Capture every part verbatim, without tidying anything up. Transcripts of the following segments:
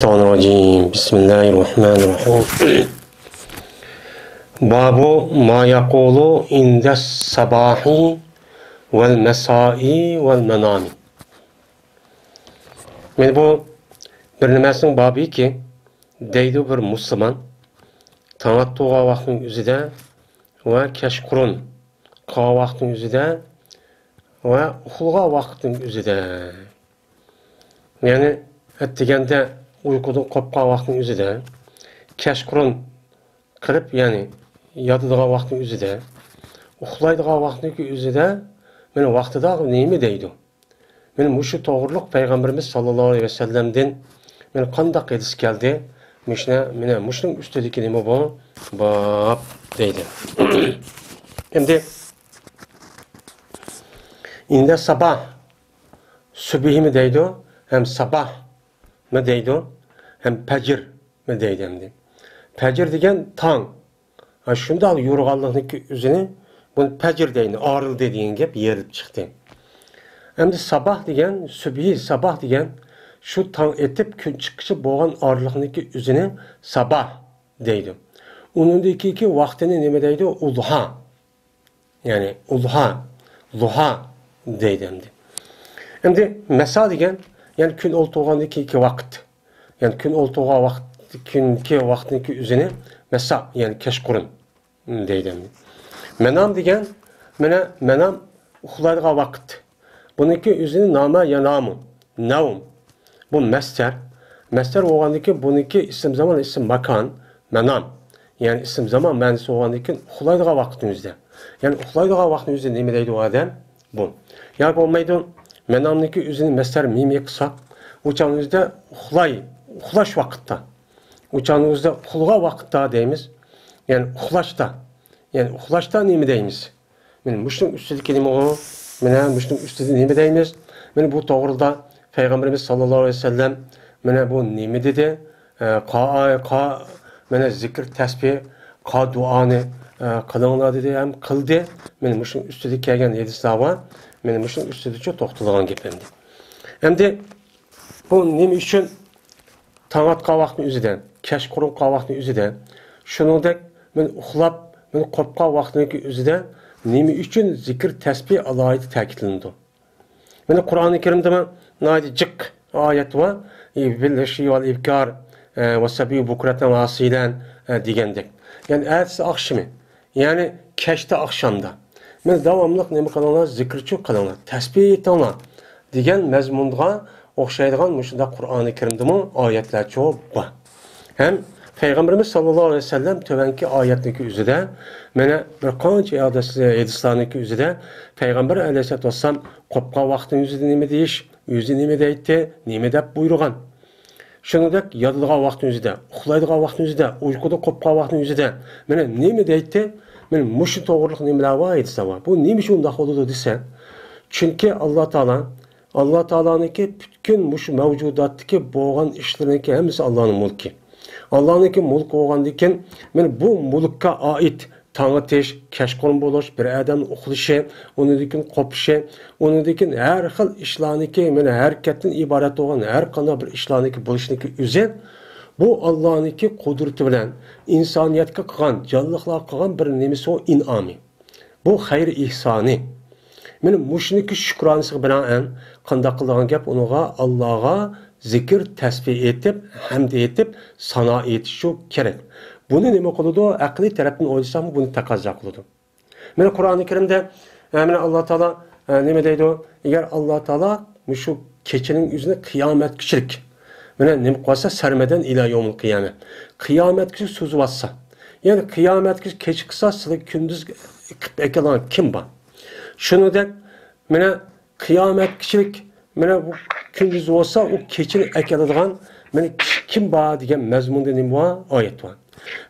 الشيطان الرجيم. بسم الله الرحمن الرحيم. باب ما يقول عند الصباح والمساء والمنام. مانا بۇ بىر نېمىسىنىڭ بابىكى، دەيدۇ بىر مۇسۇلمان، تاڭ ئاتقان ۋاقىتنىڭ ئۆزىدە ۋە كەچقۇرۇن قىلغان ۋاقىتنىڭ ئۆزىدە ۋە ئۇخلىغان ۋاقىتنىڭ ئۆزىدە. يەنى ئەتىگەندە ئۇيقۇدىن قوپقان ۋاقىتنىڭ ئۆزىدە، كەچقۇرۇن قىلىپ، يەنى ياتىدىغان ۋاقىتنىڭ ئۆزىدە، ئۇخلايدىغان ۋاقىتنىڭكى ئۆزىدە، مانا ۋاقتىدا نېمە دەيدۇ؟ مانا مۇشۇ توغرۇلۇق پەيغەمبىرىمىز ساللاللاھۇ ئەلەيھى ۋەسەللەمدىن مانا قانداق ھەدىس كەلدى؟ مۇشۇنى، مانا مۇشۇنىڭ ئۈستىدىكى نېمە بۇ؟ باب دەيدۇ. ئەمدى ئىندە ساباھ، سۈبھىمۇ دەيدۇ، ھەم ساباھمۇ دەيدۇ، ھەم پەجرمۇ دەيدۇ ئەمدى. پەجر دېگەن تاڭ. ھە، شۇنداق يورۇغانلىقنىڭكى ئۆزىنى، بۇنى پەجر دەيدۇ، ئارىلدى دېگەن گەپ يېرىلىپ چىقتى. ئەمدى ساباھ دېگەن، سۈبھى ساباھ دېگەن، شۇ تاڭ ئېتىپ، كۈن چىققىچە بولغان ئارىلىقنىڭكى ئۆزىنى ساباھ دەيدۇ. ئۇنىڭدىن كېيىنكى ۋاقتىنى نېمە دەيدۇ؟ ئۇلھا. يەنى ئۇلھا، لۇھا دەيدۇ ئەمدى. ئەمدى مەسا دېگەن، يەنى كۈن ئولتۇرغاندىن كېيىنكى ۋاقىت. يەنى كۈن ئولتۇرغان ۋاقىت، كۈنكى ۋاقىتنىڭكى ئۆزىنى مەسا، يەنى كەچقۇرۇن دەيدۇ ئەمدى. مەنام دېگەن، مانا مەنام ئۇخلايدىغان ۋاقىت. بۇنىڭكى ئۆزىنى نامە يەنامۇ، نەۋم. بۇ مەسدەر. مەسدەر بولغاندىن كېيىن بۇنىڭكى ئىسىم زامان، ئىسىم ماكان، مەنام. يەنى ئىسىم زامان مەنىسى بولغاندىن كېيىن ئۇخلايدىغان ۋاقىتنىڭ ئۆزىدە. يەنى ئۇخلايدىغان ۋاقىتنىڭ ئۆزىدە نېمە دەيدۇ ئۇ ئادەم؟ بۇ. ياكى بولمايدۇ، مەنامنىڭكى ئۆزىنى مەسدەر مىم قىلساق، ئۇ چاغنىڭ ئۆزىدە ئۇخلاي، ئۇخلاش ۋاقىتتا. ئۇ چاغنىڭ ئۆزىدە ئۇخلىغان ۋاقىتتا دەيمىز. يەنى ئۇخلاشتا. يەنى ئۇخلاشتا نېمە دەيمىز؟ مانا مۇشۇنىڭ ئۈستىدىكى نېمە ئۇ؟ مانا مۇشۇنىڭ ئۈستىدە نېمە دەيمىز؟ مانا بۇ توغرىدا پەيغەمبىرىمىز ساللاللاھۇ ئەلەيھى ۋەسەللەم مانا بۇ نېمە دېدى؟ ئە، قا-، قا-، مانا زىكىر، تەسبىھ، قا دۇئانى، ئە، قىلىڭلار دېدى ھەم قىلدى. مانا مۇشۇنىڭ ئۈستىدە كەلگەن ھەدىسلەر بار. مانا مۇشۇنىڭ ئۈستىدىچۇ توختىلىدىغان گەپ ئەمدى. ئەمدى بۇ نېمە ئۈچۈن تاڭ ئاتقان ۋاقىتنىڭ ئۆزىدە، كەچقۇرۇن قىلغان ۋاقىتنىڭ ئۆزىدە، شۇنىڭدەك مانا ئۇخلاپ، مانا قوپقان ۋاقىتنىڭكى ئۆزىدە نېمە ئۈچۈن زىكىر، تەسبىھ ئالاھىدە تەكىتلىنىدۇ؟ مانا قۇرئانى كەرىمدىمۇ ناھايىتى جىق ئايەت بار. بىل ئەشىييى ۋەل ئىبكار، ئە، ۋەسەببىھۇ بۇكرەتەن ۋە ئاسىيلا، ئە، دېگەندەك. يەنى ئەتىسى ئاخشىمى، يەنى كەچتە ئاخشامدا. مانا داۋاملىق نېمە قىلىڭلار؟ زىكىرچۇ قىلىڭلار، تەسبىھ ئېيتىڭلار دېگەن مەزمۇنغا ئوخشايدىغان مۇشۇنداق قۇرئانى كەرىمدىمۇ ئايەتلەرچۇ بار. ھەم پەيغەمبىرىمىز ساللاللاھۇ ئەلەيھى ۋەسەللەم تۆۋەنكى ئايەتنىڭكى ئۆزىدە، مانا بىر قانچە ھەدىس-، ھەدىسلەرنىڭكى ئۆزىدە پەيغەمبەر ئەلەيھىسسالاتۇ ۋەسسالام قوپقان ۋاقتىنىڭ ئۆزىدە نېمە دېيىش، ئۆزى نېمە دەيتتى، نېمە دەپ بۇيرۇغان. شۇنىڭدەك ياتىدىغان ۋاقتىنىڭ ئۆزىدە، ئۇخلايدىغان ۋاقتىنىڭ ئۆزىدە، ئۇيقۇدا قوپقان ۋاقتىنىڭ ئۆزىدە مانا نېمە دەيتتى؟ مانا مۇشۇ توغرىلىق نېمىلەر بار، ھەدىسلەر بار. بۇ نېمە ئۈچۈن ئۇنداق بولىدۇ دېسە، چۈنكى ئاللا تائالا، ئاللا تائالانىڭكى پۈتكۈل مۇشۇ مەۋجۇداتتىكى بولغان ئىشلىرىنىڭكى ھەممىسى ئاللانىڭ مۇلكى. ئاللانىڭكى مۇلكى بولغاندىن كېيىن، مانا بۇ مۇلكقا ئائىت تاڭ ئېتىش، كەچقۇرۇن بولۇش، بىر ئادەمنىڭ ئۇخلىشى، ئۇنىڭدىن كېيىن قوپۇشى، ئۇنىڭدىن كېيىن ھەر خىل ئىشلارنىڭكى، مانا ھەرىكەتتىن ئىبارەت بولغان ھەر قانداق بىر ئىشلارنىڭكى بولۇشىنىڭكى ئۆزى، بۇ ئاللانىڭكى قۇدرىتى بىلەن ئىنسانىيەتكە قىلغان، جانلىقلارغا قىلغان بىر نېمىسى ئۇ، ئىنئامى. بۇ خەير ئېھسانى. مانا مۇشۇنىڭكى شۈكرانىسىغا بىنائەن قانداق قىلىدىغان گەپ؟ ئۇنىڭغا، ئاللاغا زىكىر، تەسبىھ ئېيتىپ، ھەمد ئېيتىپ، سانا ئېيتىشى كېرەك. بۇنى نېمە قىلىدۇ؟ ئەقلىي تەرەپتىن ئويلىساقمۇ بۇنى تەقەززا قىلىدۇ. مانا قۇرئانى كەرىمدە، ئە، مانا ئاللا تائالا، ئە، نېمە دەيدۇ؟ ئەگەر ئاللا تائالا مۇشۇ كېچىنىڭ ئۆزىنى قىيامەتكىچىلىك، مانا نېمە قىلىۋاتسا، سەرمەدەن ئىلا يومۇل قىيامە، قىيامەتكىچە سوزۇۋاتسا، يەنى قىيامەتكىچە كېچە قىلسا، سىلەرگە كۈندۈز قىلىپ ئەكەلگەن كىم بار؟ شۇنىڭدەك، مانا قىيامەتكىچىلىك، مانا بۇ كۈندۈز بولسا، ئۇ كېچىنى ئەكېلىدىغان، مانا كىشى كىم بار دېگەن مەزمۇندا نېمە بار؟ ئايەت بار.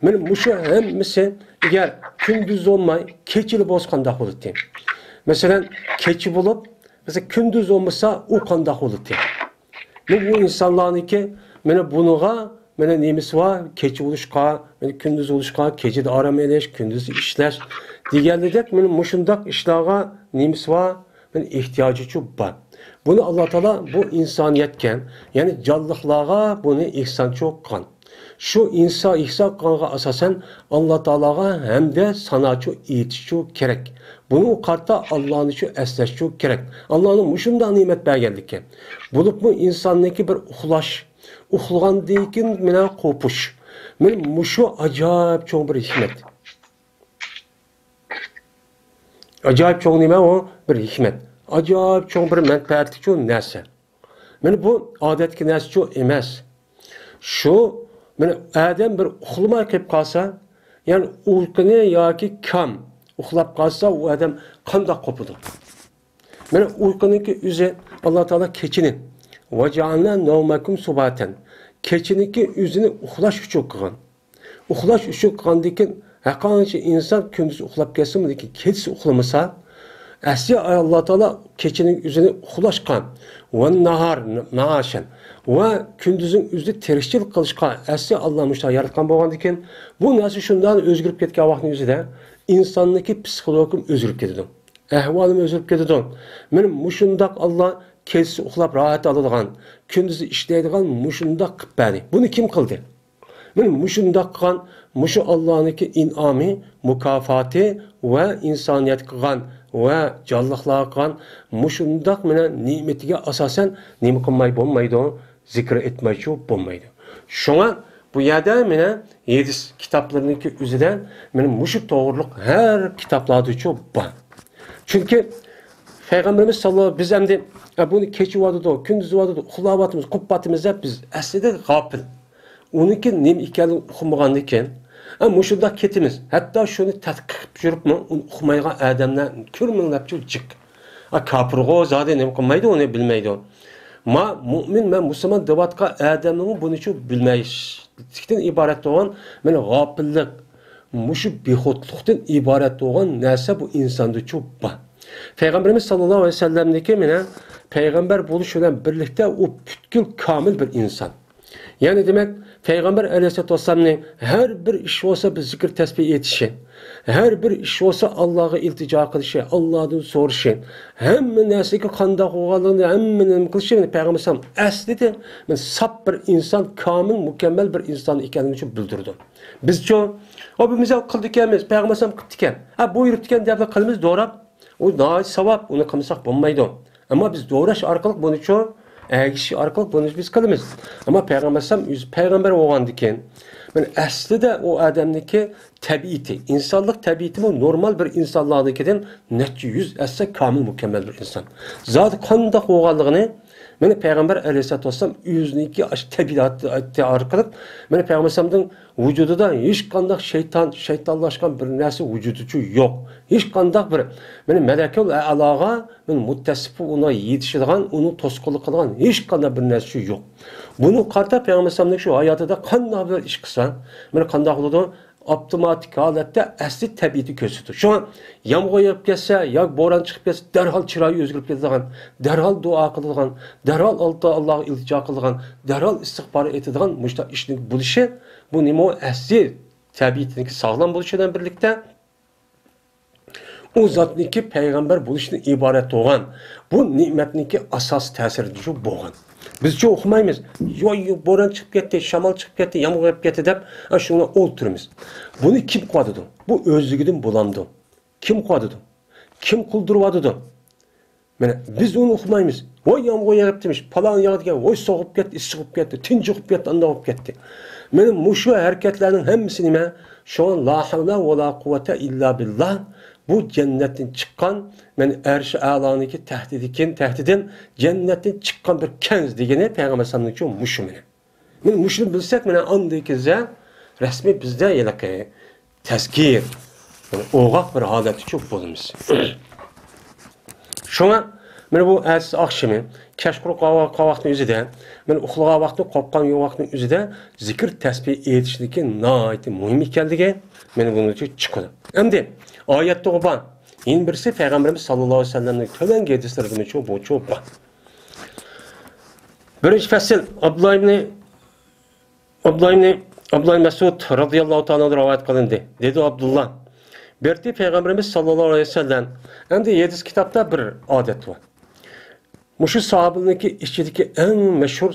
مانا مۇشۇ ھەممىسى ئەگەر كۈندۈز بولماي، كېچىلا بولسا قانداق بولاتتى؟ مەسىلەن، كېچە بولۇپ، مەسىلەن، كۈندۈز بولمىسا، ئۇ قانداق بولاتتى؟ مانا بۇ ئىنسانلارنىڭكى، مانا بۇنىڭغا، مانا نېمىسى بار؟ كېچە بولۇشقا، مانا كۈندۈز بولۇشقا، كېچىدە ئارام ئېلىش، كۈندۈزدە ئىشلەش دېگەنلىدەك، مانا مۇشۇنداق ئىشلارغا نېمىسى بار؟ مانا ئېھتىياجىچۇ بار. بۇنى ئاللا تائالا بۇ ئىنسانىيەتكە، يەنى جانلىقلارغا بۇنى ئېھسانچۇ قىلغان. شۇ ئىنسان ئېھسان قىلغانغا ئاساسەن، ئاللا تائالاغا ھەمدە ساناچۇ ئېيتىشچۇ كېرەك. بۇنىڭغا قارىتا ئاللانىچۇ ئەسلەشچۇ كېرەك. ئاللانىڭ مۇشۇنداق نېمەت بەرگەنلىكى. بولۇپمۇ ئىنساننىڭكى بىر ئۇخلاش، ئۇخلىغاندىن كېيىن مانا قوپۇش. مانا مۇشۇ ئاجايىپ چوڭ بىر ھېكمەت. ئاجايىپ چوڭ نېمە ئۇ؟ بىر ھېكمەت. ئاجايىپ چوڭ بىر مەنپەئەتلىكچۇ نەرسە. مانا بۇ ئادەتتىكى نەرسىچۇ ئەمەس. شۇ، مانا ئادەم بىر ئۇخلىماي قېلىپ قالسا، يەنى ئۇيقۇنى ياكى كام ئۇخلاپ قالسا، ئۇ ئادەم قانداق قوپىدۇ؟ مانا ئۇيقۇنىڭكى ئۆزى، ئاللا تائالا كېچىنى، «ۋەجەئەلنا نەۋمەكۇم سۇباتەن»، كېچىنىڭكى ئۆزىنى ئۇخلاش ئۈچۈن قىلغان. ئۇخلاش ئۈچۈن قىلغاندىن كېيىن، ھەرقانچە ئىنسان كۈندۈز ئۇخلاپ كەتسىمۇ، لېكىن كېچىسى ئۇخلىمىسا، ئەسلى ئاللا تائالا كېچىنىڭ ئۆزىنى ئۇخلاشقا، «ۋەنناھار مەئاشەن»، ۋە كۈندۈزنىڭ ئۆزىدە تىرىكچىلىك قىلىشقا ئەسلى ئاللا مۇشۇنداق ياراتقان بولغاندىكىن، بۇ نەرسە شۇنداق ئۆزگىرىپ كەتكەن ۋاقىتنىڭ ئۆزىدە ئىنساننىڭكى پسىخولوگىمۇ ئۆزگىرىپ كېتىدۇ. ئەھۋالىمۇ ئۆزگىرىپ كېتىدۇ. مانا مۇشۇنداق ئاللا كېچىسى ئۇخلاپ راھەت ئالىدىغان، كۈندۈزى ئىشلەيدىغان مۇشۇنداق قىلىپ بەردى. بۇنى كىم قىلدى؟ مانا مۇشۇنداق قىلغان، مۇشۇ ئاللانىڭكى ئىنئامى، مۇكاپاتى ۋە ئىنسانىيەتكە قىلغان ۋە جانلىقلارغا قىلغان مۇشۇنداق مانا نېمىتىگە ئاساسەن نېمە قىلماي بولمايدۇ؟ زىكىر ئېيتمايچۇ بولمايدۇ. شۇڭا بۇ يەردە مانا ھەدىس كىتابلىرىنىڭكى ئۆزىدە مانا مۇشۇ توغرۇلۇق ھەر كىتابلاردىچۇ بار. چۈنكى پەيغەمبىرىمىز ساللاللاھۇ، بىز ئەمدى، ئە، بۇنى كېچە ۋاتىدۇ، كۈندۈز ۋاتىدۇ، ئۇخلاۋاتىمىز، قوپۇۋاتىمىز دەپ بىز ئەسلىدە غاپىل. ئۇنىڭكى نېمە ئىكەنلىكىنى ئۇقمىغاندىن كېيىن، ئە، مۇشۇنداق كېتىمىز. ھەتتا شۇنى تەتقىق قىلىپ يۈرۈپمۇ ئۇنى ئۇقمايدىغان ئادەملەر كۆرمىڭلارچۇ جىق. ئە، كاپىرغۇ زادى نېمە قىلمايدۇ، ئۇنى بىلمەيدۇ. ما مۇئمىن، مەن مۇسۇلمان دەۋاتقان ئادەمنىڭ بۇنىچۇ بىلمەيلىكتىن ئىبارەت بولغان، مانا غاپىللىق، مۇشۇ بىخۇدلۇقتىن ئىبارەت بولغان نەرسە بۇ ئىنساندىچۇ بار. پەيغەمبىرىمىز ساللاللاھۇ ئەلەيھى ۋەسەللەمنىڭكى مانا پەيغەمبەر بولۇش بىلەن بىرلىكتە ئۇ پۈتكۈل كامىل بىر ئىنسان. يەنى دېمەك، پەيغەمبەر ئەلەيھىسسالاتۇ ۋەسسالامنىڭ ھەر بىر ئىش بولسا بىر زىكىر تەسبىھ ئېيتىشى، ھەر بىر ئىش بولسا ئاللاغا ئىلتىجا قىلىشى، ئاللادىن سورىشى، ھەممە نەرسىگە قانداق بولغانلىقىنى، ھەممىنى نېمە قىلىشى، مانا پەيغەمبەر ئەلەيھىسسالام ئەسلىدە مانا ساپ بىر ئىنسان، كامىل، مۇكەممەل بىر ئىنسان ئىكەنلىكىنى بىلدۈرىدۇ. بىزچۇ، ئۇ بىر مىسال قىلىدىكەنمىز، پەيغەمبەر ئەلەيھىسسالام قىپتىكەن، ھە، بۇيرۇپتىكەن دەپلا قىلىمىز دوراپ. ئۇ ناھايىتى ساۋاب، ئۇنى قىلمىساق بولمايدۇ. ئەمما بىز دوراش ئارقىلىق بۇنىچۇ، ئەگىشىش ئارقىلىق بۇنى بىز قىلىمىز. ئەمما پەيغەمبەر ئەلەيھىسسالام ئۆزى پەيغەمبەر بولغاندىكىن، مانا ئەسلىدە ئۇ ئادەمنىڭكى تەبىئىتى، ئىنسانلىق تەبىئىتىمۇ نورمال بىر ئىنسانلارنىڭكىدىن نەچچە يۈز ئەسسە كامىل، مۇكەممەل بىر ئىنسان. زادى قانداق بولغانلىقىنى مانا پەيغەمبەر ئەلەيھىسسالاتۇ ۋەسسالام ئۆزىنىڭكى ئاشۇ تەبىئاتى ئارقىلىق، مانا پەيغەمبەر ئەلەيھىسسالامنىڭ ۋۇجۇدىدا ھېچقانداق شەيتان، شەيتانلاشقان بىر نەرسە ۋۇجۇدىچۇ يوق. ھېچقانداق بىر، مانا مەلەكۇل ئەئلاغا مانا مۇتتەسىپ، ئۇنىڭ يېتىشىدىغان، ئۇنىڭ توسقۇنلۇق قىلىدىغان ھېچقانداق بىر نەرسىچۇ يوق. بۇنىڭغا قارىتا پەيغەمبەر ئەلەيھىسسالامنىڭ شۇ ھاياتىدا قانداق بىر ئىش قىلسا، مانا قانداق بولىدۇ؟ ئاپتوماتىك ھالەتتە ئەسلى تەبىئىتى كۆرسىتىدۇ. شۇڭا يامغۇر يېغىپ كەتسە ياكى بوران چىقىپ كەتسە، دەرھال چىرايى ئۆزگىرىپ كېتىدىغان، دەرھال دۇئا قىلىدىغان، دەرھال ئاللا، ئاللاغا ئىلتىجا قىلىدىغان، دەرھال ئىستىغپار ئېيتىدىغان مۇشۇنداق ئىشنىڭ بولۇشى، بۇ نېمە ئۇ؟ ئەسلى تەبىئىتىنىڭكى ساغلام بولۇشى بىلەن بىرلىكتە، ئۇ زاتنىڭكى پەيغەمبەر بولۇشتىن ئىبارەت بولغان بۇ نېمەتنىڭكى ئاساسىي تەسىرىدە شۇ بولغان. بىزچۇ ئۇقمايمىز. يوي، يوي، بوران چىقىپ كەتتى، شامال چىقىپ كەتتى، يامغۇر يېغىپ كەتتى دەپ، ئاشۇنى ئولتۇرىمىز. بۇنى كىم قىلىۋاتىدۇ؟ بۇ ئۆزلۈكىدىن بولامدۇ؟ كىم قىلىۋاتىدۇ؟ كىم قىلدۇرۇۋاتىدۇ؟ مانا، بىز ئۇنى ئۇقمايمىز. ۋاي، يامغۇر يېغىپتىمىش، پالان ياغدىكەن، ۋاي، سوغۇپ كەتتى، ئىسسىغۇپ كەتتى، تىنچىغۇپ كەتتى، ئانداغ بولۇپ كەتتى. مانا مۇشۇ ھەرىكەتلەرنىڭ ھەممىسى نېمە؟ شۇڭا لا ھەۋلە ۋە لا قۇۋۋەتە ئىللا بىللا. بۇ جەننەتتىن چىققان، مانا ئەرشى ئەلانىڭكى تەھتىدىكىن، تەھتىدىن جەننەتتىن چىققان بىر كەنز دېگىنى پەيغەمبەر ئەلەيھىسسالامنىڭكى مۇشۇ مانا. مانا مۇشۇنى بىلسەك، مانا ئاندىن كېيىن رەسمىي بىزدە ھېلىقى تەزكىر، يەنى ئوغاق بىر ھالەتتە چوپ بولىمىز. شۇڭا مانا بۇ ئەتىسى ئاخشىمى، كەچقۇرۇن قالغان ۋاقىتنىڭ ئۆزىدە، مانا ئۇخلىغان ۋاقىتنى، قوپقان ۋاقىتنىڭ ئۆزىدە زىكىر تەسبىھ ئېيتىشنىڭكى ناھايىتى مۇھىم ئىكەنلىكى مانا بۇنىڭدىن چىقىدۇ. ئەمدى ئايەتتىغۇ بار. يەنە بىرسى پەيغەمبىرىمىز ساللاللاھۇ ئەلەيھى ۋەسەللەمنىڭ تۆۋەنكى ھەدىسلىرىدىمۇ چوپ، بۇ چوپ بار. بىرىنچى پەسىل، ئابدۇللا ئىبنى، ئابدۇللا ئىبنى، ئابدۇللا ئىبنى مەسئۇد رازىياللاھۇ تائالا ئەنھۇدىن رىۋايەت قىلىندى. دېدى ئابدۇللا، بىر پەيغەمبىرىمىز ساللاللاھۇ ئەلەيھى ۋەسەللەم، ئەمدى ھەدىس كىتابتا بىر ئادەت بار. مۇشۇ ساھابىلەرنىڭكى ئىچىدىكى ئەڭ مەشھۇر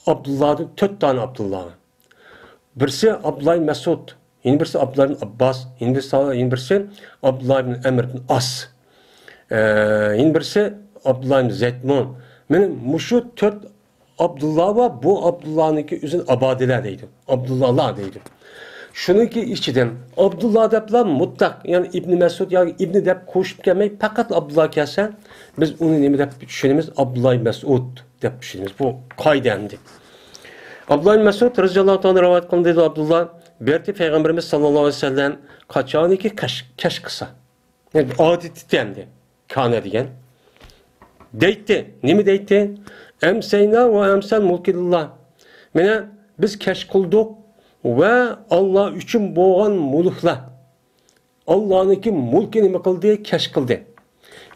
ئابدۇللادىن تۆت دانە ئابدۇللا. بىرسى ئابدۇللا ئىبن مەسئۇد، يەنە بىرسى ئابدۇللا ئىبن ئابباس، يەنە بىرسى، يەنە بىرسى ئابدۇللا ئىبن ئەمر ئىبن ئاس، ئە، يەنە بىرسى ئابدۇللا ئىبن زەيدمۇ. مانا مۇشۇ تۆت ئابدۇللا بار، بۇ ئابدۇللانىڭكى ئۆزىنى ئابادىلە دەيدۇ، ئابدۇللالار دەيدۇ. شۇنىڭكى ئىچىدىن ئابدۇللا دەپلا مۇتلەق، يەنى ئىبنى مەسئۇد ياكى ئىبنى دەپ قوشۇپ كەلمەي، پەقەت ئابدۇللا كەلسە، بىز ئۇنى نېمە دەپ چۈشىنىمىز؟ ئابدۇللا ئىبن مەسئۇد دەپ چۈشىنىمىز. بۇ قائىدە ئەمدى. ئابدۇللا ئىبن مەسئۇد رەزىياللاھۇ تائالا رىۋايەت قىلدى، دەيدۇ ئابدۇللا. بېرىتى پەيغەمبىرىمىز ساللاللاھۇ ئەلەيھى ۋەسەللەم قاچانكى كەچ، كەچ قىلسا، يەنى ئادىتى ئەمدى، كانە دېگەن. دەيتتى، نېمە دەيتتى؟ ئەمسەينا ۋە ئەمسەل مۇلكىللا. مانا بىز كەچ قىلدۇق ۋە ئاللا ئۈچۈن بولغان مۇلۇكلار. ئاللانىڭكى مۇلكى نېمە قىلدى؟ كەچ قىلدى.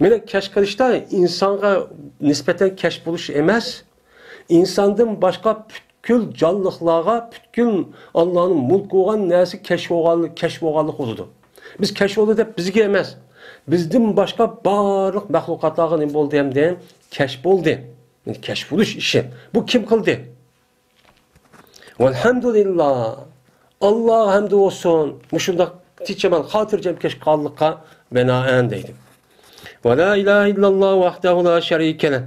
مانا كەچ قىلىشتا ئىنسانغا نىسبەتەن كەچ بولۇش ئەمەس، ئىنساندىن باشقا پۈتكۈل جانلىقلارغا، پۈتكۈل ئاللانىڭ مۇلكى بولغان نەرسە كەچ بولغانلىق، كەچ بولغانلىق بولىدۇ. بىز كەچ بولدى دەپ بىزگە ئەمەس، بىزدىن باشقا بارلىق مەخلۇقاتلارغا نېمە بولدى ئەمدى؟ كەچ بولدى. كەچ بولۇش ئىشى. بۇ كىم قىلدى؟ ۋەلھەمدۇلىللا. ئاللاغا ھەمدۇ بولسۇن، مۇشۇنداق تىنچ-ئامان، خاتىرجەم كەچ قىلغانلىققا بىنائەن دەيدۇ. ۋە لا ئىلاھە ئىللاللا ۋەھدەھۇ لا شەرىكە لەھ.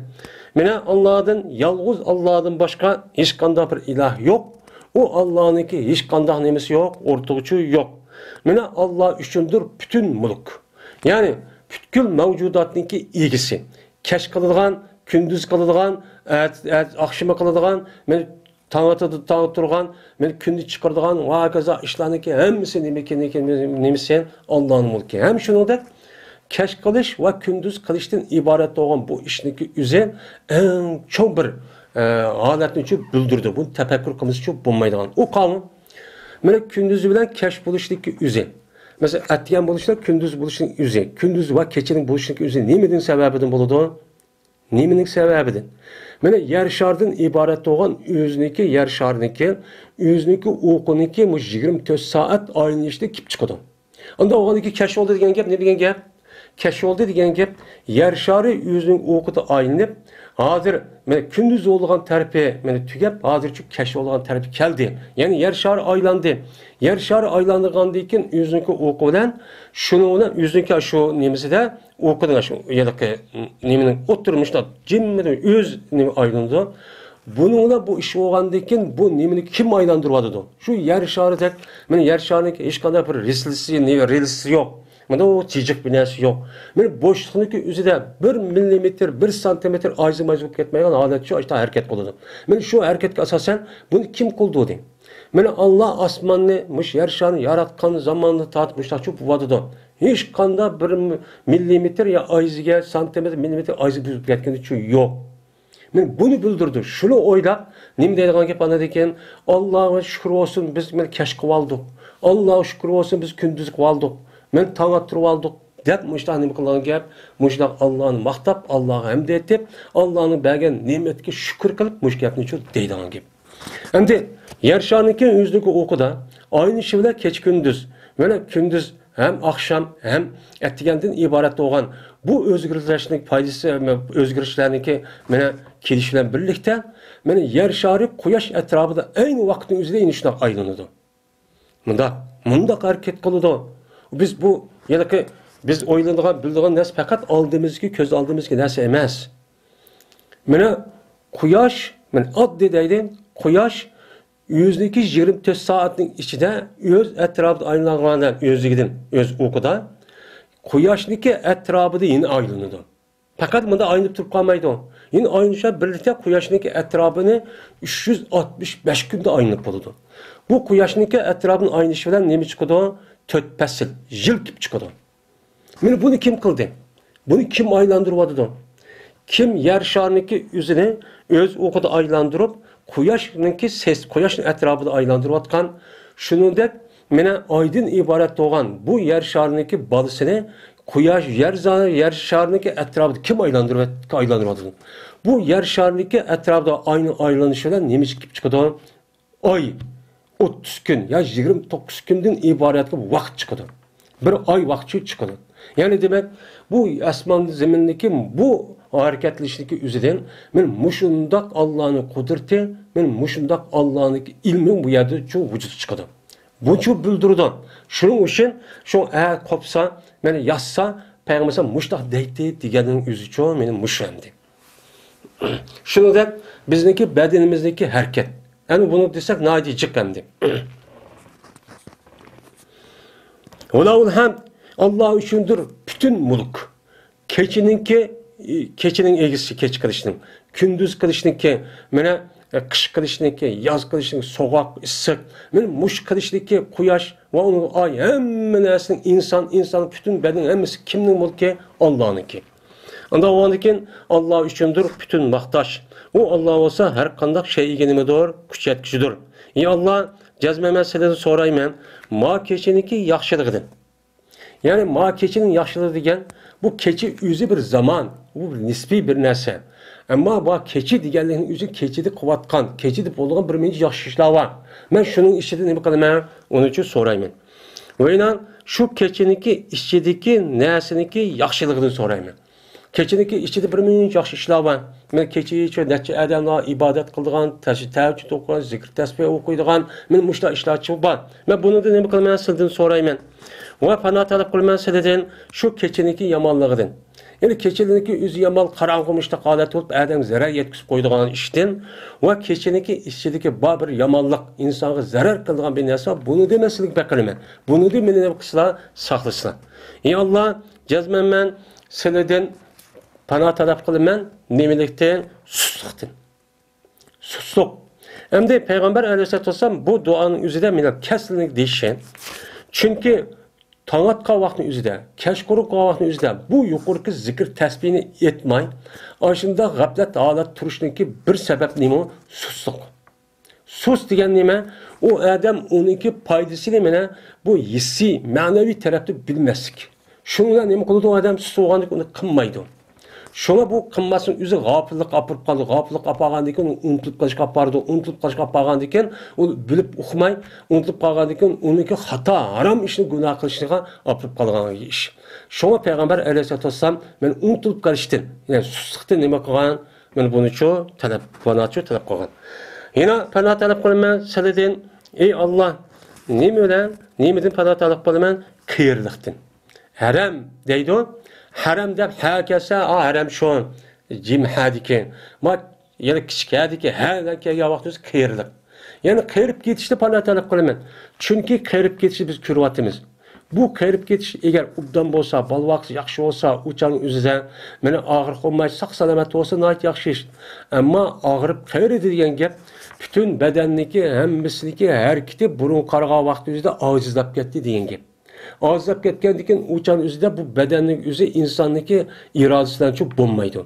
مانا ئاللادىن، يالغۇز ئاللادىن باشقا ھېچقانداق بىر ئىلاھ يوق. ئۇ ئاللانىڭكى ھېچقانداق نېمىسى يوق، ئورتىقى يوق. مانا ئاللا ئۈچۈندۇر پۈتۈن مۈلۈك. يەنى پۈتكۈل مەۋجۇداتنىڭكى ئىگىسى. كەچ قىلىدىغان، كۈندۈز قىلىدىغان، ئەت-، ئەت-، ئاخشىمى قىلىدىغان، مانا تاڭ ئاتىدۇ، تاڭ تۇرغان، مانا كۈندە چىقىرىدىغان ۋە ھاكازا ئىشلارنىڭكى ھەممىسى نېمىكى، نېمىكى، نېمىسى؟ ئاللانىڭ مۈلكى. ھەم شۇنىڭدەك كەچ قىلىش ۋە كۈندۈز قىلىشتىن ئىبارەت بولغان بۇ ئىشنىڭكى ئۆزى ئەڭ چوڭ بىر، ئە، ھالەتنى شۇ بىلدۈرىدۇ. بۇنى تەپەككۇر قىلمىسا شۇ بولمايدىغان. ئۇ قانۇن. مانا كۈندۈز بىلەن كەچ بولۇشنىڭكى ئۆزى. مەسىلەن، ئەتىگەن بولۇشتا كۈندۈز بولۇشنىڭ ئۆزى. كۈندۈز ۋە كېچىنىڭ بولۇشنىڭكى ئۆزى نېمىدىن سەۋەبىدىن بولىدۇ؟ نېمىنىڭ سەۋەبىدىن؟ مانا يەر شارىدىن ئىبارەت بولغان ئۆزىنىڭكى، يەر شارىنىڭكى، ئۆزىنىڭكى ئوقىنىڭكى مۇشۇ يىگىرمە تۆت سائەت ئايلىنىشىدا كېلىپ چىقىدۇ. ئاندىن ئۇنىڭدىن كېيىن كەچ بولدى دېگەن گەپ نېمە دېگەن گەپ؟ كەچ بولدى دېگەن گەپ، يەر شارى ئۆزىنىڭ ئوقىدا ئايلىنىپ، ھازىر مانا كۈندۈز بولىدىغان تەرىپى مانا تۈگەپ، ھازىرچۇ كەچ بولىدىغان تەرىپى كەلدى. يەنى يەر شارى ئايلاندى. يەر شارى ئايلانغاندىن كېيىن ئۆزىنىڭكى ئوقى بىلەن، شۇنىڭ بىلەن ئۆزىنىڭكى شۇ نېمىسىدە ئوقىدىن شۇ ھېلىقى نېمىنىڭ ئوتتۇرا مۇشۇنداق جىممىدە ئۆز نېمە ئايلىنىدۇ. بۇنىڭ بىلەن بۇ ئىش بولغاندىن كېيىن بۇ نېمىنى كىم ئايلاندۇرۇۋاتىدۇ؟ شۇ يەر شارىدەك، مانا يەر شارىنىڭكى ھېچقانداق بىر رېلىسى، نېمە، رېلىسى يوق. مانا ئۇ تېجىق بىر نەرسە يوق. مانا بوشلۇقنىڭكى ئۆزىدە بىر مىللىمېتىر، بىر سانتىمېتىر ئايزىمايزا بولۇپ كەتمەيدىغان ھالەتچۇ ئاشتا ھەرىكەت قىلىدۇ. مانا شۇ ھەرىكەتكە ئاساسەن بۇنى كىم قىلدۇردى؟ مانا ئاللا ئاسماننى، مۇشۇ يەر شارىنى ياراتقان زاماندا تارتىپ مۇشۇنداقچۇ بولۇۋاتىدۇ. ھېچقانداق بىر مىللىمېتىر يا ئايزىگە، سانتىمېتىر، مىللىمېتىر ئايزى بۇزۇپ كەتكىنىچۇ يوق. مانا بۇنى بىلدۈرىدۇ. شۇنى ئويلاپ، نېمە دەيدىغان گەپ ئاندىن كېيىن؟ ئاللاغا شۈكۈر بولسۇن، بىز مانا كەچ قىلىۋالدۇق. ئاللاغا شۈكۈر بولسۇن، بىز كۈندۈز قىلىۋالدۇق. مانا تاڭ ئاتتۇرۇۋالدۇق، دەپ مۇشۇنداق نېمە قىلىدىغان گەپ؟ مۇشۇنداق ئاللانى ماختاپ، ئاللاغا ھەمدە ئېيتىپ، ئاللانىڭ بەرگەن نېمەتكە شۈكۈر قىلىپ، مۇشۇ گەپنى شۇ دەيدىغان گەپ. ئەمدى يەر شارىنىڭكى ئۆزىنىڭكى ئوقىدا ئايلىنىشى بىلەن كېچە-كۈندۈز، مانا كۈندۈز ھەم ئاخشام ھەم ئەتىگەندىن ئىبارەت بولغان بۇ ئۆزگىرىشلەرنىڭ پايدىسى، ئۆزگىرىشلەرنىڭكى مانا كېلىشى بىلەن بىرلىكتە، مانا يەر شارى قۇياش ئەتراپىدا ئەينى ۋاقىتنىڭ ئۆزىدە ئېنى شۇنداق ئايلىنىدۇ. مۇنداق، مۇنداق ھەرىكەت قىلىدۇ. بىز بۇ، ھېلىقى بىز ئويلىنىدىغان، بىلىدىغان نەرسە پەقەت ئالدىمىزدىكى، كۆز ئالدىمىزدىكى نەرسە ئەمەس. مانا قۇياش، مانا ئاددىي دەيلى، قۇياش ئۆزىنىڭكى يىگىرمە تۆت سائەتنىڭ ئىچىدە ئۆز ئەتراپىدا ئايلانغاندا ئۆزلۈكىدىن، ئۆز ئوقىدا، قۇياشنىڭكى ئەتراپىدا يەنە ئايلىنىدۇ. پەقەت مۇنداق ئايلىنىپ تۇرۇپ قالمايدۇ. يەنە ئايلىنىشى بىلەن بىرلىكتە قۇياشنىڭكى ئەتراپىنى ئۈچ يۈز ئاتمىش بەش كۈندە ئايلىنىپ بولىدۇ. بۇ قۇياشنىڭكى ئەتراپىنى ئايلىنىشى بىلەن نېمە چىقىدۇ؟ تۆت پەسىل، يىل كېلىپ چىقىدۇ. مانا بۇنى كىم قىلدى؟ بۇنى كىم ئايلاندۇرۇۋاتىدۇ؟ كىم يەر شارىنىڭكى ئۆزىنى ئۆز ئوقىدا ئايلاندۇرۇپ، قۇياشنىڭكى سەس-، قۇياشنىڭ ئەتراپىدا ئايلاندۇرۇۋاتقان؟ شۇنىڭدەك مانا ئايدىن ئىبارەت بولغان بۇ يەر شارىنىڭكى بالىسىنى قۇياش، يەر زا-، يەر شارىنىڭكى ئەتراپىدا كىم ئايلاندۇرۇۋەت-، ئايلاندۇرۇۋاتىدۇ؟ بۇ يەر شارىنىڭكى ئەتراپىدا ئاينىڭ ئايلىنىشى بىلەن نېمە چىقىپ چىقىدۇ؟ ئاي ئوتتۇز كۈن يا يىگىرمە توققۇز كۈندىن ئىبارەت ۋاقىت چىقىدۇ. بىر ئاي ۋاقىت چىقىدۇ. يەنى دېمەك، بۇ ئاسمان زېمىندىكى بۇ ھەرىكەتلىنىشنىڭكى ئۆزىدىن مەن مۇشۇنداق ئاللانىڭ قۇدرىتى، مەن مۇشۇنداق ئاللانىڭكى ئىلمى بۇ يەردە شۇ ۋۇجۇدقا چىقىدۇ. بۇنچە بىلدۈرىدۇ. شۇنىڭ ئۈچۈن شۇ ئە قوپسا، مەن ياتسا، پەيغەمبەر مۇشۇنداق دەيتتى دېگەننىڭ ئۆزىچۇ مېنىڭ مۇشۇ ئەمدى. شۇنىڭدەك بىزنىڭكى بەدىنىمىزدىكى ھەرىكەت. ئەنە بۇنى دېسەك ناھايىتى جىق ئەمدى. ۋەلەھۇل ھەمد، ئاللا ئۈچۈندۇر پۈتۈن مۈلۈك. كېچىنىڭكى، كېچىنىڭ ئىگىسى كېچە قىلىشنىڭ، كۈندۈز قىلىشنىڭكى، مانا، قىش قىلىشنىڭكى، ياز قىلىشنىڭ، سوغۇق، ئىسسىق، مانا مۇشۇ قىلىشنىڭكى قۇياش ۋە ئۇنىڭ ئاي، ھەممە نەرسىنىڭ ئىنسان، ئىنسان پۈتۈن بەدەن ھەممىسى كىمنىڭ مۈلكى؟ ئاللانىڭكى. ئاندىن ئۇنىڭدىن كېيىن ئاللا ئۈچۈندۇر پۈتۈن ماختاش. ئۇ ئاللا بولسا ھەر قانداق شەيئىگە نېمىدۇر؟ كۈچ يەتكۈچىدۇر. ئى ئاللا، جەزمەن مەن سېنىڭدىن سورايمەن، ما كېچىنىڭكى ياخشىلىقىدىن. يەنى ما كېچىنىڭ ياخشىلىقى دېگەن، بۇ كېچە ئۆزى بىر زامان، ئۇ بىر نىسپىي بىر نەرسە. ئەمما ما كېچە دېگەنلىكنىڭ ئۆزى كېچىدە قىلىۋاتقان، كېچىدە بولىدىغان بىر نەچچە ياخشى ئىشلار بار. مەن شۇنىڭ ئىچىدە نېمە قىلىمەن؟ ئۇنى ئۈچۈن سورايمەن. ۋە يەنە شۇ كېچىنىڭكى ئىچىدىكى نەرسىنىڭكى ياخشىلىقىدىن سورايمەن. كېچىنىڭكى ئىچىدە بىر مۇنچە ياخشى ئىشلار بار. مەن كېچىچە نەچچە ئادەملەر ئىبادەت قىلىدىغان، تەش-، تەھەججۇد ئوقۇيدىغان، زىكىر تەسبىھ ئوقۇيدىغان، مەن مۇشۇنداق ئىشلارچۇ بار. مەن بۇنىڭدىن نېمە قىلىمەن؟ سىلىدىن سورايمەن. ۋە پانا تەلەپ قىلىمەن سىلىدىن شۇ كېچىنىڭكى يامانلىقىدىن. يەنى كېچىنىڭكى ئۆزى يامان، قاراڭغۇ مۇشۇنداق ھالەت بولۇپ، ئادەمگە زەرەر يەتكۈزۈپ قويىدىغان ئىشتىن ۋە كېچىنىڭكى ئىچىدىكى بار بىر يامانلىق، ئىنسانغا زەرەر قىلىدىغان بىر نەرسە، بۇنىڭدىن مەن سىلىگە بەقىرىمەن. بۇنىڭدىن مېنى نېمە قىلسىلا، ساقلىسىلا. ئى ئاللا، جەزمەن مەن سىلىدىن پانا تەلەپ قىلىمەن، نېمىلىكتىن؟ سۇسلۇقتىن. سۇسلۇق. ئەمدى پەيغەمبەر ئەلەيھىسسالاتۇ ۋەسسالام بۇ دۇئانىڭ ئۆزىدە مېنىڭ كەسلىنى دېيىشى. چۈنكى تاڭ ئاتقان ۋاقىتنىڭ ئۆزىدە، كەچقۇرۇن قىلغان ۋاقىتنىڭ ئۆزىدە بۇ يۇقىرىقى زىكىر تەسبىھنى ئېيتماي، ئاشۇنداق غەپلەت ھالەتتە تۇرۇشنىڭكى بىر سەۋەب نېمە؟ سۇسلۇق. سۇس دېگەن نېمە؟ ئۇ ئادەم ئۇنىڭكى پايدىسىنى مانا بۇ ھېسسىي، مەنىۋى تەرەپتە بىلمەسلىك. شۇنىڭ بىلەن نېمە قىلىدۇ ئۇ ئادەم؟ سۇس بولغاندىن كېيىن ئۇنى قىلمايدۇ. شۇڭا بۇ قىلماسلىق ئۆزى غاپىللىققا ئاپىرىپ قالىدۇ. غاپىللىققا ئاپارغاندىن كېيىن ئۇنتۇلۇپ قېلىشقا ئاپارىدۇ. ئۇنتۇلۇپ قېلىشقا ئاپارغاندىن كېيىن ئۇ بىلىپ ئۇقماي، ئۇنتۇلۇپ قالغاندىن كېيىن ئۇنىڭكى خاتا، ھارام ئىشنى گۇناھ قىلىشىغا ئاپىرىپ قالغان ئىش. شۇڭا پەيغەمبەر ئەلەيھىسسالاتۇ ۋەسسالام مەن ئۇنتۇلۇپ قېلىشتىن، يەنى سۇسلۇقتىن نېمە قىلغان؟ مەن بۇنىچۇ تەلەپ، پاناچۇ تەلەپ قىلغان. يەنە پانا تەلەپ قىلىمەن سىلىدىن، ئى ئاللا، نېمە بىلەن، نېمىدىن پانا تەلەپ قىلىمەن؟ قېرىلىقتىن. ھەرەم دەيدۇ. ھەرەم دەپ ھە كەلسە، ئا، ھەرەم شۇ. جىم ھەدىكى. ما، يەنە كىچىك ھەدىكى ھە بىلەن كەلگەن ۋاقتىمىز قېرىلىق. يەنى قېرىپ كېتىشنى پانا تەلەپ قىلىمەن. چۈنكى قېرىپ كېتىشنى بىز كۆرۈۋاتىمىز. بۇ قېرىپ كېتىش ئەگەر ئوبدان بولسا، بالا ۋاقتىسى ياخشى بولسا، ئۇ چاغنىڭ ئۆزىدە مېنى ئاغرىق بولماي، ساق سالامەت بولسا، ناھايىتى ياخشى ئىش. ئەمما ئاغرىپ قېرىدى دېگەن گەپ، پۈتۈن بەدەننىكى ھەممىسىنىڭكى ھەرىكىتى بۇرۇن قارىغان ۋاقتى ئۆزىدە ئاجىزلاپ كەتتى دېگەن گەپ. ئاجىزلاپ كەتكەندىن كېيىن ئۇ چاغنىڭ ئۆزىدە بۇ بەدەننىڭ ئۆزى ئىنساننىڭكى ئىرادىسى بىلەنچۇ بولمايدۇ.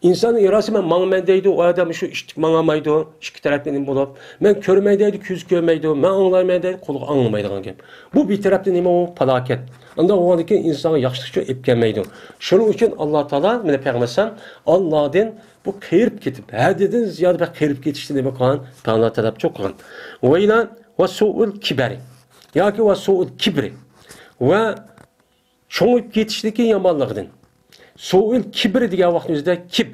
ئىنساننىڭ ئىرادىسى مەن ماڭىمەن دەيدۇ، ئۇ ئادەم شۇ ئىتتىك ماڭالمايدۇ، ئىككى تەرەپتىن نېمە بولۇپ، مەن كۆرمەي دەيدۇ، كۆزى كۆرمەيدۇ، مەن ئاڭلايمەن دەيدۇ، قۇلىقى ئاڭلىمايدىغان گەپ. بۇ بىر تەرەپتىن نېمە ئۇ؟ پالاكەت. ئانداق بولغاندىن كېيىن ئىنسانغا ياخشىلىقچۇ ئېلىپ كەلمەيدۇ. شۇنىڭ ئۈچۈن ئاللا تائالا، مانا پەيغەمبەر ئەلەيھىسسالام ئاللادىن بۇ قېرىپ كېتىپ، ھەددىدىن زىيادە بەك قېرىپ كېتىشنى نېمە قىلغان؟ پانا تەلەپچۇ قىلغان. ۋەيلا ۋە سۇئۇل كىبەرى. ياكى ۋە سۇئۇل كىبرى. ۋە چوڭىيىپ كېتىشنىڭكى يامانلىقىدىن. سۇئۇل كىبرى دېگەن ۋاقىتنىڭ ئۆزىدە كىب،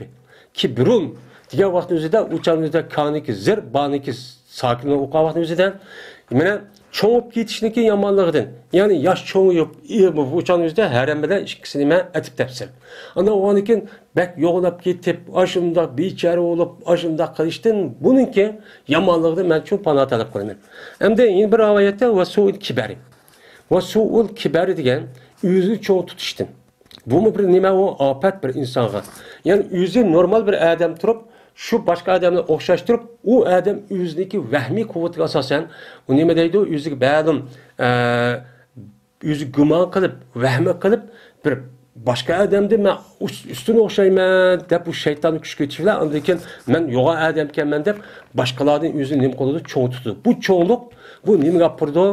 كىبرۇن دېگەن ۋاقىتنىڭ ئۆزىدە ئۇ چاغنىڭ ئۆزىدە كانىكى زېر، بانىكى ساكىننى ئوقۇغان ۋاقىتنىڭ ئۆزىدە، مانا، چوڭىيىپ كېتىشنىڭكى يامانلىقىدىن. يەنى ياش چوڭىيىپ، ئۇ چاغنىڭ ئۆزىدە ھەرەم بىلەن ئىككىسى نېمە؟ ئەتىپ تەپسىر. ئاندىن ئۇنىڭدىن كېيىن بەك يوغىناپ كېتىپ، ئاشۇنداق بىچارە بولۇپ، ئاشۇنداق قىلىشتىن بۇنىڭكى يامانلىقىدىن مەن شۇ پانا تەلەپ قىلىمەن. ئەمدى يەنە بىر رىۋايەتتە ۋە سۇئۇل كىبەرى. ۋە سۇئۇل كىبەرى دېگەن ئۆزىنى چوڭ تۇتۇشتىن. بۇمۇ بىر نېمە ئۇ؟ ئاپەت بىر ئىنسانغا. يەنى ئۆزى نورمال بىر ئادەم تۇرۇپ، شۇ باشقا ئادەمنى ئوخشاشتۇرۇپ، ئۇ ئادەم ئۆزىنىڭكى ۋەھمىي قۇۋۋىتىگە ئاساسەن، ئۇ نېمە دەيدۇ؟ ئۆزىگە مەلۇم، ئە، ئۆزى گۇمان قىلىپ، ۋەھمە قىلىپ، بىر باشقا ئادەمدىن مەن ئۈس-، ئۈستۈن ئوخشايمەن دەپ، بۇ شەيتاننىڭ كۈچ كۈچى بىلەن، ئاندىن كېيىن مەن يوغان ئادەمكەنمەن دەپ، باشقىلاردىن ئۆزىنى نېمە قىلىدۇ؟ چوڭ تۇتىدۇ. بۇ چوڭلۇق، بۇ نېمىگە ئاپىرىدۇ؟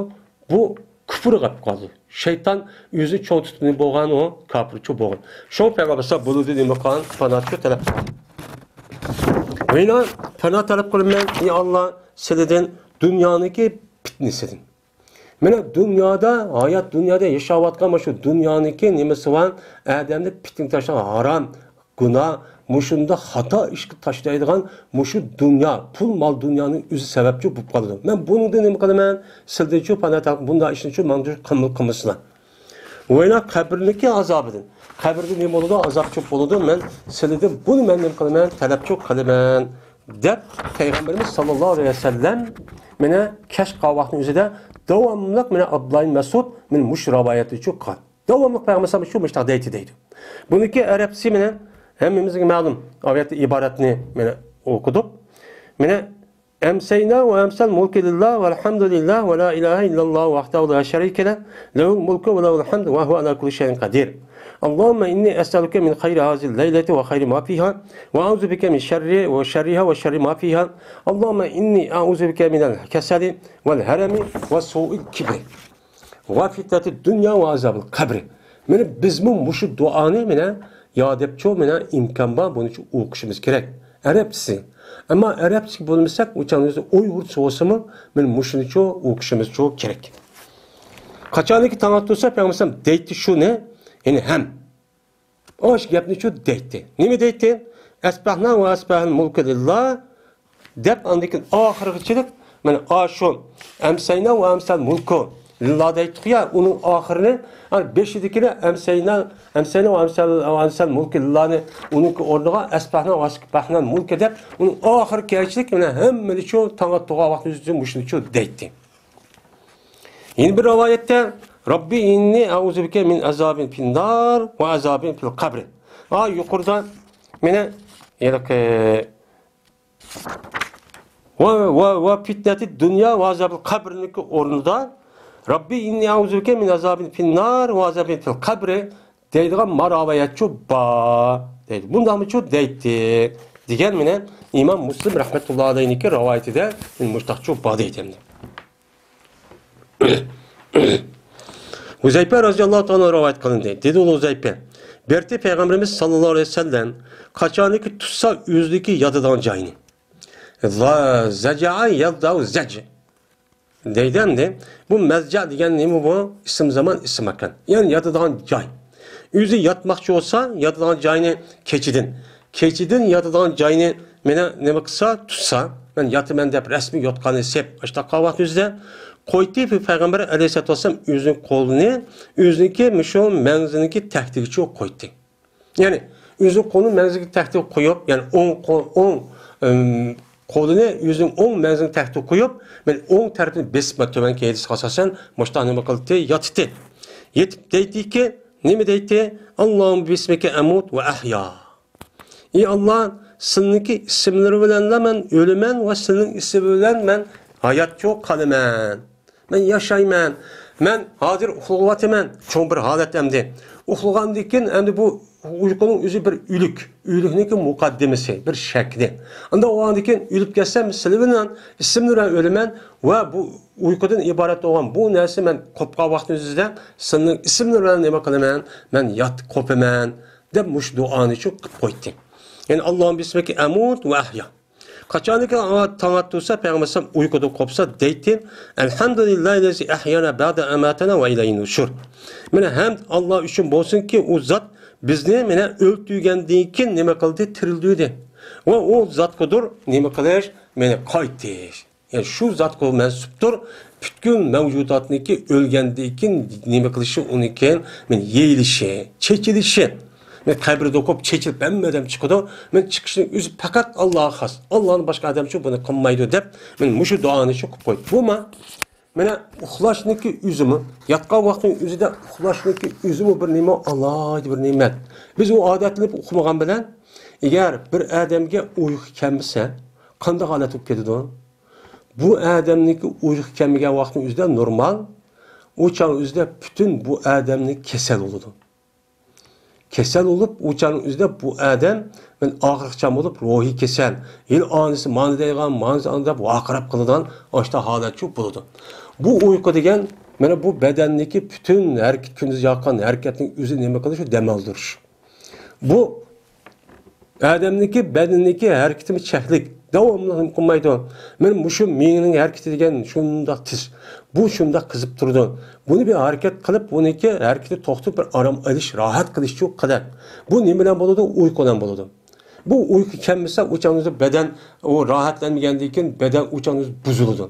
بۇ كۇپۇرغا ئاپىرىپ قالىدۇ. شەيتان ئۆزىنى چوڭ تۇتقىنى بولغان، ئۇ كاپىرچۇ بولغان. شۇڭا پەيغەمبەر بۇنىڭدىن نېمە قىلغان؟ پاناھچۇ تەلەپ قىلغان. ۋەيلا، پاناھ تەلەپ قىلىمەن، ئى ئاللا، سىلىدىن دۇنيانىڭكى پىتنىسىدىن. مانا دۇنيادا، ھايات دۇنيادا ياشاۋاتقان مانا شۇ دۇنيانىڭكى نېمىسى بار؟ ئادەمنى پىتنىگە تاشلايدىغان ھارام، گۇناھ، مۇشۇنداق خاتا ئىشقا تاشلايدىغان مۇشۇ دۇنيا، پۇل مال دۇنيانىڭ ئۆزى سەۋەبچى بولۇپ قالىدۇ. مەن بۇنىڭدىن نېمە قىلىمەن؟ سىلدىنچۇ پانا تاپ، بۇنداق ئىشنىچۇ ماڭا قىلمىسىلا. ۋەيلا قەبرىنىڭكى ئازابىدىن، قەبرىدە نېمە بولىدۇ؟ ئازابچۇ بولىدۇ. مەن سىلىدىن بۇنى مەن نېمە قىلىمەن؟ تەلەپچۇ قىلىمەن، دەپ پەيغەمبىرىمىز ساللاللاھۇ ئەلەيھى ۋەسەللەم مانا كەچ قالغان ۋاقىتنىڭ ئۆزىدە داۋاملىق مانا ئابدۇللا ئىبن مەسئۇد مانا مۇشۇ رىۋايەتنى چۈشۈرگەن. داۋاملىق پەيغەمبەر شۇ مۇشۇنداق دەيتتى دەيدۇ. بۇنىڭكى ئەرەبچىسى مانا ھەممىمىزگە مەلۇم. ئاۋۇ يەردە ئىبارەتنى مانا ئوقۇدۇق. مانا أمسينا وأمسى الملك لله والحمد لله ولا إله إلا الله وحده لا شريك له، له الملك وله الحمد وهو على كل شيء قدير. اللهم إني أسألك من خير هذه الليلة وخير ما فيها، وأعوذ بك من شر وشرها وشر ما فيها. اللهم إني أعوذ بك من الكسل والهرم وسوء الكبر وفتنة الدنيا وعذاب القبر. مانا بىزمۇ مۇشۇ دۇئانى مانا يا دەپچۇ، مانا ئىمكان بار، بۇنىچۇ ئوقۇشىمىز كېرەك. ئەرەبچىسى. ئەمما ئەرەبچىسى بولمىساق، ئۇ چاغدا ئۇيغۇرچە بولسىمۇ، مانا مۇشۇنىچۇ ئوقۇشىمىزچۇ كېرەك. قاچانكى تاڭ ئاتتۇرسا، پەيغەمبەر دەيتتى شۇنى، يەنى ھەم. ئاشۇ گەپنىچۇ دەيتتى. نېمە دەيتتى؟ أصبحنا وأصبح الملك لله دەپ، ئاندىن كېيىن ئاخىرغىچىلىك، مانا، ئاشۇ أمسينا وأمسى الملك لله دەيتتۇق يا، ئۇنىڭ ئاخىرىنى، ئانا بېشىدىكىنى أمسينا، أمسينا وأمسى، وأمسى الملك لله نى، ئۇنىڭكى ئورنىغا أصبحنا وأصبح الملك دەپ، ئۇنىڭ ئاخىرى كەلگۈچىلىك، مانا، ھەممىنىچۇ تاڭ ئاتتۇرغان ۋاقتى ئۆزى مۇشۇنىچۇ دەيتتى. يەنە بىر رىۋايەتتە، رەببى ئىننى ئەئۇزۇ بىكە مىن ئازابىن فىننار ۋە ئازابىن فىل قەبرى. ھا، يۇقىرىدا مانا، ھېلىقى، ۋە، ۋە، ۋە فىتنەتى دۇنيا ۋە ئازابىل قەبرىنىڭكى ئورنىدا، رەببى ئىننى ئەئۇزۇ بىكە مىن ئازابىن فىننار ۋە ئازابىن فىل قەبرى دەيدىغان ما رىۋايەتچۇ بار دەيدۇ. بۇنداقمىچۇ دەيتتى دېگەن مانا ئىمام مۇسلىم رەھمەتۇللا ئەلەيھنىڭكى رىۋايىتىدە مۇشۇنداقچۇ بار دەيدۇ ئەمدى. ھۇزەيپە رەزىياللاھۇ تائالا رىۋايەت قىلىندى. دېدى ئۇ ھۇزەيپە، بىرتى پەيغەمبىرىمىز ساللاللاھۇ ئەلەيھى ۋەسەللەم قاچانكى تۇتسا ئۆزىدىكى ياتىدىغان جايىنى. زا-، زەجەئە يەزدەئۇ زەج دەيدۇ ئەمدى. بۇ مەزجە دېگەن نېمە بۇ؟ ئىسىم زامان، ئىسىم ماكان. يەنى ياتىدىغان جاي. ئۆزى ياتماقچى بولسا، ياتىدىغان جاينى كېچىدىن. كېچىدىن ياتىدىغان جاينى مانا نېمە قىلسا، تۇتسا، مەن ياتىمەن دەپ رەسمىي يوتقاننى سېپ، ئاشتاق قاۋاق يۈزىدە قويدى. پەيغەمبەر ئەلەيھىسسالاتۇ ۋەسسالام ئۆزىنىڭ قولىنى ئۆزىنىڭكى مۇشۇ مەڭزىنىڭكى تەكتىگىچە قويدى. يەنى ئۆزىنىڭ قولىنى مەڭزىگە تەكتىگە قويۇپ، يەنى ئوڭ قول، ئوڭ، ئىم، قولىنى ئۆزىنىڭ ئوڭ مەڭزىگە تەكتىگە قويۇپ، مەن ئوڭ تەرىپىنى بېسىپ، تۆۋەنكى ھەدىسكە ئاساسەن مۇشۇنداق نېمە قىلدى؟ ياتتى. يېتىپ دەيتتىكى، نېمە دەيتتى؟ ئاللاھۇممە بىسمىكە ئەمۇت ۋە ئەھيا. ئى ئاللا، سېنىڭكى ئىسىملىرى بىلەنلا مەن ئۆلىمەن ۋە سېنىڭ ئىسمىڭ بىلەن مەن ھاياتچۇ قالىمەن. مەن ياشايمەن. مەن ھازىر ئۇخلىۋاتىمەن. چوڭ بىر ھالەت ئەمدى. ئۇخلىغاندىن كېيىن ئەمدى بۇ ئۇيقۇنىڭ ئۆزى بىر ئۆلۈك. ئۆلۈكنىڭكى مۇقەددىمىسى، بىر شەكلى. ئاندىن ئۇنىڭدىن كېيىن ئۆلۈپ كەتسەم، سىلى بىلەن ئىسىملىرى بىلەن ئۆلىمەن ۋە بۇ ئۇيقۇدىن ئىبارەت بولغان بۇ نەرسە مەن قوپقان ۋاقتىمىزدا سىلىنىڭ ئىسىملىرى بىلەن نېمە قىلىمەن؟ مەن ياتىپ قوپىمەن، دەپ مۇشۇ دۇئانى شۇ قىلىپ قويدى. يەنى، ئاللاھۇممە بىسمىكە ئەمۇت ۋە ئەھيا. قاچانكى تاڭ ئاتتۇرسا، پەيغەمبەر ئەلەيھىسسالام ئۇيقۇدىن قوپسا دەيتتى، ئەلھەمدۇلىللاھىللەزى ئەھيانا بەئدە ئەماتەنا ۋە ئىلەيھىن نۇشۇر. مانا ھەمد ئاللا ئۈچۈن بولسۇنكى، ئۇ زات بىزنى مانا ئۆلتۈرگەندىن كېيىن نېمە قىلدى؟ تىرىلدۈردى. ۋە ئۇ زاتقىدۇر نېمە قىلىش؟ مانا قايتىش. يەنى شۇ زاتقا مەنسۇپتۇر، پۈتكۈل مەۋجۇداتنىڭكى ئۆلگەندىن كېيىن نېمە قىلىشى، ئۇنىڭ كېيىن مانا يېيىلىشى، چېچىلىشى. مانا قەبرىدە قوپ چېچىلىپ ھەممە ئادەم چىقىدۇ. مانا چىقىشنىڭ ئۆزى پەقەت ئاللاغا خاس. ئاللانى باشقا ئادەمچۇ بۇنى قىلمايدۇ دەپ، مانا مۇشۇ دۇئانى شۇ قىلىپ قويدى. بۇما، مانا ئۇخلاشنىڭكى ئۆزىمۇ، ياتقان ۋاقتىنىڭ ئۆزىدە ئۇخلاشنىڭكى ئۆزىمۇ بىر نېمە، ئالاھىدە بىر نېمەت. بىز ئۇ ئادەتلىنىپ ئۇخلىمىغان بىلەن، ئەگەر بىر ئادەمگە ئۇيقۇ كەلمىسە، قانداق ھالەت بولۇپ كېتىدۇ؟ بۇ ئادەمنىڭكى ئۇيقۇ كەلمىگەن ۋاقتىنىڭ ئۆزىدە نورمال، ئۇ چاغنىڭ ئۆزىدە پۈتۈن بۇ ئادەمنىڭ كېسەل بولىدۇ. كېسەل بولۇپ، ئۇ چاغنىڭ ئۆزىدە بۇ ئادەم مەن ئاغرىقچان بولۇپ، روھىي كېسەل، ھېلى ئانىسى مانا دەيدىغان، مانىسى ئانا دەپ ۋارقىراپ قالىدىغان ئاشتا ھالەتچۇ بولىدۇ. بۇ ئۇيقۇ دېگەن، مانا بۇ بەدەننىڭكى پۈتۈن ھەرىكەت، كۈندۈز ياققان ھەرىكەتنىڭ ئۆزى نېمە قىلىش؟ دەمالدۇرۇش. بۇ ئادەمنىڭكى بەدىنىدىكى ھەرىكىتىمۇ چەكلىك، داۋاملىق نېمە قىلمايدۇ. مانا مۇشۇ مېڭىنىڭ ھەرىكىتى دېگەن شۇنداق تېز. بۇ شۇنداق قىزىپ تۇرىدۇ. بۇنى بىر ھەرىكەت قىلىپ، بۇنىڭكى ھەرىكىتى توختىتىپ، بىر ئارام ئېلىش، راھەت قىلىش ئۈچۈن قىلىدۇ. بۇ نېمە بىلەن بولىدۇ؟ ئۇيقۇ بىلەن بولىدۇ. بۇ ئۇيقۇ كەلمىسە، ئۇ چاغنىڭدا بەدەن، ئۇ راھەتلەنمىگەندىن كېيىن بەدەن ئۇ چاغنىڭدا بۇزۇلىدۇ.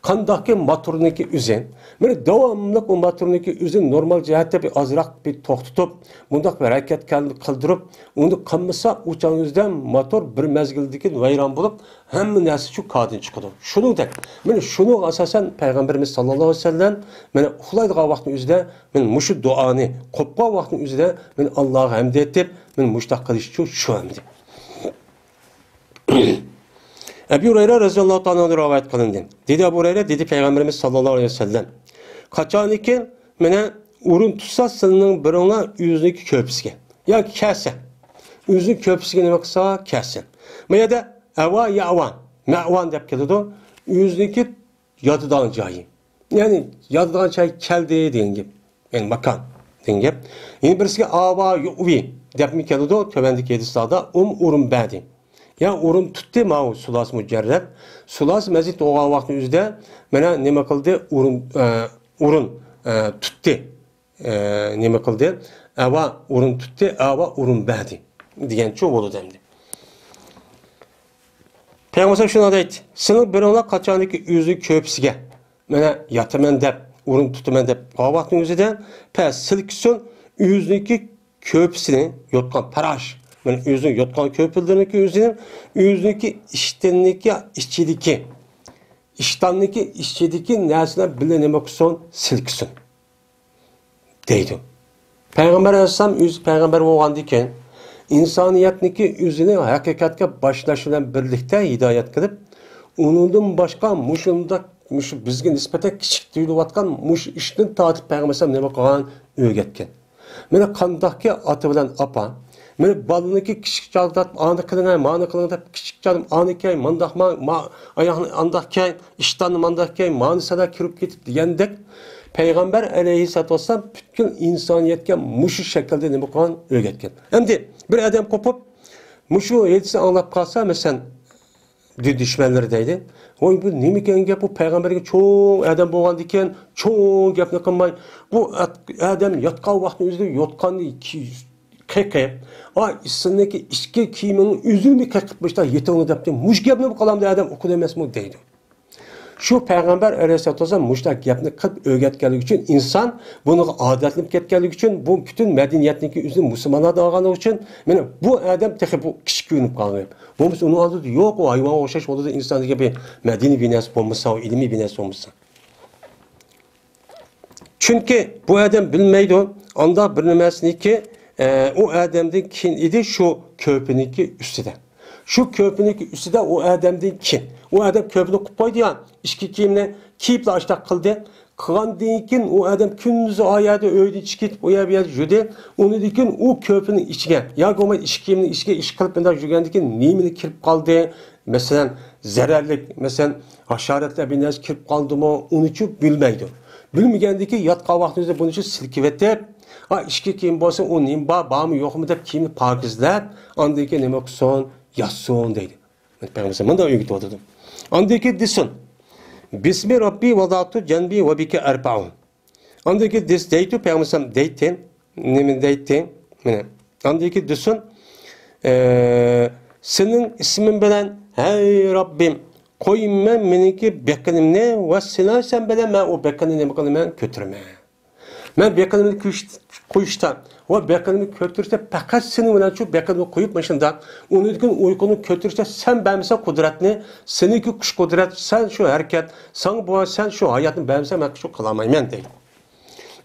قانداقكى موتورنىڭكى ئۆزى، مانا داۋاملىق ئۇ موتورنىڭكى ئۆزى نورمال جەھەتتە بىر ئازراق بىر توختىتىپ، بۇنداق بىر ھەرىكەت قىلدۇرۇپ، ئۇنى قىلمىسا، ئۇ چاغنىڭدا موتور بىر مەزگىلدىن كېيىن ۋەيران بولۇپ، ھەممە نەرسە شۇ كاردىن چىقىدۇ. شۇنىڭدەك، مانا شۇنىڭغا ئاساسەن پەيغەمبىرىمىز ساللاللاھۇ ئەلەيھى ۋەسەللەم مانا ئۇخلايدىغان ۋاقتىنىڭ ئۆزىدە مانا مۇشۇ دۇئانى، قوپقان ۋاقتىنىڭ ئۆزىدە مانا ئاللاغا ھەمد ئېيتىپ، مانا مۇشۇنداق قىلىشچۇ شۇ ئەمدى. ئەبۇ ھۇرەيرە رەزىياللاھۇ تائالا ئەنھۇدىن رىۋايەت قىلىندى. دېدى ئەبۇ ھۇرەيرە، دېدى پەيغەمبىرىمىز ساللاللاھۇ ئەلەيھى ۋەسەللەم، قاچانكى مانا ئورۇن تۇتسا سىلىنىڭ بىرىڭلار ئۆزىنىڭكى كۆرپىسىگە ياكى كەلسە، ئۆزىنىڭ كۆرپىسىگە نېمە قىلسا كەلسە. بۇ يەردە ئەۋا، يەۋا، مەۋان دەپ كېلىدۇ. ئۆزىنىڭكى ياتىدىغان جايى. يەنى ياتىدىغان جاي كەلدى دېگەن گەپ. يەنى ماكان دېگەن گەپ. يەنە بىرسىگە ئاۋا، يۇۋى دەپمۇ كېلىدۇ تۆۋەندىكى ھەدىسلاردا. ئۇم ئورۇن بەردى. يا ئورۇن تۇتتى ماۋۇ سۇلاسى مۇجەررەت. سۇلاسى مەزىد بولغان ۋاقىتنىڭ ئۆزىدە مانا نېمە قىلدى؟ ئورۇن، ئە، ئورۇن، ئە، تۇتتى. ئە، نېمە قىلدى؟ ئەۋا ئورۇن تۇتتى، ئاۋا ئورۇن بەردى دېگەنچۇ بولىدۇ ئەمدى. پەيغەمبەر شۇنداق دەيتتى، سىلىڭ بىرىڭلار قاچانكى ئۆزىنىڭ كۆرپىسىگە مانا ياتىمەن دەپ، ئورۇن تۇتىمەن دەپ قالغان ۋاقتىنىڭ ئۆزىدە، پە سىلكىسۇن ئۆزىنىڭكى كۆرپىسىنى يوتقان پاراش، مانا ئۆزىنىڭ يوتقان كۆرپىلىرىنىڭكى ئۆزىنىڭ، ئۆزىنىڭكى ئىشتىنىكى ئىچىدىكى، ئىشتاننىكى ئىچىدىكى نەرسىلەر بىلەن نېمە قىلسۇن؟ سىلكىسۇن. دەيدۇ. پەيغەمبەر ئەلەيھىسسالام ئۆزى پەيغەمبەر بولغاندىن كېيىن، ئىنسانىيەتنىڭكى ئۆزىنى ھەقىقەتكە باشلاش بىلەن بىرلىكتە ھىدايەت قىلىپ، ئۇنىڭدىن باشقا مۇشۇنداق، مۇشۇ بىزگە نىسبەتەن كىچىك تۇيۇلۇۋاتقان مۇشۇ ئىشتىن تارتىپ پەيغەمبەر ئەلەيھىسسالام نېمە قىلغان؟ ئۆگەتكەن. مانا قانداقكى ئاتا بىلەن ئاپا، مانا بالىنىڭكى كىچىك چاغدا ئانى قىلىڭ، مانى قىلىڭ دەپ، كىچىك چاغدا ئانى كەي، مانداق ما-، ما-، ئاياغنى ئانداق كەي، ئىشتاننى مانداق كەي، مانى سەدە كىرىپ كېتىپ دېگەندەك، پەيغەمبەر ئەلەيھىسسالاتۇ ۋەسسالام پۈتكۈل ئىنسانىيەتكە مۇشۇ شەكىلدە نېمە قىلغان؟ ئۆگەتكەن. ئەمدى بىر ئادەم قوپۇپ، مۇشۇ ھەدىسنى ئاڭلاپ قالسا، مەسىلەن، دۈشمەنلىرى دەيدۇ. ۋاي، بۇ نېمىكەن گەپ؟ بۇ پەيغەمبەرگە چوڭ ئادەم بولغاندىكىن، چوڭ گەپنى قىلماي، بۇ ئات-، ئادەم ياتقان ۋاقتىنىڭ ئۆزىدە يوتقاننى كىي-، قېقىپ، ئا، ئىسسىنىڭكى ئىچكى كىيىمىنىڭ ئۆزىنى قېقىپ، مۇشۇنداق يېتىڭلار دەپتۇ. مۇشۇ گەپنى بۇ قىلامدۇ ئادەم ئۇقىدۇ ئەمەسمۇ دەيدۇ. شۇ پەيغەمبەر ئەلەيھىسسالاتۇ ۋەسسالام مۇشۇنداق گەپنى قىلىپ ئۆگەتكەنلىكى ئۈچۈن، ئىنسان بۇنىڭغا ئادەتلىنىپ كەتكەنلىكى ئۈچۈن، بۇ پۈتۈن مەدەنىيەتنىڭكى ئۆزىنى مۇسۇلمانلاردىن ئالغانلىقى ئۈچۈن، مانا بۇ ئادەم تېخى بۇ كىچىك كۆرۈنۈپ قالغان. بولمىسا ئۇنىڭ ئالدىدا يوق، ئۇ ھايۋانغا ئوخشاش بولىدۇ، ئىنساندىكى بىر مەدەنىي بىناسى بولمىسا، ئۇ ئىلمىي بىناسى بولمىسا. چۈنكى بۇ ئادەم بىلمەيدۇ، ئانداق بىر نېمەسىنىكى، ئە، ئۇ ئادەمدىن كېيىن ئىدى شۇ كۆرپىنىڭكى ئۈستىدە. شۇ كۆرپىنىڭكى ئۈستىدە ئۇ ئادەمدىن كېيىن. ئۇ ئادەم كۆرپىنى قىپ قويدى يا، ئىچكى كىيىمنى كىيىپلا ئاشتاق قىلدى. قىلغاندىن كېيىن ئۇ ئادەم كۈندۈزى ئا يەردە ئۆيدىن چىقىپ كېتىپ، ئۇ يەر بۇ يەردە يۈردى. ئۇنىڭدىن كېيىن ئۇ كۆرپىنىڭ ئىچىگە ياكى بولمىسا ئىچكى كىيىمنىڭ ئىچىگە ئىش قىلىپ مۇنداق يۈرگەندىن كېيىن نېمىلا كىرىپ قالدى؟ مەسىلەن، زەرەرلىك، مەسىلەن، ھاشاراتلار بىر نەرسە كىرىپ قالدىمۇ، ئۇنىچۇ بىلمەيدۇ. بىلمىگەندىكىن ياتقان ۋاقتىمىزدا بۇنىچۇ سىلكىۋېتىپ، ئا، ئىچكى كىيىم بولسا ئۇ نېمە بار، بارمۇ يوقمۇ دەپ كىيىمنى پاكىزلاپ، ئاندىن كېيىن نېمە قىلسۇن؟ ياتسۇن دەيدۇ. پەيغەمبەر مۇنداق ئۆگىتىۋاتىدۇ. ئاندىن كېيىن دېسۇن، بىسمى رەببى ۋەزەئتۇ جەنبى ۋە بىكە ئەرفەئۇ. ئاندىن كېيىن دېس-، دەيتتى، پەيغەمبەر ئەلەيھىسسالام دەيتتى. نېمە دەيتتى؟ مانا. ئاندىن كېيىن دېسۇن، ئە، سېنىڭ ئىسمىڭ بىلەن، ھەي رەببىم، قويىمەن مېنىڭكى بېقىنىمنى ۋە سېنىڭ سەن بىلەن مەن ئۇ بېقىنى نېمە قىلىمەن؟ كۆتۈرىمەن. مەن بېقىنىمنى كۆش-، قويۇشتا ۋە بېقىنىمنى كۆتۈرۈشتە پەقەت سېنىڭ بىلەن شۇ بېقىنىمنى قويۇپ مۇشۇنداق، ئۇنىڭدىن كېيىن ئۇيقۇنى كۆتۈرۈشتە سەن بەرمىسەڭ قۇدرەتنى، سېنىڭكى كۈچ قۇدرەت، سەن شۇ ھەرىكەت، ساڭا بۇ، سەن شۇ ھاياتنى بەرمىسەڭ مەن شۇ قىلالايمەن دەيدۇ.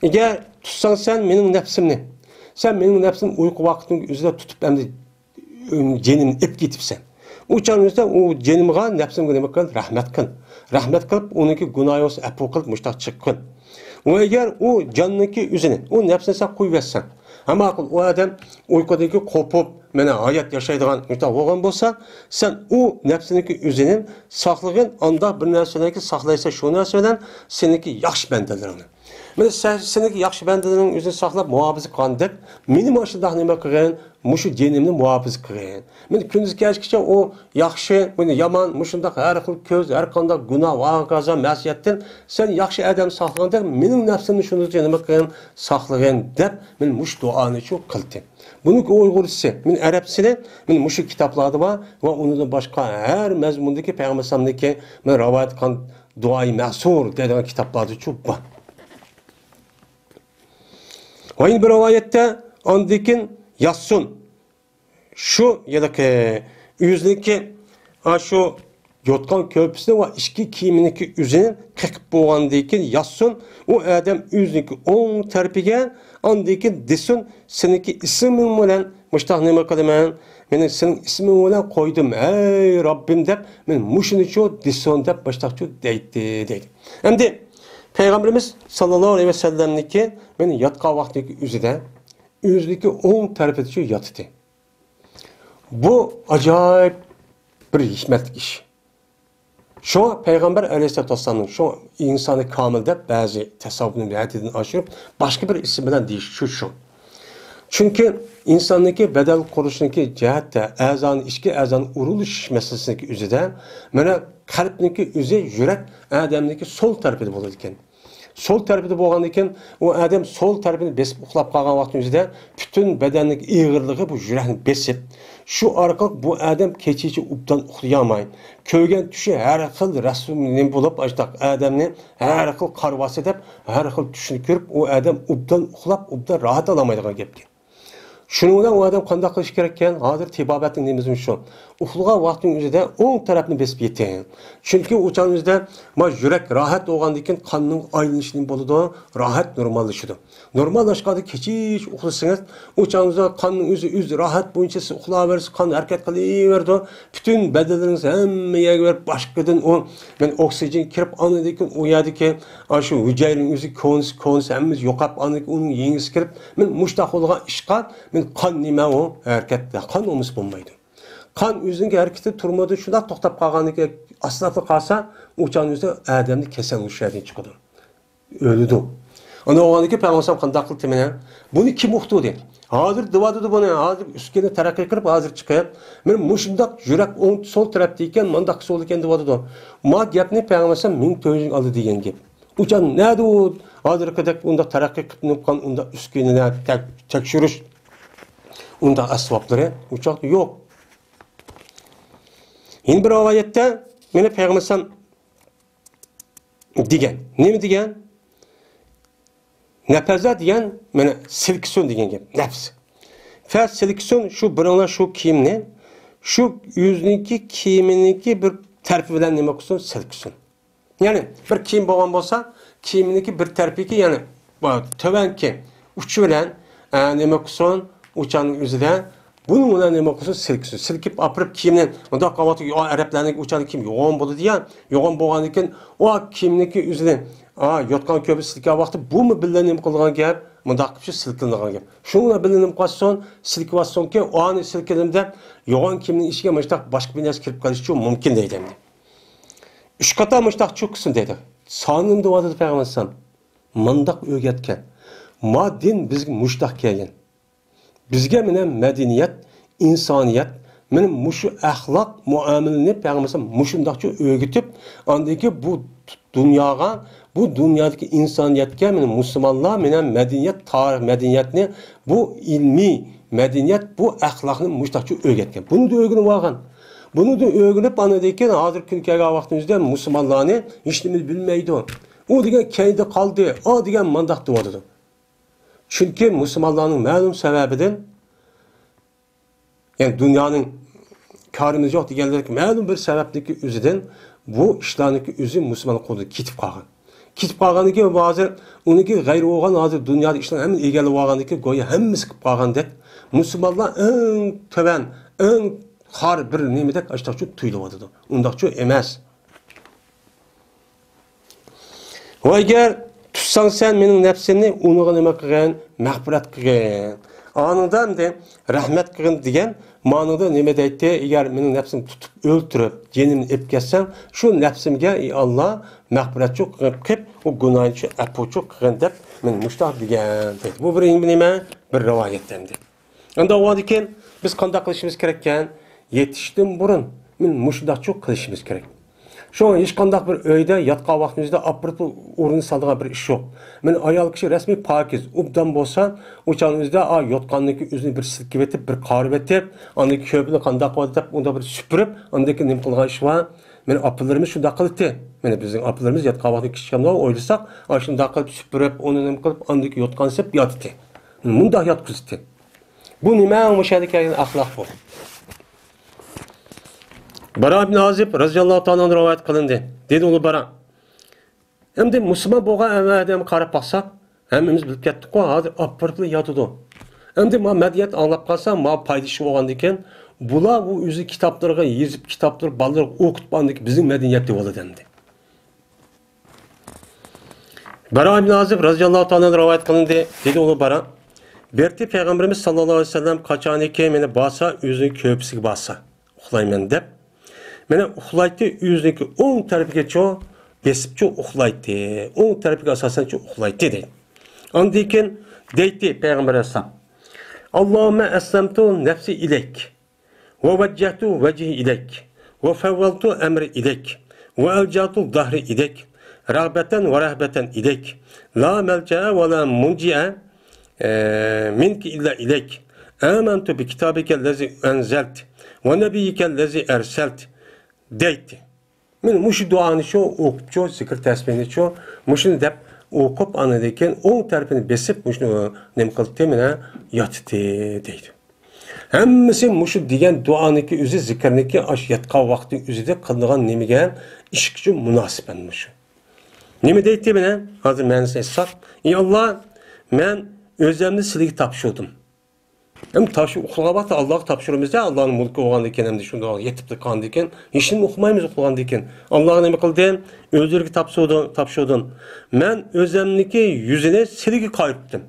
ئەگەر تۇتساڭ سەن مېنىڭ نەپسىمنى، سەن مېنىڭ نەپسىمنى ئۇيقۇ ۋاقتىنىڭ ئۆزىدە تۇتۇپ ئەمدى جېنىمنى ئېلىپ كېتىپسەن. ئۇ چاغنىڭ ئۆزىدە ئۇ جېنىمغا، نەپسىمگە نېمە قىل؟ رەھمەت قىل. رەھمەت قىلىپ، ئۇنىڭكى گۇناھى بولسا ئەپۇ قىلىپ، مۇشتاق چىققىن. ئۇ ئەگەر ئۇ جاننىڭكى ئۆزىنى، ئۇ نەپسىنى سەن قويۇۋەتسەڭ، ھەممە ئەقىل ئۇ ئادەم ئۇيقۇدىكى قوپۇپ، مانا ھايات ياشايدىغان مۇشۇنداق بولغان بولسا، سەن ئۇ نەپسىنىڭكى ئۆزىنى ساقلىغىن، ئانداق بىر نەرسىلەرنى ساقلايسەن، شۇ نەرسە بىلەن سېنىڭكى ياخشى بەندىلىرىڭنى. مانا سەن، سېنىڭكى ياخشى بەندىلىرىڭنىڭ ئۆزىنى ساقلاپ مۇھاپىزە قىلغاندەك، مېنى مانا شۇنداق نېمە قىلغىن، مۇشۇ جېنىمنى مۇھاپىزە قىلغىن. مانا كۈندۈز كەچكىچە ئۇ ياخشى، بۇنى يامان، مۇشۇنداق ھەر خىل كۆز، ھەر قانداق گۇناھ، ۋاھاكازا مەسىيەتتىن سەن ياخشى ئادەم ساقلىغاندەك، مېنىڭ نەپسىمنى شۇنىڭدىن نېمە قىلغىن، ساقلىغىن دەپ، مانا مۇشۇ دۇئانىچۇ قىلدى. بۇنىڭكى ئۇيغۇرچىسى، مانا ئەرەبچىسى، مانا مۇشۇ كىتابلاردا بار ۋە ئۇنىڭدىن باشقا ھەر مەزمۇندىكى پەيغەمبەر ئەلەيھىسسالامنىڭكى مانا رىۋايەت قىلغان دۇئائى مەسۇر دەيدىغان كىتابلاردىچۇ بار. ۋە يەنە بىر رىۋايەتتە ئاندىن كېيىن ياتسۇن. شۇ يەنى ئۆزىنىڭكى، ئا، شۇ يوتقان كۆرپىسىنى ۋە ئىچكى كىيىمىنىڭكى ئۆزىنى قېقىپ بولغاندىن كېيىن ياتسۇن. ئۇ ئادەم ئۆزىنىڭكى ئوڭ تەرىپىگە، ئاندىن كېيىن دېسۇن، سېنىڭكى ئىسمىڭ بىلەن مۇشتاق نېمە قىلىمەن؟ مېنىڭ سېنىڭ ئىسمىڭ بىلەن قويدۇم، ئەي رەببىم دەپ، مېنى مۇشۇنىچۇ دېسۇن دەپ مۇشتاقچۇ دەيتتى، دەيدۇ. ئەمدى پەيغەمبىرىمىز ساللاللاھۇ ئەلەيھى ۋەسەللەمنىڭكى مېنى ياتقان ۋاقتىدىكى ئۆزىدە، ئۆزىنىڭكى ئوڭ تەرىپىدىچۇ ياتىتى. بۇ ئاجايىپ بىر ھېكمەتلىك ئىش. شۇڭا پەيغەمبەر ئەلەيھىسسالاتۇ ۋەسسالامنىڭ شۇ ئىنسانى كامىل دەپ بەزى تەسەۋۋۇپنى ھەددىدىن ئاشۇرۇپ، باشقا بىر ئىسىم بىلەن دېيىش شۇ، شۇ. چۈنكى ئىنساننىڭكى بەدەن قۇرۇلۇشىنىڭكى جەھەتتە ئەزانى، ئىچكى ئەزانىڭ ئۇرۇلۇشۇش مەسىلىسىنىڭكى ئۆزىدە، مانا قەلبنىڭكى ئۆزى، يۈرەك ئادەمنىڭكى سول تەرىپىدە بولىدىكەن. سول تەرىپىدە بولغاندىكىن، ئۇ ئادەم سول تەرىپىنى بېسىپ ئۇخلاپ قالغان ۋاقتىنىڭ ئۆزىدە پۈتۈن بەدەننىڭ ئېغىرلىقى بۇ يۈرەكنى بېسىپ، شۇ ئارقىلىق بۇ ئادەم كېچىچە ئوبدان ئۇخلىيالماي، كۆرگەن چۈشى ھەر خىل رەسىم نېمە بولۇپ، ئاشۇنداق ئادەمنى ھەر خىل قارىۋاتسا دەپ، ھەر خىل چۈشنى كۆرۈپ، ئۇ ئادەم ئوبدان ئۇخلاپ، ئوبدان راھەت ئالالمايدىغان گەپكەن. شۇنىڭ بىلەن ئۇ ئادەم قانداق قىلىشى كېرەككەن؟ ھازىر تېبابەتنىڭ نېمىسىمۇ شۇ. ئۇخلىغان ۋاقتىنىڭ ئۆزىدە ئوڭ تەرەپنى بېسىپ يېتىڭ. چۈنكى ئۇ چاغنىڭ ئۆزىدە ما يۈرەك راھەت بولغاندىن كېيىن قاننىڭ ئايلىنىشى نېمە بولىدۇ؟ راھەت نورماللىشىدۇ. نورماللاشقاندا كېچىچە ئۇخلىسىڭىز، ئۇ چاغنىڭ ئۆزىدە قاننىڭ ئۆزى، ئۆزى راھەت بويىچە سىز ئۇخلاۋېرىسىز، قان ھەرىكەت قىلىۋېرىدۇ. پۈتۈن بەدەنلىرىڭىز ھەممە يەرگە بېرىپ، باشقىدىن ئۇ، مەن ئوكسىگېن كىرىپ، ئاندىن كېيىن ئۇ يەردىكى، ئا، شۇ ھۈجەيرىنىڭ ئۆزى كونىسى، كونىسى ھەممىسى يوقاپ، ئاندىن كېيىن ئۇنىڭ يېڭىسى كىرىپ، مەن مۇشۇنداق بولىدىغان ئىشقا، مەن قان نېمە ئۇ ھەرىكەتتە، قان بولمىسا بولمايدۇ. قان ئۆزىنىڭكى ھەرىكىتى تۇرمىدى، شۇنداق توختاپ قالغاندىكى ئاسراپلا قالسا، ئۇ چاغنىڭ ئۆزىدە ئادەمنىڭ كېسەل بولۇش يەردىن چىقىدۇ. ئۆلىدۇ. ئاندىن بولغاندىكىن پەيغەمبەر قانداق قىلدى مانا؟ بۇنى كىم ئۇقتۇردى؟ ھازىر دېۋاتىدۇ بۇنى، ھازىر ئۈسكۈنە تەرەققىي قىلىپ ھازىر چىقىپ، مانا مۇشۇنداق يۈرەك ئوڭ سول تەرەپتە ئىكەن، مانداق سول ئىكەن دېۋاتىدۇ. ما گەپنى پەيغەمبەر مىڭ تۆت يۈز يىل ئالدى دېگەن گەپ. ئۇ چاغ نەدە ئۇ ھازىرقىدەك ئۇنداق تەرەققىي قىلىپ نېمە قىلغان ئۇنداق ئۈسكۈنىلەر، تەك-، تەكشۈرۈش، ئۇنداق ئەسۋابلىرى ئۇ چاغدا يوق. يەنە بىر رىۋايەتتە مانا پەيغەمبەر دېگەن. نېمە دېگەن؟ نەپەزە دېگەن، مانا، سىلكىسۇن دېگەن گەپ. نەپس. فە سىلكىسۇن، شۇ بىرىڭلار شۇ كىيىمنى، شۇ ئۆزىنىڭكى كىيىمىنىڭكى بىر تەرىپى بىلەن نېمە قىلسۇن؟ سىلكىسۇن. يەنى بىر كىيىم بولغان بولسا، كىيىمنىڭكى بىر تەرىپىكى، يەنى بۇ تۆۋەنكى ئۇچى بىلەن، ئە، نېمە قىلسۇن؟ ئۇچانىڭ ئۆزىدە بۇنىڭ بىلەن نېمە قىلسۇن؟ سىلكىسۇن. سىلكىپ ئاپىرىپ كىيىمنى مۇنداق قىلىۋاتىدۇ. ئەرەبلەرنىڭ ئۇچانىڭ كىيىمى يوغان بولىدۇ يا. يوغان بولغاندىن كېيىن ئۇ كىيىمنىڭكى ئۆزىنى، ئا، يوتقان كۆرپىسى سىلكىگەن ۋاقتى بۇمۇ بىللە نېمە قىلىدىغان گەپ؟ مۇنداق قىلىپ شۇ سىلكىلىنىدىغان گەپ. شۇنىڭ بىللە نېمە قىلسۇن؟ سىلكىۋاتسۇنكى، ئانى سىلكىدىم دەپ يوغان كىيىمنىڭ ئىچىگە مۇشۇنداق باشقا بىر نەرسە كىرىپ قېلىشىچۇ مۇمكىن دەيدۇ ئەمدى. ئۈچ قاتا مۇشۇنداق چۆكسۇن دەيدۇ. سانىم دەۋاتىدۇ پەيغەمبەر ئەلەيھىسسالام. مۇنداق ئۆگەتكەن. ما دىن بىزگە مۇشۇنداق كەلگەن. بىزگە مانا مەدەنىيەت، ئىنسانىيەت، مانا مۇشۇ ئەخلاق مۇئامىلىنى پەيغەمبەر مۇشۇنداقچە ئۆگىتىپ، ئاندىن كېيىن بۇ دۇنياغا، بۇ دۇنيادىكى ئىنسانىيەتكە مانا مۇسۇلمانلار مانا مەدەنىيەت، تارىخ مەدەنىيەتنى، بۇ ئىلمىي مەدەنىيەت، بۇ ئەخلاقنى مۇشۇنداقچە ئۆگەتكەن. بۇنى ئۆگىنىپ ئالغان. بۇنى ئۆگىنىپ، ئاندىن كېيىن ھازىر كۈن كەلگەن ۋاقتىمىزدا مۇسۇلمانلارنى ھېچنېمە بىلمەيدۇ. ئۇ دېگەن كەينىدە قالدى، ئا دېگەن مانداق دېۋاتىدۇ. چۈنكى مۇسۇلمانلارنىڭ مەلۇم سەۋەبىدىن، يەنى دۇنيانىڭ كارىمىز يوق دېگەنلىك مەلۇم بىر سەۋەبنىڭكى ئۆزىدىن بۇ ئىشلارنىڭكى ئۆزى مۇسۇلمان قولىدىن كېتىپ قالغان. كېتىپ قالغاندىن كېيىن ھازىر ئۇنىڭكى غەيرى بولغان ھازىر دۇنيادا ئىشلار ھەممە ئىگىلىۋالغاندىن كېيىن گويا ھەممىسى قىلىپ قالغاندەك مۇسۇلمانلار ئەڭ تۆۋەن، ئەڭ خار بىر نېمىدەك ئاشتاقچۇ تۇيۇلۇۋاتىدۇ. ئۇنداقچۇ ئەمەس. ۋە ئەگەر تۇتساڭ سەن مېنىڭ نەپسىمنى، ئۇنىڭغا نېمە قىلغىن؟ مەغپىرەت قىلغىن. ئانىڭدا ئەمدى رەھمەت قىلغىن دېگەن مانىدا نېمە دەيتتى؟ ئەگەر مېنىڭ نەپسىمنى تۇتۇپ ئۆلتۈرۈپ، جېنىمنى ئېلىپ كەتسەڭ، شۇ نەپسىمگە، ئى ئاللا، مەغپىرەتچۇ قىلىپ، قىلىپ، ئۇ گۇناھنى شۇ ئەپۇچۇ قىلغىن دەپ مېنى مۇشۇنداق دېگەن دەيدۇ. بۇ بىر نېمە؟ بىر رىۋايەت ئەمدى. ئەمدى ئۇندىن كېيىن بىز قانداق قىلىشىمىز كېرەككەن؟ يېتىشتىن بۇرۇن مېنى مۇشۇنداقچۇ قىلىشىمىز كېرەك. شۇڭا ھېچقانداق بىر ئۆيدە ياتقان ۋاقتىمىزدا ئاپىرىپ ئورنىنى سالىدىغان بىر ئىش يوق. مېنى ئايال كىشى رەسمىي پاكىز، ئوبدان بولسا، ئۇ چاغنىڭ ئۆزىدە ئا يوتقاندىن كېيىن ئۆزىنى بىر سىلكىۋېتىپ، بىر قارىۋېتىپ، ئاندىن كېيىن كۆپىنى قانداق قىلىۋاتىدۇ دەپ ئۇندا بىر سۈپۈرۈپ، ئاندىن كېيىن نېمە قىلغان ئىش بار؟ مېنى ئاپىلىرىمىز شۇنداق قىلاتتى. مېنى بىزنىڭ ئاپىلىرىمىز ياتقان ۋاقتى كىچىكىمدە ئويلىساق، ئاشۇنداق قىلىپ سۈپۈرۈپ، ئۇنى نېمە قىلىپ، ئاندىن كېيىن يوتقان سېلىپ ياتىتتى. مۇنداق ياتقۇزاتتى. بۇ نېمە؟ مۇشۇ يەردە كەلگەن ئەخلاق بۇ. بارا ئىبن ئازىب رەزىياللاھۇ تائالا ئەنھۇ رىۋايەت قىلىندى. دېدى ئۇلۇغ بارا. ئەمدى مۇسۇلمان بولغان ھەممە ئادەمگە قاراپ باقساق، ھەممىمىز بىلىپ كەتتۇققۇ، ھازىر ئاپىرىپلا ياتىدۇ. ئەمدى ما مەدەنىيەت ئاڭلاپ قالسا، ما پايدىسى بولغاندىكىن، بۇلار بۇ ئۆزى كىتابلىرىغا يېزىپ، كىتابلىرى بالىلىرىغا ئوقۇتۇپ، ئاندىكى بىزنىڭ مەدەنىيەتتە بولىدۇ ئەمدى. بارا ئىبن ئازىب رەزىياللاھۇ تائالا ئەنھۇ رىۋايەت قىلىندى. دېدى ئۇلۇغ بارا، بېرىپتى پەيغەمبىرىمىز ساللاللاھۇ ئەلەيھى ۋەسەللەم قاچانكى مېنى باسا، ئۆزىنىڭ كۆرپىسىگە باسا، ئۇخلايمەن دەپ. مېنى ئۇخلايتتى، ئۆزىنىڭكى ئوڭ تەرىپىگىچۇ بېسىپچۇ ئۇخلايتتى. ئوڭ تەرىپىگە ئاساسەنچۇ ئۇخلايتتى دەيدۇ. ئاندىن كېيىن دەيتتى پەيغەمبەر ئەلەيھىسسالام، اللهم أسلمت نفسي إليك، ووجهت وجهي إليك، وفوضت أمري إليك، وألجأت ظهري إليك، رغبة ورهبة إليك، لا ملجأ ولا منجأ، ئە، منك إلا إليك، آمنت بكتابك الذي أنزلت، ونبيك الذي أرسلت، دەيتتى. مانا مۇشۇ دۇئانى شۇ ئوقۇپچۇ، زىكىر تەسبىھنى شۇ، مۇشۇنى دەپ ئوقۇپ، ئاندىن كېيىن ئوڭ تەرىپىنى بېسىپ، مۇشۇنى نېمە قىلدى، مانا ياتتى دەيدۇ. ھەممىسى مۇشۇ دېگەن دۇئانىڭكى ئۆزى، زىكىرنىڭكى ئاشۇ ياتقان ۋاقتى ئۆزىدە قىلىنغان نېمىگە، ئىشقىچۇ مۇناسىپ مۇشۇ. نېمە دەيتتى مانا؟ ھازىر مەنىسىنى ئېيتساق، ئى ئاللا، مەن ئۆزۈمنى سىلىگە تاپشۇردۇم. ئەمدى تاپشۇرۇپ ئۇخلىغان ۋاقىتتا ئاللاغا تاپشۇرىمىز-دە، ئاللانىڭ مۇلكى بولغاندىكىن، ئەمدى شۇنداق يېتىپلا قالغاندىكىن، ھېچنېمە ئۇقمايمىز ئۇخلىغاندىكىن. ئاللاغا نېمە قىلدىم؟ ئۆزلىرىگە تاپشۇردۇم، تاپشۇردۇم. مەن ئۆزۈمنىڭكى يۈزىنى سىلىگە قايرىتتىم.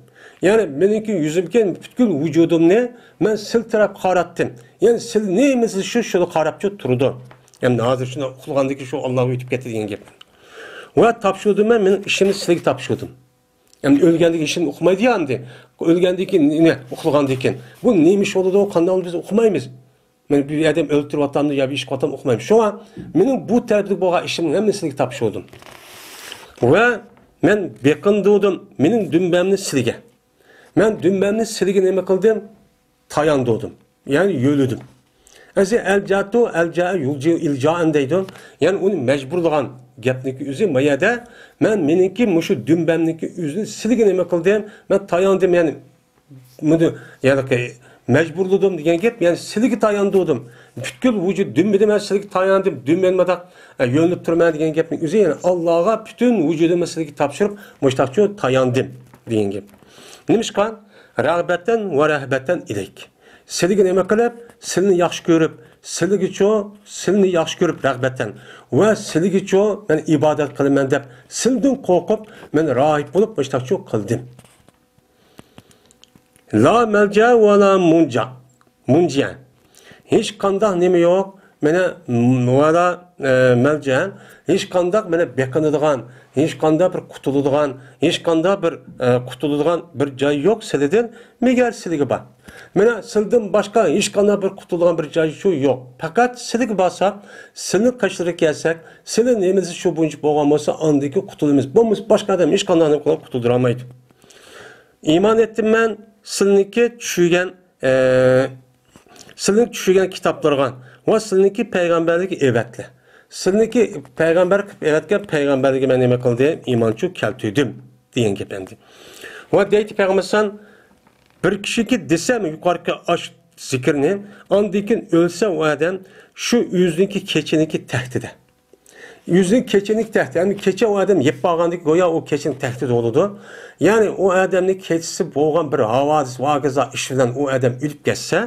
يەنى مېنىڭكى يۈزۈمكى پۈتكۈل ۋۇجۇدۇمنى مەن سىل تەرەپ قاراتتىم. يەنى سىل نېمىسى شۇ، شۇنى قاراپچۇ تۇرىدۇ. ئەمدى ھازىر شۇنداق ئۇخلىغاندىكىن شۇ ئاللاغا ئۆتۈپ كەتتى دېگەن گەپ. ۋە تاپشۇردۇم مەن، مېنىڭ ئىشىمنى سىلىگە تاپشۇردۇم. ئەمدى ئۆلگەندىن كېيىن ئىشىنى ئۇقمايدۇ يا ئەمدى. ئۆلگەندىن كېيىن نېمە؟ ئۇخلىغاندىن كېيىن. بۇ نېمە ئىش بولىدۇ؟ قانداق بىز ئۇقمايمىز؟ مەن بىر ئادەم ئۆلتۈرۈۋاتامدۇ يا بىر ئىش قىلىۋاتامدۇ ئۇقمايمىز. شۇڭا مېنىڭ بۇ تەرەپتىكى بولغان ئىشىمنىڭ ھەممىسىنى سىلىگە تاپشۇردۇم. ۋە مەن بېقىندۇردۇم مېنىڭ دۈمبەمنى سىلىگە. مەن دۈمبەمنى سىلىگە نېمە قىلدىم؟ تاياندۇردۇم. يەنى يۆلىدىم. ئەسلى ئەلجەتۇ، ئەلجەئە يۇلجىئۇ ئىلجائەن دەيدۇ. يەنى ئۇنى مەجبۇرلىغان گەپنىڭكى ئۆزى ما يەردە، مەن مېنىڭكى مۇشۇ دۈمبەمنىڭكى ئۆزىنى سىلىگە نېمە قىلدىم؟ مەن تاياندىم، يەنى بۇنى، يەنى مەجبۇرلىدىم دېگەن گەپ، يەنى سىلىگە تاياندۇردۇم. پۈتكۈل ۋۇجۇد دۈمبىدە مەن سىلىگە تاياندىم، دۈمبىدە مۇنداق، ئە، يۆلىنىپ تۇرىمەن دېگەن گەپنىڭ ئۆزى، يەنى ئاللاغا پۈتۈن ۋۇجۇدۇمنى سىلىگە تاپشۇرۇپ، مۇشتاقچۇ تاياندىم دېگەن گەپ. نېمىشقا؟ رەغبەتەن ۋە رەھبەتەن ئىلەيك. سىلىگە نېمە قىلىپ، سىلىنى ياخشى كۆرۈپ، سىلىگىچۇ، سىلىنى ياخشى كۆرۈپ رەغبەتەن ۋە سىلىگىچۇ مەن ئىبادەت قىلىمەن دەپ، سىلىدىن قورقۇپ، مەن راھىب بولۇپ مۇشتاقچۇ قىلدىم. لا مەلجە ۋە لا مۇنجا. مۇنجىيە. ھېچقانداق نېمە يوق. مانا، م-، ۋە لا، ئە، مەلجە. ھېچقانداق مانا بېقىنىدىغان، ھېچقانداق بىر قۇتۇلىدىغان، ھېچقانداق بىر، ئە، قۇتۇلىدىغان بىر جاي يوق سىلىدىن. مەگەر سىلىگە بار. مانا سىلىدىن باشقا ھېچقانداق بىر قۇتۇلىدىغان بىر جاي شۇ يوق. پەقەت سىلىگە بارساق، سىلىنىڭ قېشىلىرىغا كەلسەك، سىلى نېمىسى شۇ بويىچە بولغان بولسا، ئاندىن كېيىن قۇتۇلىمىز. بولمىسا باشقا ئادەم ھېچقانداق نېمە قىلىپ قۇتۇلدۇرالمايدۇ. ئىمان ئېيتتىم مەن سىلىنىڭكى چۈشۈرگەن، ئە، سىلىنىڭ چۈشۈرگەن كىتابلىرىغا ۋە سىلىنىڭكى پەيغەمبەرلىككە ئەۋەتكەن، سىلىنىڭكى پەيغەمبەر قىلىپ ئەۋەتكەن پەيغەمبەرلىككە مەن نېمە قىلدىم؟ ئىمانچۇ كەلتۈردۈم دېگەن گەپ ئەمدى. ۋە دەيتتى پەيغەمبەر سان بىر كىشىكى دېسە يۇقىرىقى ئاش زىكىرنى، ئاندىن كېيىن ئۆلسە ئۇ ئادەم شۇ ئۆزىنىڭكى كېچىنىڭكى تەختىدە. يۈزىنى كېچىنىڭكى تەختى، يەنى كېچە ئۇ ئادەم يېتىپ قالغاندىكىن گويا ئۇ كېچىنىڭ تەختىدە بولىدۇ. يەنى ئۇ ئادەمنىڭ كېچىسى بولغان بىر ھاۋادىس، ۋاكىزا ئىش بىلەن ئۇ ئادەم ئۆلۈپ كەتسە،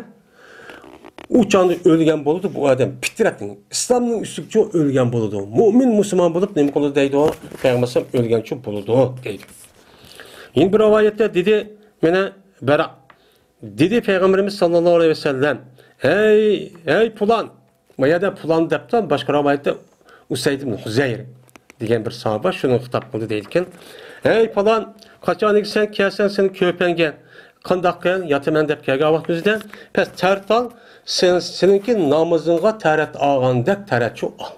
ئۇ چاغدا ئۆلگەن بولىدۇ بۇ ئادەم. پىترەتنىڭ، ئىسلامنىڭ ئۈستىگىچۇ ئۆلگەن بولىدۇ. مۇئمىن مۇسۇلمان بولۇپ نېمە قىلىدۇ دەيدۇ؟ پەيغەمبەر ئۆلگەنچۇ بولىدۇ دەيدۇ. يەنە بىر رىۋايەتتە دېدى، مانا بەرا. دېدى پەيغەمبىرىمىز ساللاللاھۇ ئەلەيھى ۋەسەللەم، ھەي، ھەي پۇلان! بۇ يەردە پۇلان دەپتۇ، باشقا رىۋايەتتە ئۇسەيد ئىبن ھۇزەير دېگەن بىر ساھابە شۇنى خىتاب قىلدى دەيدىكەن. ھەي پالان، قاچانكى سەن كەلسەڭ سېنىڭ كۆپەڭگە، قانداق قىل، ياتىمەن دەپ كەلگەن ۋاقتىمىزدا، پەس تەرت ئال، سېن، سېنىڭكى نامىزىڭغا تەرەت ئالغاندەك تەرەتچۇ ئال.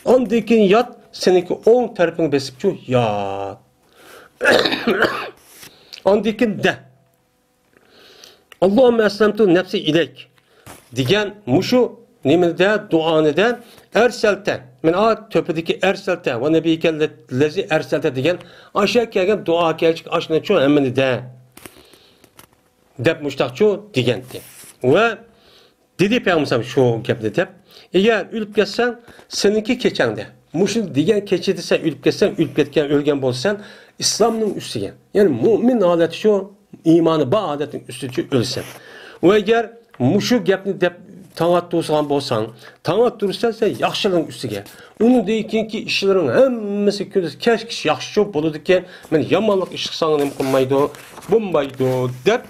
ئاندىن كېيىن يات، سېنىڭكى ئوڭ تەرىپىڭ بېسىپچۇ يات. ئاندىن كېيىن دە. ئاللاھۇممە ئەسلەمتۇ نەپسى ئىلەيك دېگەن مۇشۇ نېمىدە، دۇئانىدە ئەرسەلتە، مەن ئا تۆپىدىكى ئەرسەلتە ۋە نەبىيكە لەزى ئەرسەلتە دېگەن ئاشۇ كەلگەن دۇئا كەلچىك ئاشۇنىچۇ ھەممىنى دە دەپ مۇشتاقچۇ دېگەنتى. ۋە دېدى پەيغەمبەر شۇ گەپنى دەپ، ئەگەر ئۆلۈپ كەتسەڭ، سېنىڭكى كېچەڭدە. مۇشۇ دېگەن كېچىدە سەن ئۆلۈپ كەتسەڭ، ئۆلۈپ كەتكەن، ئۆلگەن بولساڭ، ئىسلامنىڭ ئۈستىگە. يەنى مۇئمىن ھالەتتە شۇ، ئىمانى بار ھالەتنىڭ ئۈستىدە ئۆلسەڭ. ۋە ئەگەر مۇشۇ گەپنى دەپ تاڭ ئاتتۇرسىغان بولساڭ، تاڭ ئاتتۇرساڭ سەن ياخشىلىقنىڭ ئۈستىگە. ئۇنىڭدىن كېيىنكى ئىشلىرىڭ ھەممىسى كۈندۈز كەچ ياخشى بولىدىكەن، مەن يامانلىق ئىش قىلساڭ نېمە قىلمايدۇ، بولمايدۇ دەپ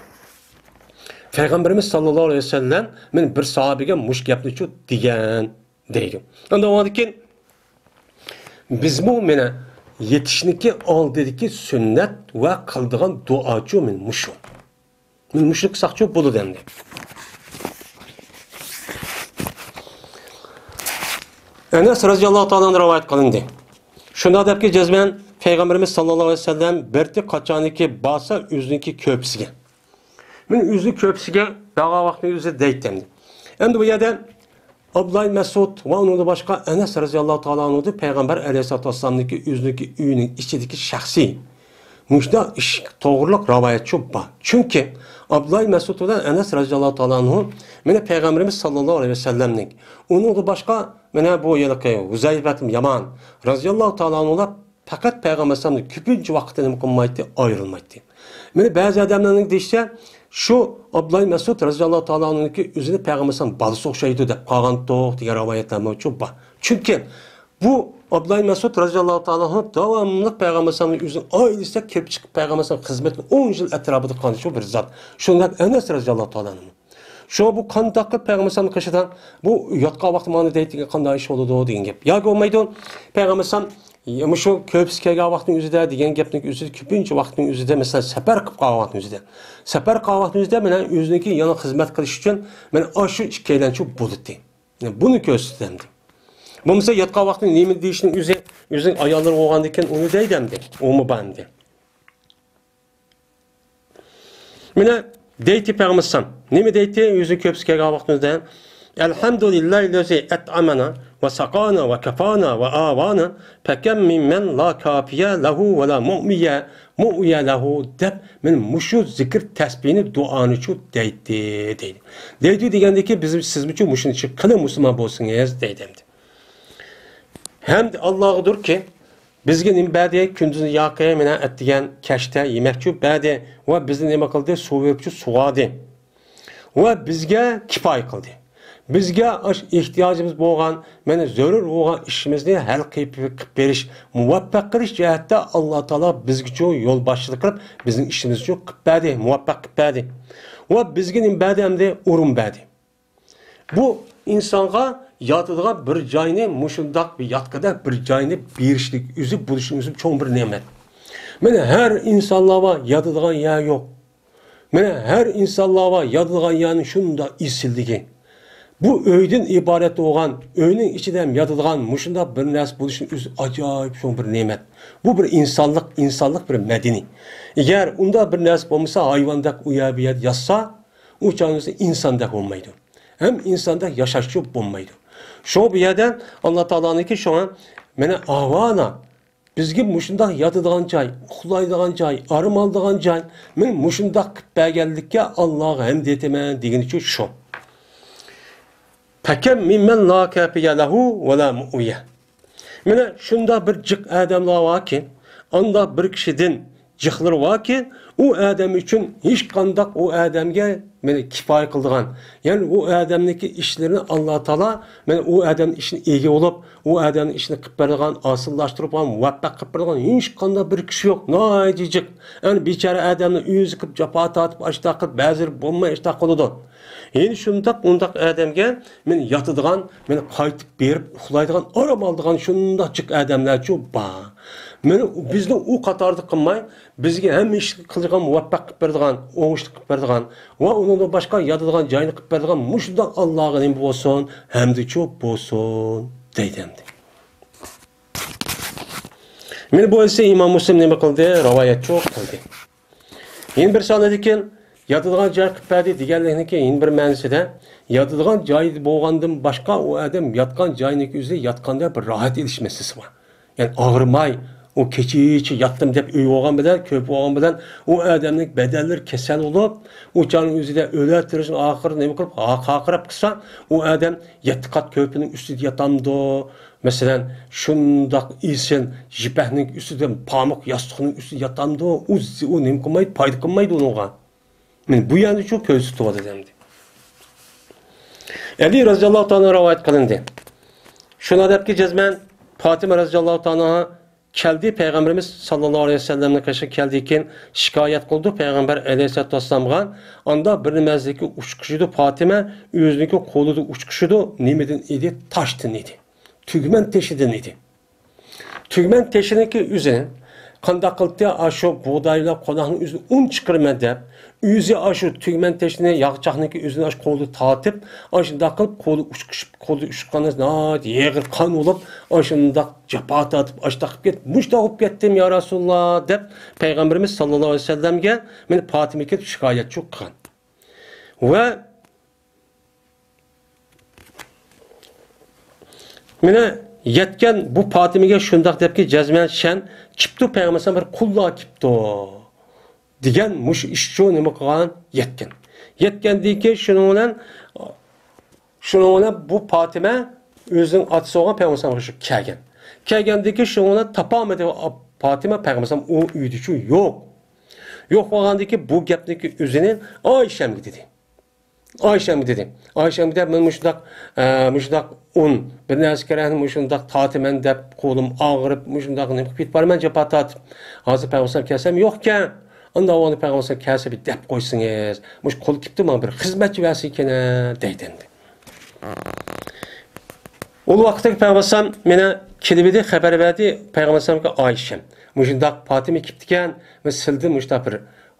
پەيغەمبىرىمىز ساللاللاھۇ ئەلەيھى ۋەسەللەم مەن بىر ساھابىگە مۇشۇ گەپنىچۇ دېگەن دەيدۇ. ئاندىن ئۇنىڭدىن كېيىن بىزمۇ مانا يېتىشنىڭكى ئالدىدىكى سۈننەت ۋە قىلىدىغان دۇئاچۇ مانا مۇشۇ. مانا مۇشۇنى قىلساقچۇ بولىدۇ ئەمدى. ئەنەس رەزىياللاھۇ تائالا ئەنھۇ رىۋايەت قىلىندى. شۇنداق دەپكى جەزمەن پەيغەمبىرىمىز ساللاللاھۇ ئەلەيھى ۋەسەللەم بىرتى قاچانكى بارسا ئۆزىنىڭكى كۆپىسىگە. مانا ئۆزىنىڭ كۆپىسىگە بارغان ۋاقتىنى ئۆزى دەيتتى ئەمدى. ئەمدى بۇ يەردە ئابدۇللاھ ئىبن مەسئۇد ۋە ئۇنىڭدىن باشقا ئەنەس رەزىياللاھۇ تائالا ئەنھۇدىن پەيغەمبەر ئەلەيھىسسالاتۇ ۋەسسالامنىڭكى ئۆزىنىڭكى ئۆيىنىڭ ئىچىدىكى شەخسىي مۇشۇنداق ئىش توغرۇلۇق رىۋايەتچۇ بار. چۈنكى ئابدۇللاھ ئىبن مەسئۇد بىلەن ئەنەس رەزىياللاھۇ تائالا ئەنھۇ مانا پەيغەمبىرىمىز ساللاللاھۇ ئەلەيھى ۋەسەللەمنىڭ، ئۇنىڭدىن باشقا مانا بۇ ھېلىقى ھۇزەيفەتۇل يامان رەزىياللاھۇ تائالا ئەنھۇلار پەقەت پەيغەمبەر ئەلەيھىسسالامنى كۆپىنچە ۋاقىتتا نېمە قىلمايتتى؟ ئايرىلمايتتى. مانا بەزى ئادەملەرنىڭ دېيىشىچە، شۇ ئابدۇللاھ ئىبن مەسئۇد رەزىياللاھۇ تائالا ئەنھۇنىڭكى ئۆزىنى پەيغەمبەر ئەلەيھىسسالام بالىسى ئوخشايدۇ دەپ قالغانتۇق دېگەن رىۋايەتلەرمۇ بار. چۈنكى بۇ ئابدۇللاھ ئىبن مەسئۇد رەزىياللاھۇ تائالا ئەنھۇ داۋاملىق پەيغەمبەر ئەلەيھىسسالامنى ئۆزىنىڭ ئائىلىسىدە كىرىپ چىقىپ پەيغەمبەر ئەلەيھىسسالام خىزمىتىنى ئون يىل ئەتراپىدا قىلغان شۇ بىر زات. شۇنداق ئەنەس رەزىياللاھۇ تائالا ئەنھۇ. شۇڭا بۇ قانداق قىلىپ پەيغەمبەر ئەلەيھىسسالامنى قېشىدا بۇ ياتقان ۋاقتى مانا دەيدىغان قانداق ئىش بولىدۇ دېگەن گەپ. ياكى بولمايدۇ، پەيغەمبەر ئەلەيھىسسالام مۇشۇ كۆپىسى كەلگەن ۋاقىتنىڭ ئۆزىدە دېگەن گەپنىڭ ئۆزىدە كۆپىنچە ۋاقىتنىڭ ئۆزىدە، مەسىلەن، سەپەر قىلىپ قالغان ۋاقىتنىڭ ئۆزىدە، سەپەر قىلغان ۋاقىتنىڭ ئۆزىدە مانا ئۆزىنىڭكى يەنە خىزمەت قىلىش ئۈچۈن مانا ئاشۇ ئىككىيلەنچۇ بولىدۇ. بۇنى كۆرسىتىدۇ ئەمدى. بولمىسا ياتقان ۋاقتىنى نېمە دېيىشنىڭ ئۆزى، ئۆزىنىڭ ئاياللىرى بولغاندىن كېيىن ئۇنى دەيدۇ ئەمدى. ئۇمۇ بار ئەمدى. مانا دەيتتى پەيغەمبەر ئەلەيھىسسالام. نېمە دەيتتى؟ ئۆزى كۆپىسى كەلگەن ۋاقتىمىزدا، ئەلھەمدۇلىللاھىللەزى ئەتئەمەنا ۋە ساقانا ۋە كەفانا ۋە ئاۋانا، فەكەم مىممەن لا كافىيە لەھۇ ۋە لا مۇئۋىيە، مۇئۋىيە لەھۇ دەپ، مانا مۇشۇ زىكىر تەسبىھنى، دۇئانىچۇ دەيتتى، دەيدۇ. دەيدۇ دېگەندىكى، بىز، سىزمۇچۇ مۇشۇنى قىلىڭ، مۇسۇلمان بولسىڭىز، دەيدۇ ئەمدى. ھەمد ئاللاغىدۇركى، بىزگە نېمە بەردى؟ كۈندۈزنى ياقى مانا ئەتىگەن كەچتە يېمەكچۇ بەردى ۋە بىزنى نېمە قىلدى؟ سۇ بېرىپچۇ سۇغاردى ۋە بىزگە كىپايە قىلدى. بىزگە ئاش-، ئېھتىياجىمىز بولغان، مانا زۆرۈر بولغان ئىشىمىزنى ھەل قىلىپ، قىلىپ بېرىش، مۇۋەپپەق قىلىش جەھەتتە ئاللا تائالا بىزگىچۇ يول باشچىلىق قىلىپ، بىزنىڭ ئىشىمىزنى قىلىپ بەردى، مۇۋەپپەق قىلىپ بەردى. ۋە بىزگە نېمە بەردى؟ ئەمدى ئورۇن بەردى. بۇ ئىنسانغا ياتىدىغان بىر جاينى، مۇشۇنداق بىر ياتقۇدەك بىر جاينى بېرىشلىك ئۆزى، بولۇشى ئۆزى چوڭ بىر نېمەت. مانا ھەر ئىنسانلارغا ياتىدىغان يەر يوق. مانا ھەر ئىنسانلارغا ياتىدىغان يەرنىڭ شۇنداق ئېسىللىكى. بۇ ئۆيدىن ئىبارەت بولغان، ئۆينىڭ ئىچىدە ھەم ياتىدىغان مۇشۇنداق بىر نەرسە بولۇشى ئۆزى ئاجايىپ چوڭ بىر نېمەت. بۇ بىر ئىنسانلىق، ئىنسانلىق بىر مەدەنىي. ئەگەر ئۇنداق بىر نەرسە بولمىسا، ھايۋاندەك ئۇ يەر بۇ يەردە ياتسا، ئۇ چاغدا ئىنساندەك بولمايدۇ. ھەم ئىنساندەك ياشاشچۇ بولمايدۇ. شۇڭا بۇ يەردە ئاللا تائالانىڭكى شۇڭا مانا ئاۋانا، بىزگە مۇشۇنداق ياتىدىغان جاي، ئۇخلايدىغان جاي، ئارام ئالىدىغان جاي، مانا مۇشۇنداق قىلىپ بەرگەنلىككە ئاللاغا ھەمد ئېيتىمەن دېگىنىچۇ شۇ. پەكەم مىممەن لا كافىيە لەھۇ ۋە لا مۇئۋىيە. مانا شۇنداق بىر جىق ئادەملەر باركى، ئانداق بىر كىشىدىن جىقلىرى باركى، ئۇ ئادەم ئۈچۈن ھېچقانداق ئۇ ئادەمگە مانا كىپايە قىلىدىغان، يەنى ئۇ ئادەمنىڭكى ئىشلىرىنى ئاللا تائالا مانا ئۇ ئادەمنىڭ ئىشىنى ئىگە بولۇپ، ئۇ ئادەمنىڭ ئىشىنى قىلىپ بېرىدىغان، ئاسانلاشتۇرۇپ، مۇۋەپپەق قىلىپ بېرىدىغان ھېچقانداق بىر كىشى يوق. ناھايىتى جىق. يەنى بىچارە ئادەمنى ئۆزى قىلىپ جاپا تارتىپ، ئاشتاق قىلىپ، بەزىلىرى بولماي ئاشتاق قىلىدۇ. يەنە شۇنداق ئۇنداق ئادەمگە مانا ياتىدىغان، مانا قايتىپ بېرىپ ئۇخلايدىغان، ئارام ئالىدىغان شۇنداق جىق ئادەملەرچۇ بار. مانا بىزنى ئۇ قاتاردا قىلماي، بىزگە ھەممە ئىشنى قىلىدىغان، مۇۋەپپەق قىلىپ بېرىدىغان، ئوڭۇشلۇق قىلىپ بېرىدىغان ۋە ئۇنىڭدىن باشقا ياتىدىغان جاينى قىلىپ بېرىدىغان مۇشۇنداق ئاللاغا نېمە بولسۇن، ھەمدىچۇ بولسۇن دەيدۇ ئەمدى. مانا بۇ ھەدىسنى ئىمام مۇسلىم نېمە قىلدى؟ رىۋايەتچۇ قىلدى. يەنە بىر سانىدىكىن ياتىدىغان جاي قىلىپ بەردى دېگەنلىكنىڭكى يەنە بىر مەنىسىدە، ياتىدىغان جاي بولغاندىن باشقا ئۇ ئادەم ياتقان جاينىڭكى ئۆزىدە ياتقاندا بىر راھەت ئېلىش مەسىلىسى بار. يەنى ئاغرىماي، ئۇ كېچىچە ياتتىم دەپ ئۆي بولغان بىلەن، كۆپ بولغان بىلەن ئۇ ئادەمنىڭ بەدەنلىرى كېسەل بولۇپ، ئۇ چاغنىڭ ئۆزىدە ئۆلە تىرىشىن ئاخىرى نېمە قىلىپ، ھا-، قاقىراپ قىلسا، ئۇ ئادەم يەتتە قات كۆرپىنىڭ ئۈستىدە ياتامدۇ؟ مەسىلەن، شۇنداق ئېسىل يىپەكنىڭ ئۈستىدە، پامۇق ياستۇقنىڭ ئۈستىدە ياتامدۇ؟ ئۇ، ئۇ نېمە قىلمايدۇ، پايدا قىلمايدۇ ئۇنىڭغا. مانا بۇ يەرنى شۇ كۆرسىتىۋاتىدۇ ئەمدى. ئەلى رەزىياللاھۇ تائالا رىۋايەت قىلىندى. شۇنداق دەپكى جەزمەن پاتىمە رەزىياللاھۇ تائالا كەلدى، پەيغەمبىرىمىز ساللاللاھۇ ئەلەيھى ۋەسەللەمنىڭ قېشىغا كەلدىكىن شىكايەت قىلدى پەيغەمبەر ئەلەيھىسسالاتۇ ۋەسسالامغا. ئاندا بىر نەرسىدىكى ئۇچقۇشىدۇ پاتىمە، ئۆزىنىڭكى قولىدا ئۇچقۇشىدۇ. نېمىدىن ئىدى؟ تاشتىن ئىدى. تۈگمەن تېشىدىن ئىدى. تۈگمەن تېشىنىڭكى ئۆزى قانداق قىلدى؟ ئاشۇ بۇغداي بىلەن قوناقنىڭ ئۆزىدىن ئۇن چىقىرىمەن دەپ، ئۆزى ئاشۇ تۈگمەن تېشىنى، ياغچاقنىڭكى ئۆزىنى ئاشۇ قولىدا تارتىپ، ئاشۇنداق قىلىپ قولى ئۇچقۇشۇپ، قولى ئۇچقان ناھايىتى ئېغىر قان بولۇپ، ئاشۇنداق جاپا تارتىپ، ئاشۇنداق قىلىپ كەت-، مۇشۇنداق بولۇپ كەتتىم، يا رەسۇلاللا، دەپ پەيغەمبىرىمىز ساللاللاھۇ ئەلەيھى ۋەسەللەمگە مانا پاتىمە كېلىپ شىكايەتچى قىلغان. ۋە مانا يەتكەن بۇ پاتىمىگە شۇنداق دەپكى، جەزمەن شەن كىپتۇ، پەيغەمبەر بىر قۇللار كىپتۇ دېگەن مۇشۇ ئىشچۇ نېمە قىلغان؟ يەتكەن. يەتكەندىن كېيىن شۇنىڭ بىلەن، شۇنىڭ بىلەن بۇ پاتىمە ئۆزىنىڭ ئاتىسى بولغان پەيغەمبەر شۇ كەلگەن. كەلگەندىن كېيىن شۇنىڭ بىلەن تاپالمىدى پاتىمە پەيغەمبەر ئۇ ئۆيدىچۇ يوق. يوق بولغاندىن كېيىن بۇ گەپنىڭكى ئۆزىنى ئائىشەمگە دېدى. ئائىشەمگە دېدى. ئائىشەمگە دەپ، مەن مۇشۇنداق، ئە، مۇشۇنداق ئۇن، بىر نەرسە كېرەكنى مۇشۇنداق تارتىمەن دەپ، قولۇم ئاغرىپ، مۇشۇنداق نېمە قىلىپ كېتىپ بارىمەن، جاپا تارتىپ. ھازىر پەيغەمبەر كەلسەم يوقكەن. ئانداق ۋاقىتتا پەيغەمبەر كەلسە بىر دەپ قويسىڭىز، مۇشۇ قول كېپتۇ، ماڭا بىر خىزمەتچى بەرسە ئىكەن، دەيدۇ ئەمدى. ئۇ ۋاقىتتىكى پەيغەمبەر مانا كېلىۋىدى، خەۋەر بەردى پەيغەمبەرگە ئائىشەم. مۇشۇنداق پاتىمە كېپتىكەن، مەن سىلدىن مۇشۇنداق بىر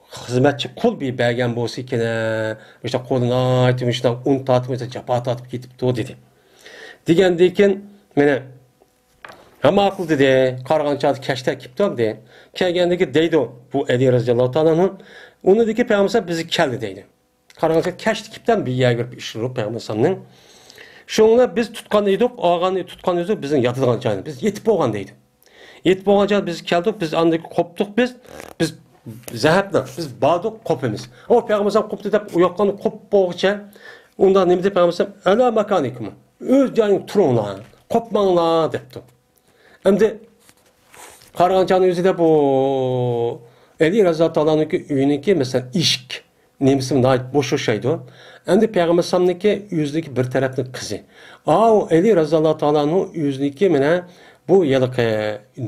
خىزمەتچى قۇل بىر بەرگەن بولسا ئىكەن، مۇشۇنداق قولى ناھايىتى مۇشۇنداق ئۇن تارتىپ، مۇشۇنداق جاپا تارتىپ كېتىپتۇ، دېدى. دېگەندىن كېيىن، مانا، ھە، ماقۇل، دېدى. قارىغان چاغدا كەچتە كېپتۇ، دېدى. كەلگەندىن كېيىن دەيدۇ، بۇ ئەلى رەزىياللاھۇ تائالا ئەنھۇ. ئۇنىڭدىن كېيىن پەيغەمبەر بىزگە كەلدى، دەيدۇ. قارىغان چاغدا كەچتە كېپتۇ، بىر يەرگە بېرىپ ئىشلىرى پەيغەمبەر ئەلەيھىسسالامنىڭ. شۇنىڭ بىلەن بىز تۇتقان ئىدۇق، ئالغان، تۇتقان ئىدۇق، بىزنىڭ ياتىدىغان جاينى. بىز يېتىپ بولغان، دەيدۇ. يېتىپ بولغان چاغدا بىز كەلدۇق، بىز ئاندىن قوپتۇق، بىز، بىز زەھەپنى، بىز باردۇق، قوپىمىز. ئۇ پەيغەمبەر قوپتى دەپ ئۇياققان قوپۇپ بولغۇچە، ئۇنداق نېمە دەپ پەيغەمبەر، «ئەلا ماكانىكۇم، ئۆز جايىڭدا تۇرۇڭلار، قوپماڭلار» دەپتۇ. ئەمدى قارىغان چاغنىڭ ئۆزىدە بۇ ئەلى رەزىياللاھۇ تائالانىڭكى ئۆيىنىڭكى، مەسىلەن، ئىشىك نېمىسى ناھايىتى بوش ئوخشايدۇ. ئەمدى پەيغەمبەر ئەلەيھىسسالامنىڭكى ئۆزىنىڭكى بىر تەرەپنىڭ قىزى. ئاۋۇ ئەلى رەزىياللاھۇ تائالانىڭ ئۆزىنىڭكى مانا بۇ ھېلىقى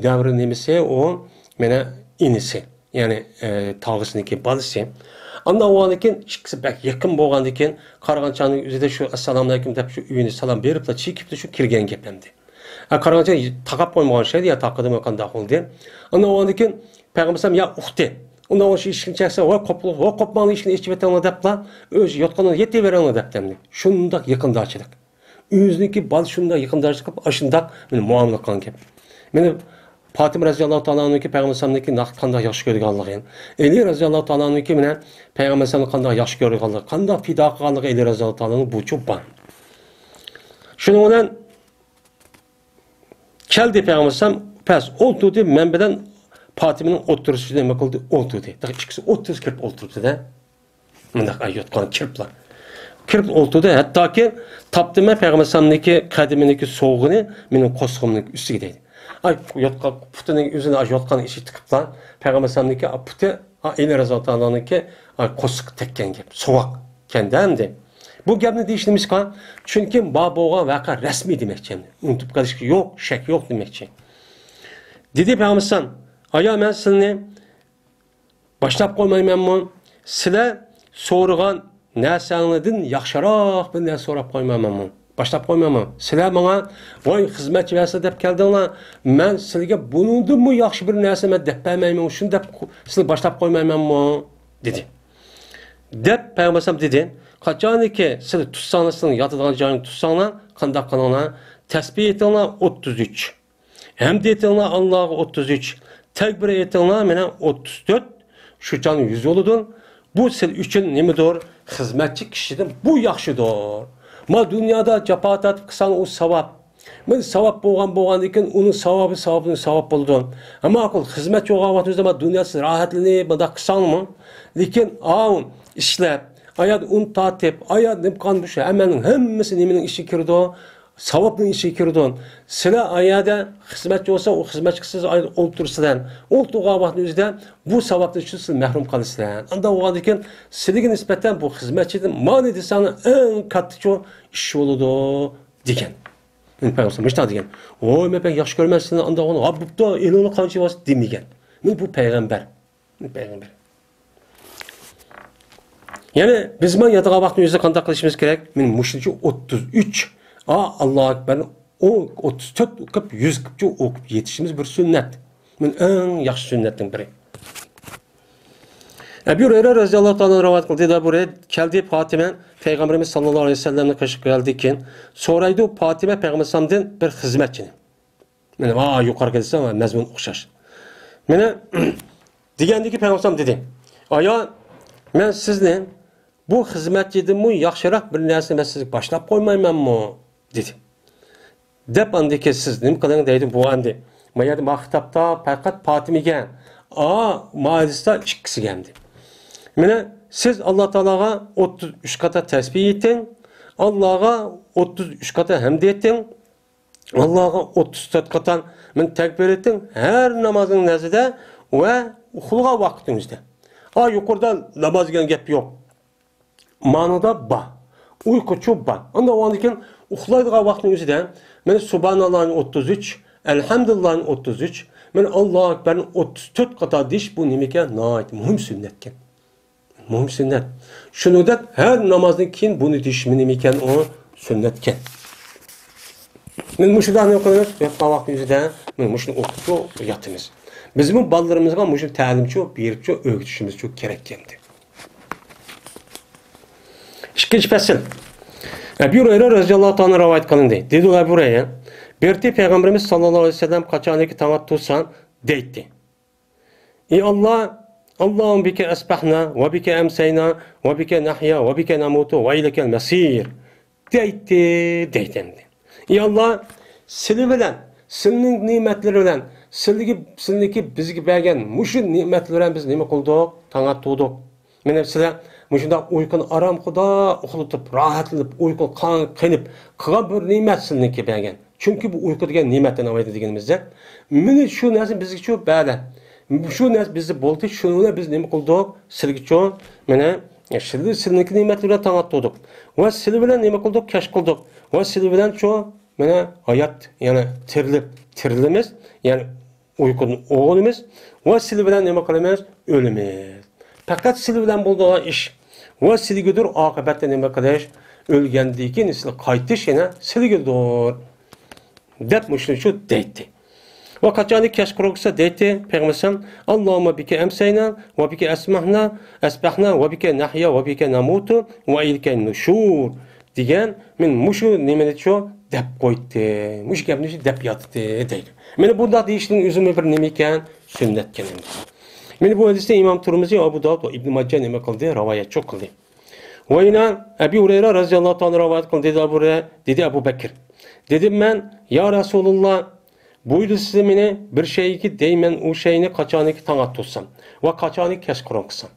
نەۋرە نېمىسى ئۇ، مانا ئىنىسى. يەنى، ئە، تاغىسىنىڭكى بالىسى. ئاندىن ئۇنىڭدىن كېيىن ئىككىسى بەك يېقىن بولغاندىن كېيىن قارىغان چاغنىڭ ئۆزىدە شۇ ئەسسالامۇئەلەيكۇم دەپ شۇ ئۆينى سالام بېرىپلا چىقىپ كېتىپتۇ، شۇ كىرگەن گەپ ئەمدى. ئە، قارىغان چاغ تاقاپ قويمىغان ئوخشايدۇ، يا تاقىدىمۇ قانداق بولدى. ئاندىن ئۇنىڭدىن كېيىن پەيغەمبەر ئەلەيھىسسالام، يا ئۇختى، ئۇنداق بولسا ئىشىكنى چەكسە، ۋاي قوپۇڭ، ۋاي قوپماڭلار، ئىشىكنى ئېچىۋېتىڭلار دەپلا ئۆزى ياتقىنىغا يېتىۋېرىڭلار دەپتۇ ئەمدى. شۇنداق يېقىنداشلىق. ئۆزىنىڭكى بالىسى شۇنداق يېقىنداشلىق قىلىپ، ئاشۇنداق مانا مۇئامىلە قىلغان گەپ. مانا پاتىمە رەزىياللاھۇ تائالا ئەنھۇكى پەيغەمبەر ئەلەيھىسسالامنىڭكى ناق-، قانداق ياخشى كۆرىدىغانلىقى، ئەلى رەزىياللاھۇ تائالا ئەنھۇكى مانا پەيغەمبەر ئەلەيھىسسالامنى قانداق ياخشى كۆرىدىغانلىقى، قانداق پىدا قىلغانلىقى ئەلى رەزىياللاھۇ تائالا ئەنھۇ بۇچۇ بار. شۇنىڭ بىلەن كەلدى پەيغەمبەر ئەلەيھىسسالام، پەس ئولتۇردى، مەن بىلەن پاتىمىنىڭ ئوتتۇرىسىدا نېمە قىلدى؟ ئولتۇردى. ئىككىسى ئولتۇرۇپ كىرىپ ئولتۇردى-دە. مۇنداق ئاي يوتقان كىرىپلا. كىرىپ ئولتۇردى. ھەتتاكى تاپتىمەن پەيغەمبەر ئەلەيھىسسالامنىڭكى قەدىمىنىڭكى سوغىنى مېنىڭ قورسىقىمنىڭ ئۈستىگە دەيدۇ. ئاي، يوتقان، پۇتىنىڭ ئۆزىنى ئاشۇ يوتقان ئىچىگە تىقىپلا، پەيغەمبەر ئەلەيھىسسالامنىڭكى پۇتى، ئا، ئەلى رەزىياللاھۇ تائالا ئانھۇنىڭكى، ئا، قورسىقىغا تەگكەن گەپ. سوغۇق ئىكەن-دە ئەمدى. بۇ گەپنى دېيىش نېمىشقا؟ چۈنكى بار بولغان ۋەقە رەسمىي دېمەكچى ئەمدى. ئۇنتۇپ قېلىشقا يوق، شەك يوق دېمەكچى. دېدى پەيغەمبەر ئەلەيھىسسالام، ئايا، مەن سىلىنى باشلاپ قويمايمەنمۇ؟ سىلەر سورىغان نەرسەڭلىدىن ياخشىراق بىر نەرسە سوراپ قويمايمەنمۇ؟ باشلاپ قويمايمەن. سىلەر ماڭا، ۋاي، خىزمەتچى بەرسە دەپ كەلدىڭلار، مەن سىلىگە بۇنىڭدىنمۇ ياخشى بىر نەرسە مەن دەپ بەرمەيمەن، شۇنى دەپ قو-، سىلىنى باشلاپ قويمايمەنمۇ؟ دېدى. دەپ پەيغەمبەر ئەلەيھىسسالام دېدى، قاچانكى سىلى تۇتساڭلار، سىلىنىڭ ياتىدىغان جايىنى تۇتساڭلار، قانداق قىلىڭلار؟ تەسبىھ ئېيتىڭلار ئوتتۇز ئۈچ. ھەمد ئېيتىڭلار ئاللاغا ئوتتۇز ئۈچ، تەكبىر ئېيتىڭلار مانا ئوتتۇز تۆت، شۇ چاغ يۈز بولىدۇ. بۇ سىل ئۈچۈن نېمىدۇر؟ خىزمەتچى كىشىدىن بۇ ياخشىدۇر. ما دۇنيادا جاپا تارتىپ قىلساڭ ئۇ ساۋاب. مانا ساۋاب بولغان بولغاندىن كېيىن ئۇنىڭ ساۋابى ساۋابىدىن ساۋاب بولىدۇ. ئەمما ئاقىل خىزمەتچى بولغان ۋاقتىمىزدا ما دۇنيا سىز راھەتلىنىپ مۇنداق قىلساڭمۇ، لېكىن ئاۋۇ ئىشلەپ، ئايادا ئۇن تارتىپ، ئايادا نېمە قىلغان بۇ شۇ ھەممىنىڭ ھەممىسى نېمىنىڭ ئىچىگە كىرىدۇ؟ ساۋابنىڭ ئىچىگە كىرىدۇ. سىلەر ئايەردە خىزمەتچى بولسا، ئۇ خىزمەتچى قىلسىز ئولتۇرىسىلەر. ئولتۇرغان ۋاقتىنىڭ ئۆزىدە بۇ ساۋابتىن شۇ سىز مەھرۇم قالىسىلەر. ئانداق بولغاندىن كېيىن سىلىگە نىسبەتەن بۇ خىزمەتچىدىن مانا دېسەڭلار ئەڭ كاتتىچۇ ئىش بولىدۇ دېگەن. مېنى پەيغەمبەر مۇشۇنداق دېگەن. ۋوي، مەن بەك ياخشى كۆرىمەن سىلىنى، ئانداق بولغان، ۋاي، بوپتۇ، ئېلىڭلار قانچە بولسا دېمىگەن. مېنى بۇ پەيغەمبەر. پەيغەمبەر. يەنى بىز مانا ياتىدىغان ۋاقىتنىڭ ئۆزىدە قانداق قىلىشىمىز كېرەك؟ مانا مۇشۇنچە ئوتتۇز ئۈچ، ئا، ئاللاھۇ ئەكبەرنى ئوتتۇز تۆت قىلىپ، يۈز قىلىپچە ئوقۇپ يېتىشىمىز بىر سۈننەت. مانا ئەڭ ياخشى سۈننەتنىڭ بىرى. ئەبۇ ھۇرەيرە رەزىياللاھۇ تائالا رىۋايەت قىلدى، ئەبۇ ھۇرەيرە كەلدى، پاتىمە پەيغەمبىرىمىز ساللاللاھۇ ئەلەيھى ۋەسەللەمنىڭ قېشىغا كەلدى كېيىن سورايدۇ، پاتىمە پەيغەمبەر ئەلەيھىسسالامدىن بىر خىزمەتچىنى. مانا، ۋا، يۇقىرىقى دېسە، مەزمۇن ئوخشاش. مانا، دېگەندىكى پەيغەمبەر دېدى، ئايا، مەن سىزنى بۇ خىزمەتچىدىنمۇ ياخشىراق بىر نەرسىنى مەن سىزگە باشلاپ قويمايمەنمۇ؟ دېدى. دەپ، ئاندىن كېيىن سىز نېمە قىلىڭ دەيدۇ بۇ ئەمدى. ما يەردە ما خىتابتا پەقەت پاتىمىگە، ئا، ما ھەدىستە ئىككىسىگە ئەمدى. مانا، سىز ئاللا تائالاغا ئوتتۇز ئۈچ قاتا تەسبىھ ئېيتىڭ، ئاللاغا ئوتتۇز ئۈچ قاتا ھەمد ئېيتىڭ، ئاللاغا ئوتتۇز تۆت قاتان مىن تەكبىر ئېيتىڭ، ھەر نامازنىڭ نەزىدە ۋە ئۇخلىغان ۋاقتىڭىزدا. ئا، يۇقىرىدا ناماز دېگەن گەپ يوق. مانىدا بار. ئۇيقۇچۇ بار. ئاندىن ئۇنىڭدىن كېيىن ئۇخلايدىغان ۋاقتىنىڭ ئۆزىدە، مانا سۇبھاناللانى ئوتتۇز ئۈچ، ئەلھەمدۇلىللانى ئوتتۇز ئۈچ، مانا ئاللاھۇ ئەكبەرنى ئوتتۇز تۆت قاتار دېيىش، بۇ نېمىكەن؟ ناھايىتى مۇھىم سۈننەتكەن. مۇھىم سۈننەت. شۇنىڭدەك ھەر نامازدىن كېيىن بۇنى دېيىشمۇ نېمىكەن؟ ئۇ سۈننەتكەن. مانا مۇشۇنداق نېمە قىلىمىز؟ ياتقان ۋاقتىمىزدا مانا مۇشۇنى ئوقۇپچۇ ياتىمىز. بىزمۇ بالىلىرىمىزغا مۇشۇ تەلىمچۇ بېرىپچۇ ئۆگىتىشىمىزچۇ كېرەك ئەمدى. ئىككىنچى پەسىل. ئەبۇ ھۇرەيرە رەزىياللاھۇ تائالا رىۋايەت قىلىندى. دېدى ئەبۇ ھۇرەيرە، بىر تەيپ پەيغەمبىرىمىز ساللاللاھۇ ئەلەيھى ۋەسەللەم قاچانكى تاڭ ئاتتۇرسا دەيتتى. ئى ئاللا، اللهم بك أصبحنا وبك أمسينا وبك نحيا وبك نموت وإليك المصير دەيتتى، دەيتتى. ئى ئاللا، سىلى بىلەن، سىلىنىڭ نېمەتلىرى بىلەن، سىلىگە، سىلىنىڭكى بىزگە بەرگەن مۇشۇ نېمەتلىرى بىلەن بىز نېمە قىلدۇق؟ تاڭ ئاتتۇردۇق. مانا سىلەر مۇشۇنداق ئۇيقۇنى ئارامخۇدا ئۇخلىتىپ، راھەتلىنىپ، ئۇيقۇ قان قېنىپ قىلغان بىر نېمەت سىلىنىڭكى بەرگەن. چۈنكى بۇ ئۇيقۇ دېگەن نېمەتتىن ئاۋايدا دېگىنىمىزدە، مانا شۇ نەرسە بىزگىچۇ بەردى. شۇ نەرسە بىزدە بولدى، شۇنى بىلەن بىز نېمە قىلدۇق؟ سىلىگىچۇ، مانا، سىلى، سىلىنىڭكى نېمەتلىرى بىلەن تاڭ ئاتتۇردۇق. ۋە سىلى بىلەن نېمە قىلدۇق؟ كەچ قىلدۇق. ۋە سىلى بىلەنچۇ، مانا، ھايات، يەنى تىرىلىپ، تىرىلىمىز، يەنى ئۇيقۇدىن ئويغىنىمىز ۋە سىلى بىلەن نېمە قىلىمىز؟ ئۆلىمىز. پەقەت سىلى بىلەن بولىدىغان ئىش ۋە سىلىگىدۇر ئاقىۋەتتە نېمە قىلىش؟ ئۆلگەندىن كېيىن سىلى قايتىش يەنە سىلىگىدۇر. دەپ مۇشۇنچۇ دەيتتى. ۋە قاچانكى كەچقۇرۇن قىلسا دەيتتى پەيغەمبەر ئەلەيھىسسالام، اللهم بك أمسينا وبك أصبحنا، أصبحنا وبك نحيا وبك نموت وإليك النشور. دېگەن، مەن مۇشۇ نېمىنىچۇ دەپ قويدى، مۇشۇ گەپنىچۇ دەپ ياتتى دەيدۇ. مانا بۇنداق دېيىشنىڭ ئۆزىمۇ بىر نېمە ئىكەن؟ سۈننەتكەن ئەمدى. مانا بۇ ھەدىسنى ئىمام تۇرمۇزى، ئەبۇ داۋۇد ۋە ئىبنى ماجە نېمە قىلدى؟ رىۋايەتچۇ قىلدى. ۋە يەنە ئەبى ھۇرەيرە رەزىياللاھۇ تائالا رىۋايەت قىلدى، دېدى ئەبۇ ھۇرەيرە. دېدى ئەبۇ بەكىر. دېدىم مەن، يا رەسۇلاللا، بۇيرۇسىلا مېنى بىر شەيگە دەيمەن، ئۇ شەينى قاچانكى تاڭ ئاتتۇرسام ۋە قاچانكى كەچقۇرۇن قىلسام.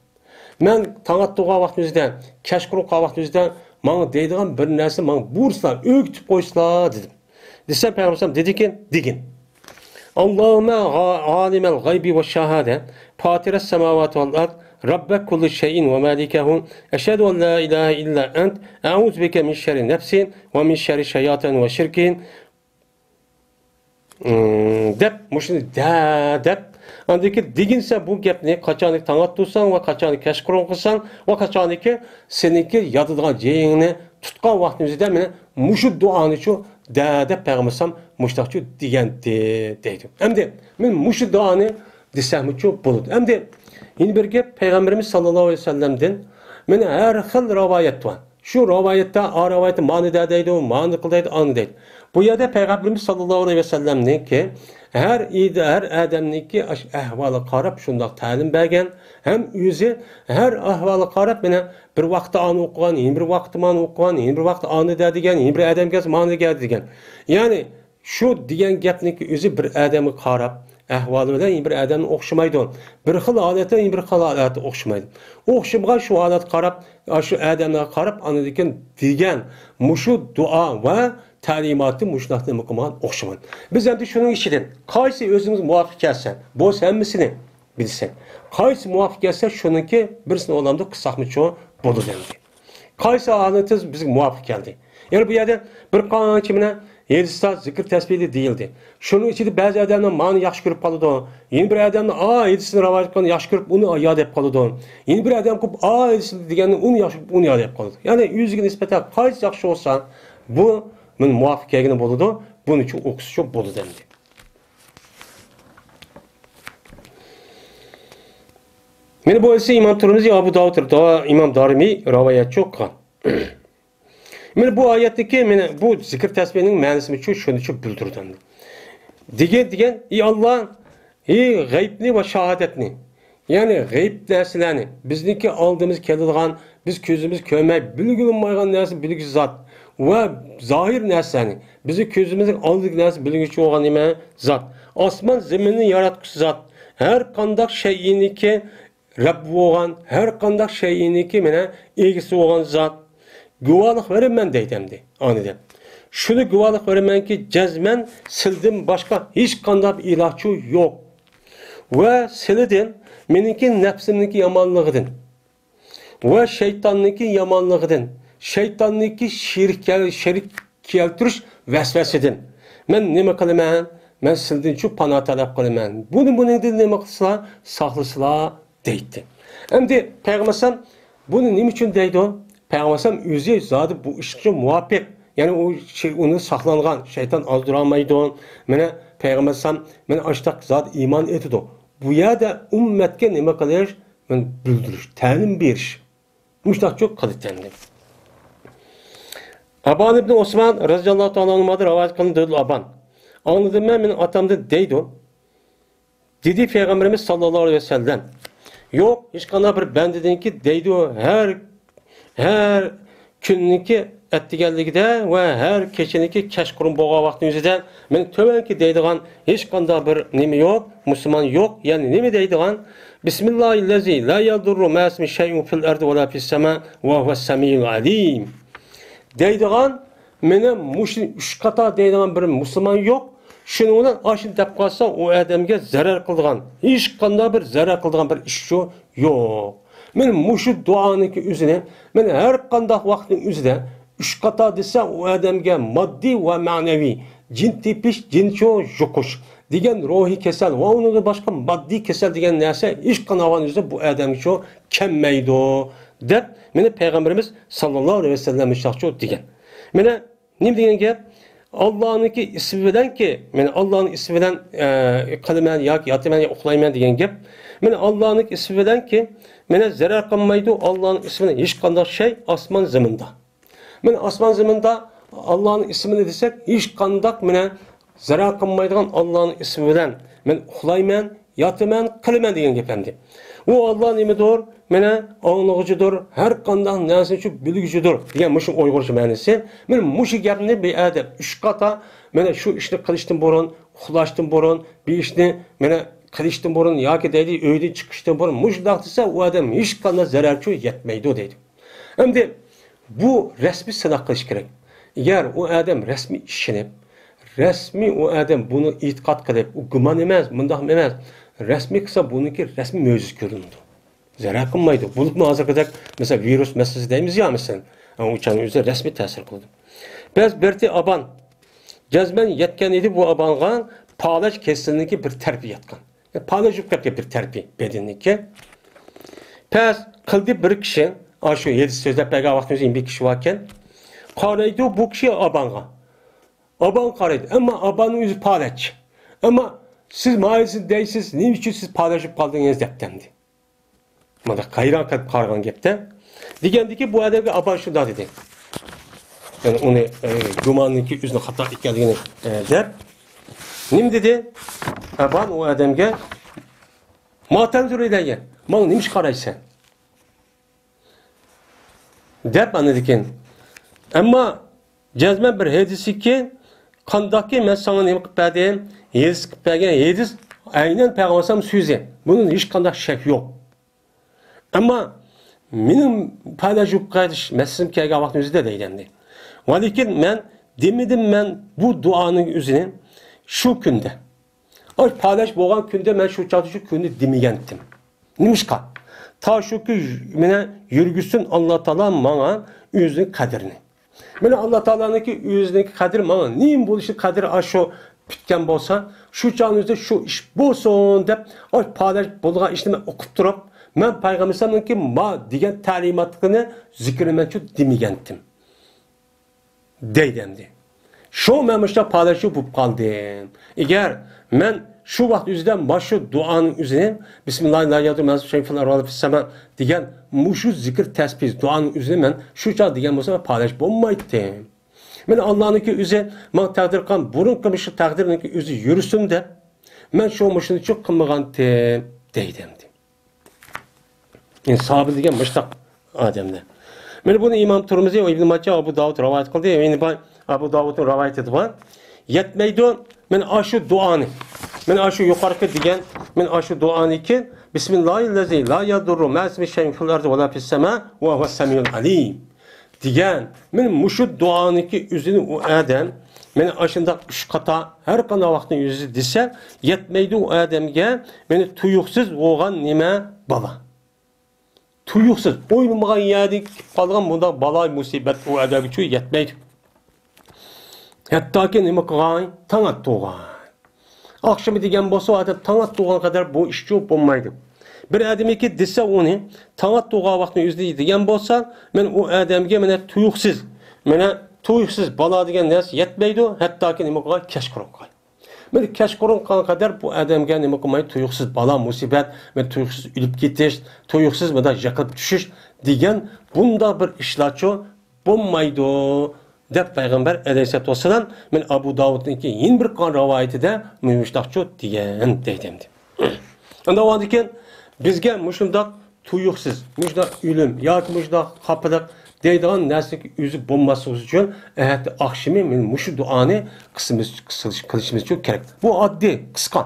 مەن تاڭ ئاتتۇرغان ۋاقتىمىزدا، كەچقۇرۇن قىلغان ۋاقتىمىزدا ماڭا دەيدىغان بىر نەرسە ماڭا بۇيرۇسىلا، ئۆگىتىپ قويسىلا، دېدىم. دېسەم، پەيغەمبەر ئەلەيھىسسالام دېدىكى، دېگىن. اللهم عالم الغيب والشهادة، فاطر السماوات والأرض، رب كل شيء ومالكه، أشهد أن لا إله إلا أنت، أعوذ بك من شر نفسي ومن شر الشياطين والشرك، دەپ، مۇشۇنى دە دەپ، ئاندىن كېيىن دېگىنسەن بۇ گەپنى، قاچانكى تاڭ ئاتتۇرساڭ ۋە قاچانكى كەچقۇرۇن قىلساڭ ۋە قاچانكى سېنىڭكى ياتىدىغان جېيىڭنى تۇتقان ۋاقتىڭىزدا مېنى مۇشۇ دۇئانىچۇ دە دەپ، پەيغەمبەر ئەلەيھىسسالام مۇشۇنداقچۇ دېگەنتى، دەيدۇ. ئەمدى مەن مۇشۇ دۇئانى دېسەممۇچۇ بولىدۇ. ئەمدى يەنە بىر گەپ، پەيغەمبىرىمىز ساللاللاھۇ ئەلەيھى ۋەسەللەمدىن مېنى ھەر خىل رىۋايەت بار. شۇ رىۋايەتتە، ئا رىۋايەتتە مانى دە دەيدۇ، مانى قىل دەيدۇ، ئانى دەيدۇ. بۇ يەردە پەيغەمبىرىمىز ساللاللاھۇ ئەلەيھى ۋەسەللەمنىڭكى ھەر ئىدى، ھەر ئادەمنىڭكى ئەش-، ئەھۋالىغا قاراپ شۇنداق تەلىم بەرگەن، ھەم ئۆزى ھەر ئەھۋالىغا قاراپ، مانا، بىر ۋاقىتتا ئانى ئوقۇغان، يەنە بىر ۋاقىتتا مانى ئوقۇغان، يەنە بىر ۋاقىتتا ئانى دە دېگەن، يەنە بىر ئادەم كەلسە مانى دە دېگەن. يەنى، شۇ دېگەن گەپنىڭكى ئۆزى بىر ئادەمگە قاراپ، ئەھۋالى بىلەن يەنە بىر ئادەمنى ئوخشىمايدۇ. بىر خىل ھالەتتە يەنە بىر خىل ھالەتتە ئوخشىمايدۇ. ئوخشىمىغان شۇ ھالەتكە قاراپ، شۇ ئادەملەرگە قاراپ، ئاندىن كېيىن دېگەن مۇشۇ دۇئا ۋە تەلىماتى مۇشۇنداق نېمە قىلمىغان ئوخشىمايدۇ. بىز ئەمدى شۇنىڭ ئىچىدىن قايسى ئۆزىمىز مۇۋاپىق كەلسە، بولسا ھەممىسىنى بىلسەك، قايسى مۇۋاپىق كەلسە، شۇنىڭكى بىرسىنى ئويلامدۇق قىلساقمۇچۇ بولىدۇ ئەمدى. قايسى ھالىتى بىزگە مۇۋاپىق كەلدى؟ يەنى بۇ يەردە بىر قانچە مانا ھېدىسلار، زىكىر تەسبىھلەر دېيىلدى. شۇنىڭ ئىچىدە بەزى ئادەملەر مانى ياخشى كۆرۈپ قالىدۇ. يەنە بىر ئادەمنى ئا ھېدىسىنى رىۋايەت قىلغاننى ياخشى كۆرۈپ، ئۇنى يا دەپ قالىدۇ. يەنە بىر ئادەم كۆرۈپ ئا ھېدىسىنى دېگەننى ئۇنى ياخشى، ئۇنى يا دەپ قالىدۇ. يەنى ئۆزىگە نىسبەتەن قايسى ياخشى بولسا، بۇ مانا مۇۋاپىق كەلگىنى بولىدۇ. بۇنىچۇ ئوقۇسىچۇ بولىدۇ ئەمدى. مانا بۇ ئىسى ئىمام تۇرمۇزى، ئابۇ داۋۇد، دا-، ئىمام دارىمى رىۋايەتچۇ قىلغان. مانا بۇ ئايەتتىكى، مانا بۇ زىكىر تەسبىھنىڭ مەنىسىمۇچۇ شۇنىچۇ بىلدۈرىدۇ ئەمدى. دېگەن، دېگەن، ئى ئاللا، ئى غەيبنى ۋە شاھادەتنى، يەنى غەيب نەرسىلەرنى، بىزنىڭكى ئالدىمىزغا كېلىدىغان، بىز كۆزىمىز كۆرمەي، بىلگىلى بولمايدىغان نەرسە بىلگۈچى زات ۋە زاھىر نەرسىلەرنى، بىزنىڭ كۆزىمىزنىڭ ئالدىدىكى نەرسە بىلگۈچى بولغان نېمە زات، ئاسمان زېمىننى ياراتقۇچى زات، ھەر قانداق شەيئىنىڭكى رەببى بولغان، ھەر قانداق شەيئىنىڭكى مانا ئىگىسى بولغان زات، گۇۋاھلىق بېرىمەن دەيدۇ ئەمدى ئانى دەپ. شۇنى گۇۋاھلىق بېرىمەنكى، جەزمەن سىلىدىن باشقا ھېچقانداق بىر ئىلاھچۇ يوق. ۋە سىلىدىن، مېنىڭكى نەپسىمنىڭكى يامانلىقىدىن ۋە شەيتاننىڭكى يامانلىقىدىن، شەيتاننىڭكى شېرىك كەل-، شېرىك كەلتۈرۈش ۋەسۋەسىدىن مەن نېمە قىلىمەن؟ مەن سىلىدىنچۇ پانا تەلەپ قىلىمەن. بۇنى، بۇنىڭدىن نېمە قىلسىلا، ساقلىسىلا دەيتتى. ئەمدى پەيغەمبەر ئەلەيھىسسالام بۇنى نېمە ئۈچۈن دەيدۇ؟ پەيغەمبەر ئەلەيھىسسالام ئۆزى زادى بۇ ئىشقا مۇۋاپىق. يەنى ئۇ شەي-، ئۇنى ساقلانغان، شەيتان ئازدۇرالمايدۇ. مانا پەيغەمبەر ئەلەيھىسسالام مانا ئاشتاق زادى ئىمان ئېيتىدۇ. بۇ يەردە ئۈممەتكە نېمە قىلىش؟ مانا بىلدۈرۈش، تەلىم بېرىش. مۇشۇنداقچۇ قىلىتتى ئەمدى. ئابان ئىبنى ئوسمان رەزىياللاھۇ تائالا ئەنھۇمادىن رىۋايەت قىلىنىدۇ، دېدى ئابان. ئاڭلىدىم مەن، مېنىڭ ئاتامدىن دەيدۇ. دېدى پەيغەمبىرىمىز ساللاللاھۇ ئەلەيھى ۋەسەللەم، يوق، ھېچقانداق بىر بەندىدىنكى دەيدۇ، ھەر، ھەر كۈننىكى ئەتىگەنلىكىدە ۋە ھەر كېچىنىكى كەچقۇرۇن بولغان ۋاقتىنىڭ ئۆزىدە مەن تۆۋەنكى دەيدىغان ھېچقانداق بىر نېمە يوق، مۇسۇلمان يوق، يەنى نېمە دەيدىغان؟ بىسمىللاھىللەزى لا يەزۇررۇ مەئىسمى شەيئۇن فىل ئەردى ۋەلا فىس سەما ۋە ھۇۋەس سەمىئۇل ئەلىم. دەيدىغان، مېنى مۇشۇ ئۈچ قاتار دەيدىغان بىر مۇسۇلمان يوق. شۇنىڭ بىلەن ئاشۇنى دەپ قالسا، ئۇ ئادەمگە زەرەر قىلىدىغان، ھېچقانداق بىر زەرەر قىلىدىغان بىر ئىشچۇ يوق. مەن مۇشۇ دۇئانىڭكى ئۆزىنى، مەن ھەر قانداق ۋاقىتنىڭ ئۆزىدە ئۈچ قاتار دېسە، ئۇ ئادەمگە ماددىي ۋە مەنىۋى، جىن تېپىش، جىنچۇ يۇقۇش دېگەن روھىي كېسەل ۋە ئۇنىڭدىن باشقا ماددىي كېسەل دېگەن نەرسە ھېچقانداق ۋاقىتنىڭ ئۆزىدە بۇ ئادەمگىچۇ كەلمەيدۇ، دەپ مېنى پەيغەمبىرىمىز ساللاللاھۇ ئەلەيھى ۋەسەللەم مۇشۇنداقچۇ دېگەن. مانا نېمە دېگەن گەپ؟ ئاللانىڭكى ئىسمى بىلەنكى، مانا ئاللانىڭ ئىسمى بىلەن، ئە، قىلىمەن ياكى ياتىمەن يا ئۇخلايمەن دېگەن گەپ. مانا ئاللانىڭ ئىسمى بىلەنكى، مانا زەرەر قىلمايدۇ، ئاللانىڭ ئىسمى بىلەن ھېچقانداق شەي ئاسمان زېمىندا. مانا ئاسمان زېمىندا ئاللانىڭ ئىسمىنى دېسەك، ھېچقانداق مانا زەرەر قىلمايدىغان ئاللانىڭ ئىسمى بىلەن مەن ئۇخلايمەن، ياتىمەن، قىلىمەن دېگەن گەپ ئەمدى. ئۇ ئاللا نېمىدۇر؟ مانا ئاڭلىغۇچىدۇر، ھەر قانداق نەرسىنى شۇ بىلگۈچىدۇر دېگەن مۇشۇ ئۇيغۇرچە مەنىسى. مانا مۇشۇ گەپنى بىر ئادەم ئۈچ قاتا، مانا شۇ ئىشنى قىلىشتىن بۇرۇن، ئۇخلاشتىن بۇرۇن، بىر ئىشنى مانا قىلىشتىن بۇرۇن ياكى دەيدۇ ئۆيدىن چىقىشتىن بۇرۇن مۇشۇنداق دېسە، ئۇ ئادەم ھېچقانداق زەرەرچۇ يەتمەيدۇ دەيدۇ. ئەمدى بۇ رەسمىي سىناق قىلىش كېرەك. ئەگەر ئۇ ئادەم رەسمىي ئىشىنىپ، رەسمىي ئۇ ئادەم بۇنى ئېتىقاد قىلىپ، ئۇ گۇمان ئەمەس، مۇنداق ئەمەس، رەسمىي قىلسا بۇنىڭكى رەسمىي مۆجىزە كۆرۈنىدۇ. زەرەر قىلمايدۇ. بولۇپمۇ ھازىرقىدەك، مەسىلەن، ۋىرۇس مەسىلىسى دەيمىز يا، مەسىلەن، ئۇ چاغنىڭ ئۆزىدە رەسمىي تەسىر قىلىدۇ. بەس بىرتى ئابان جەزمەن يەتكەن ئىدى، بۇ ئابانغا پالەچ كېسىلىنىڭكى بىر تەرىپى ياتقان. پالەچ بولۇپ كەتكەن بىر تەرىپى بەدىنىڭكى. پەس قىلدى بىر كىشى، ئاشۇ ھېدىس سۆزلەپ بەرگەن ۋاقتىمىزدا بىر كىشى باركەن. قارايدۇ بۇ كىشى ئابانغا. ئابان قارايدۇ. ئەمما ئاباننىڭ ئۆزى پالەچ. ئەمما سىز مايىسىز دەيسىز، نېمە ئۈچۈن سىز پالەچ بولۇپ قالدىڭىز دەپتىمدى. مانا ھەيران قېلىپ قارىغان گەپتە. دېگەندىكى بۇ ئادەمگە ئابان شۇنداق دېدى. يەنى ئۇنى، ئە، گۇماننىڭكى ئۆزىنىڭ خاتا ئىكەنلىكىنى، ئە، دەپ. نېمە دېدى؟ ئابان ئۇ ئادەمگە، ما تەنزۇرۇ ئىلەييە، ماڭا نېمە ئىش قارايسەن؟ دەپ ئاندىن كېيىن. ئەمما جەزمەن بىر ھەدىسكى، قانداقكى مەن ساڭا نېمە قىلىپ بەردىم؟ ھەدىس قىلىپ بەرگەن ھەدىس ئەينەن پەيغەمبەر ئەلەيھىسسالام سۆزى. بۇنىڭ ھېچقانداق شەك يوق. ئەمما مېنىڭ پەلەچ بولۇپ قېلىش مەسىلىسىم كەلگەن ۋاقىتنىڭ ئۆزىدە دەيدىمدى. ۋەلىكىن مەن دېمىدىم، مەن بۇ دۇئانىڭ ئۆزىنى شۇ كۈندە. ئاش پالەچ بولغان كۈندە مەن شۇ چاغدا شۇ كۈندە دېمىگەنتىم. نېمىشقا؟ تا شۇ كۈن مېنى يۈرگۈزسۇن ئاللا تائالا ماڭا ئۆزىنىڭ قەدرىنى. مانا ئاللا تائالانىڭكى ئۆزىنىڭكى قەدرى ماڭا نېمە بولۇشى قەدرى ئاشۇ پۈتكەن بولسا، شۇ چاغنىڭ ئۆزىدە شۇ ئىش بولسۇن دەپ، ئاش پالەچ بولغان ئىشنى مەن ئۇقۇپ تۇرۇپ، مەن پەيغەمبەر ئەلەيھىسسالامنىڭكى ما دېگەن تەلىماتلىقىنى، زىكرىنى مەن شۇ دېمىگەنتىم. دەيدۇ ئەمدى. شۇ مەن مۇشۇنداق پالەچ بولۇپ قالدىم. ئەگەر مەن شۇ ۋاقىت ئۆزىدە مانا شۇ دۇئانىڭ ئۆزىنى، بىسمىللاھىر رەھمانىر رەھىم، دېگەن مۇشۇ زىكىر تەسبىھ دۇئانىڭ ئۆزىنى مەن شۇ چاغ دېگەن بولسام، مەن پالەچ بولمايتتىم. مانا ئاللانىڭكى ئۆزى ماڭا تەقدىر قىلغان بۇرۇنقى مۇشۇ تەقدىرنىڭكى ئۆزى يۈرسۇن دەپ، مەن شۇ مۇشۇنى قىلمىغانتىم، دەيدۇ ئەمدى. يەنى سابىر دېگەن مۇشتاق ئادەمدە. مانا بۇنى ئىمام تۇرمۇزى ۋە ئىبن ماجە، ئەبۇ داۋۇد رىۋايەت قىلدى. يەنى بار ئەبۇ داۋۇدنىڭ رىۋايىتىدە بار. يەتمەيدۇ. مانا ئاشۇ دۇئانى. مانا ئاشۇ يۇقىرىقى دېگەن، مانا ئاشۇ دۇئانىكى، بىسمىللاھىللەزى لا يەزۇررۇ مەئىسمى شەيئۇن فىل ئەرزى ۋە لا فىس سەما ۋە ھۇۋەس سەمىئۇل ئەلىم. دېگەن، مانا مۇشۇ دۇئانىڭكى ئۆزىنى ئۇ ئادەم، مانا ئاشۇنداق ئۈچ قاتا ھەر قانداق ۋاقىتنىڭ ئۆزى دېسە، يەتمەيدۇ ئۇ ئادەمگە، مانا تۇيۇقسىز بولغان نېمە بالا. تۇيۇقسىز، ئويلىمىغان يەردىن كېلىپ قالغان بۇنداق بالا مۇسىبەت ئۇ ئادەمگىچۇ يەتمەيدۇ. ھەتتاكى نېمە قىلغان؟ تاڭ ئاتتۇرغان. ئاخشىمى دېگەن بولسا، ئادەم تاڭ ئاتتۇرغان قەدەر بۇ ئىشچۇ بولمايدۇ. بىر ئادەمكى دېسە ئۇنى، تاڭ ئاتتۇرغان ۋاقىتنى ئۆزىدە دېگەن بولسا، مەن ئۇ ئادەمگە مانا تۇيۇقسىز، مانا تۇيۇقسىز بالا دېگەن نەرسە يەتمەيدۇ، ھەتتاكى نېمە قىلغان؟ كەچقۇرۇن قىلغان. مانا كەچقۇرۇن قىلغان قەدەر بۇ ئادەمگە نېمە قىلماي؟ تۇيۇقسىز بالا مۇسىبەت، مانا تۇيۇقسىز ئۆلۈپ كېتىش، تۇيۇقسىز مانا يىقىلىپ چۈشۈش دېگەن بۇنداق بىر ئىشلارچۇ بولمايدۇ، دەپ پەيغەمبەر ئەلەيھىسسالاتۇ ۋەسسالام، مانا ئەبۇ داۋۇدنىڭكى يەنە بىر قىلغان رىۋايىتىدە مۇشۇنداقچۇ دېگەن دەيدۇ ئەمدى. ئاندىن كېيىن بىزگە مۇشۇنداق تۇيۇقسىز، مۇشۇنداق ئۆلۈم ياكى مۇشۇنداق خاپىلىق دەيدىغان نەرسىنىڭ ئۆزى بولماسلىقى ئۈچۈن، ئەتە ئاخشىمى مانا مۇشۇ دۇئانى قىلىشىمىز، قىلىشىمىز ئۈچۈن كېرەك. بۇ ئاددىي، قىسقا.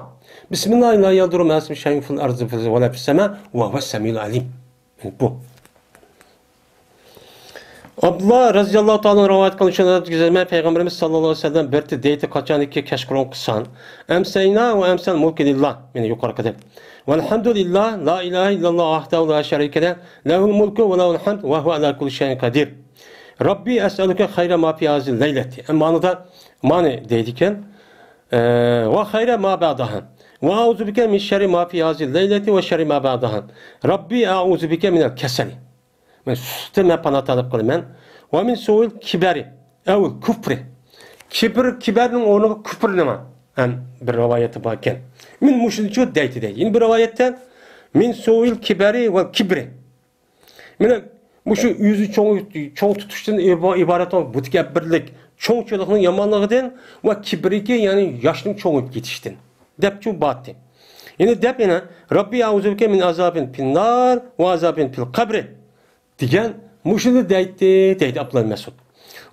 بىسمىللاھىر رەھمانىر رەھىم، لا يەزۇررۇ مەئىسمى شەيئۇن فىل ئەرزى ۋە لا فىس سەما ۋە ھۇۋەس سەمىئۇل ئەلىم. بۇ. ئابدۇللا رەزىياللاھۇ تائالا رىۋايەت قىلغان شۇنداق دېگەن پەيغەمبىرىمىز ساللاللاھۇ ئەلەيھى ۋەسەللەم بىر دەيدۇ، قاچانكى كەچقۇرۇن قىلسان، ئەمسەينا ۋە ئەمسەل مۇلكۇ لىللا، مانا يۇقىرىقى دەپ. ۋەلھەمدۇ لىللا، لا ئىلاھە ئىللاللا ۋەھدەھۇ لا شەرىكە لەھ، لەھۇل مۇلكۇ ۋە لەھۇل ھەمد ۋە ھۇۋە ئەلا كۇللى شەيئىن قەدىر. رەببى ئەسئەلۇكە خەيرە ما فى ھازىھىل لەيلەتى. مانىدا، مانى دەيدىكەن. ئە، ۋە خەيرە ما بەئدەھا. ۋە ئەئۇزۇ بىكە مىن شەررى ما فى ھازىھىل لەيلەتى ۋە شەررى ما بەئدەھا. رەببى ئەئۇزۇ بىكە مىنەل كەسەلى. مەن سۇسلۇقتىن مەن پاناھ تەلەپ قىلىمەن. ۋە مىن سۇئىل كىبەرى ئەۋىل كۇفرى. كىبىر، كىبەرنىڭ ئورنىغا كۇفرنى ماڭ. ھەم بىر رىۋايەتتە باركەن. مەن مۇشۇنى شۇ دەيتتى دەيدۇ. يەنە بىر رىۋايەتتە مىن سۇئىل كىبەرى ۋەل كىبرى. مانا مۇشۇ ئۆزى چوڭ، چوڭ تۇتۇشتىن ئىبا-، ئىبارەت بولغان مۇتەكەببىرلىك، چوڭچىلىقنىڭ يامانلىقىدىن ۋە كىبرىكى، يەنى ياشنىڭ چوڭىيىپ كېتىشتىن. دەپچۇ باتتى. يەنى دەپ يەنە، رەببى ئەئۇزۇ بىكە مىن ئازابىن فىننار ۋە ئازابىن فىل قەبرى. دېگەن مۇشۇنى دەيتتى، دەيدۇ ئابدۇللا مەسئۇد.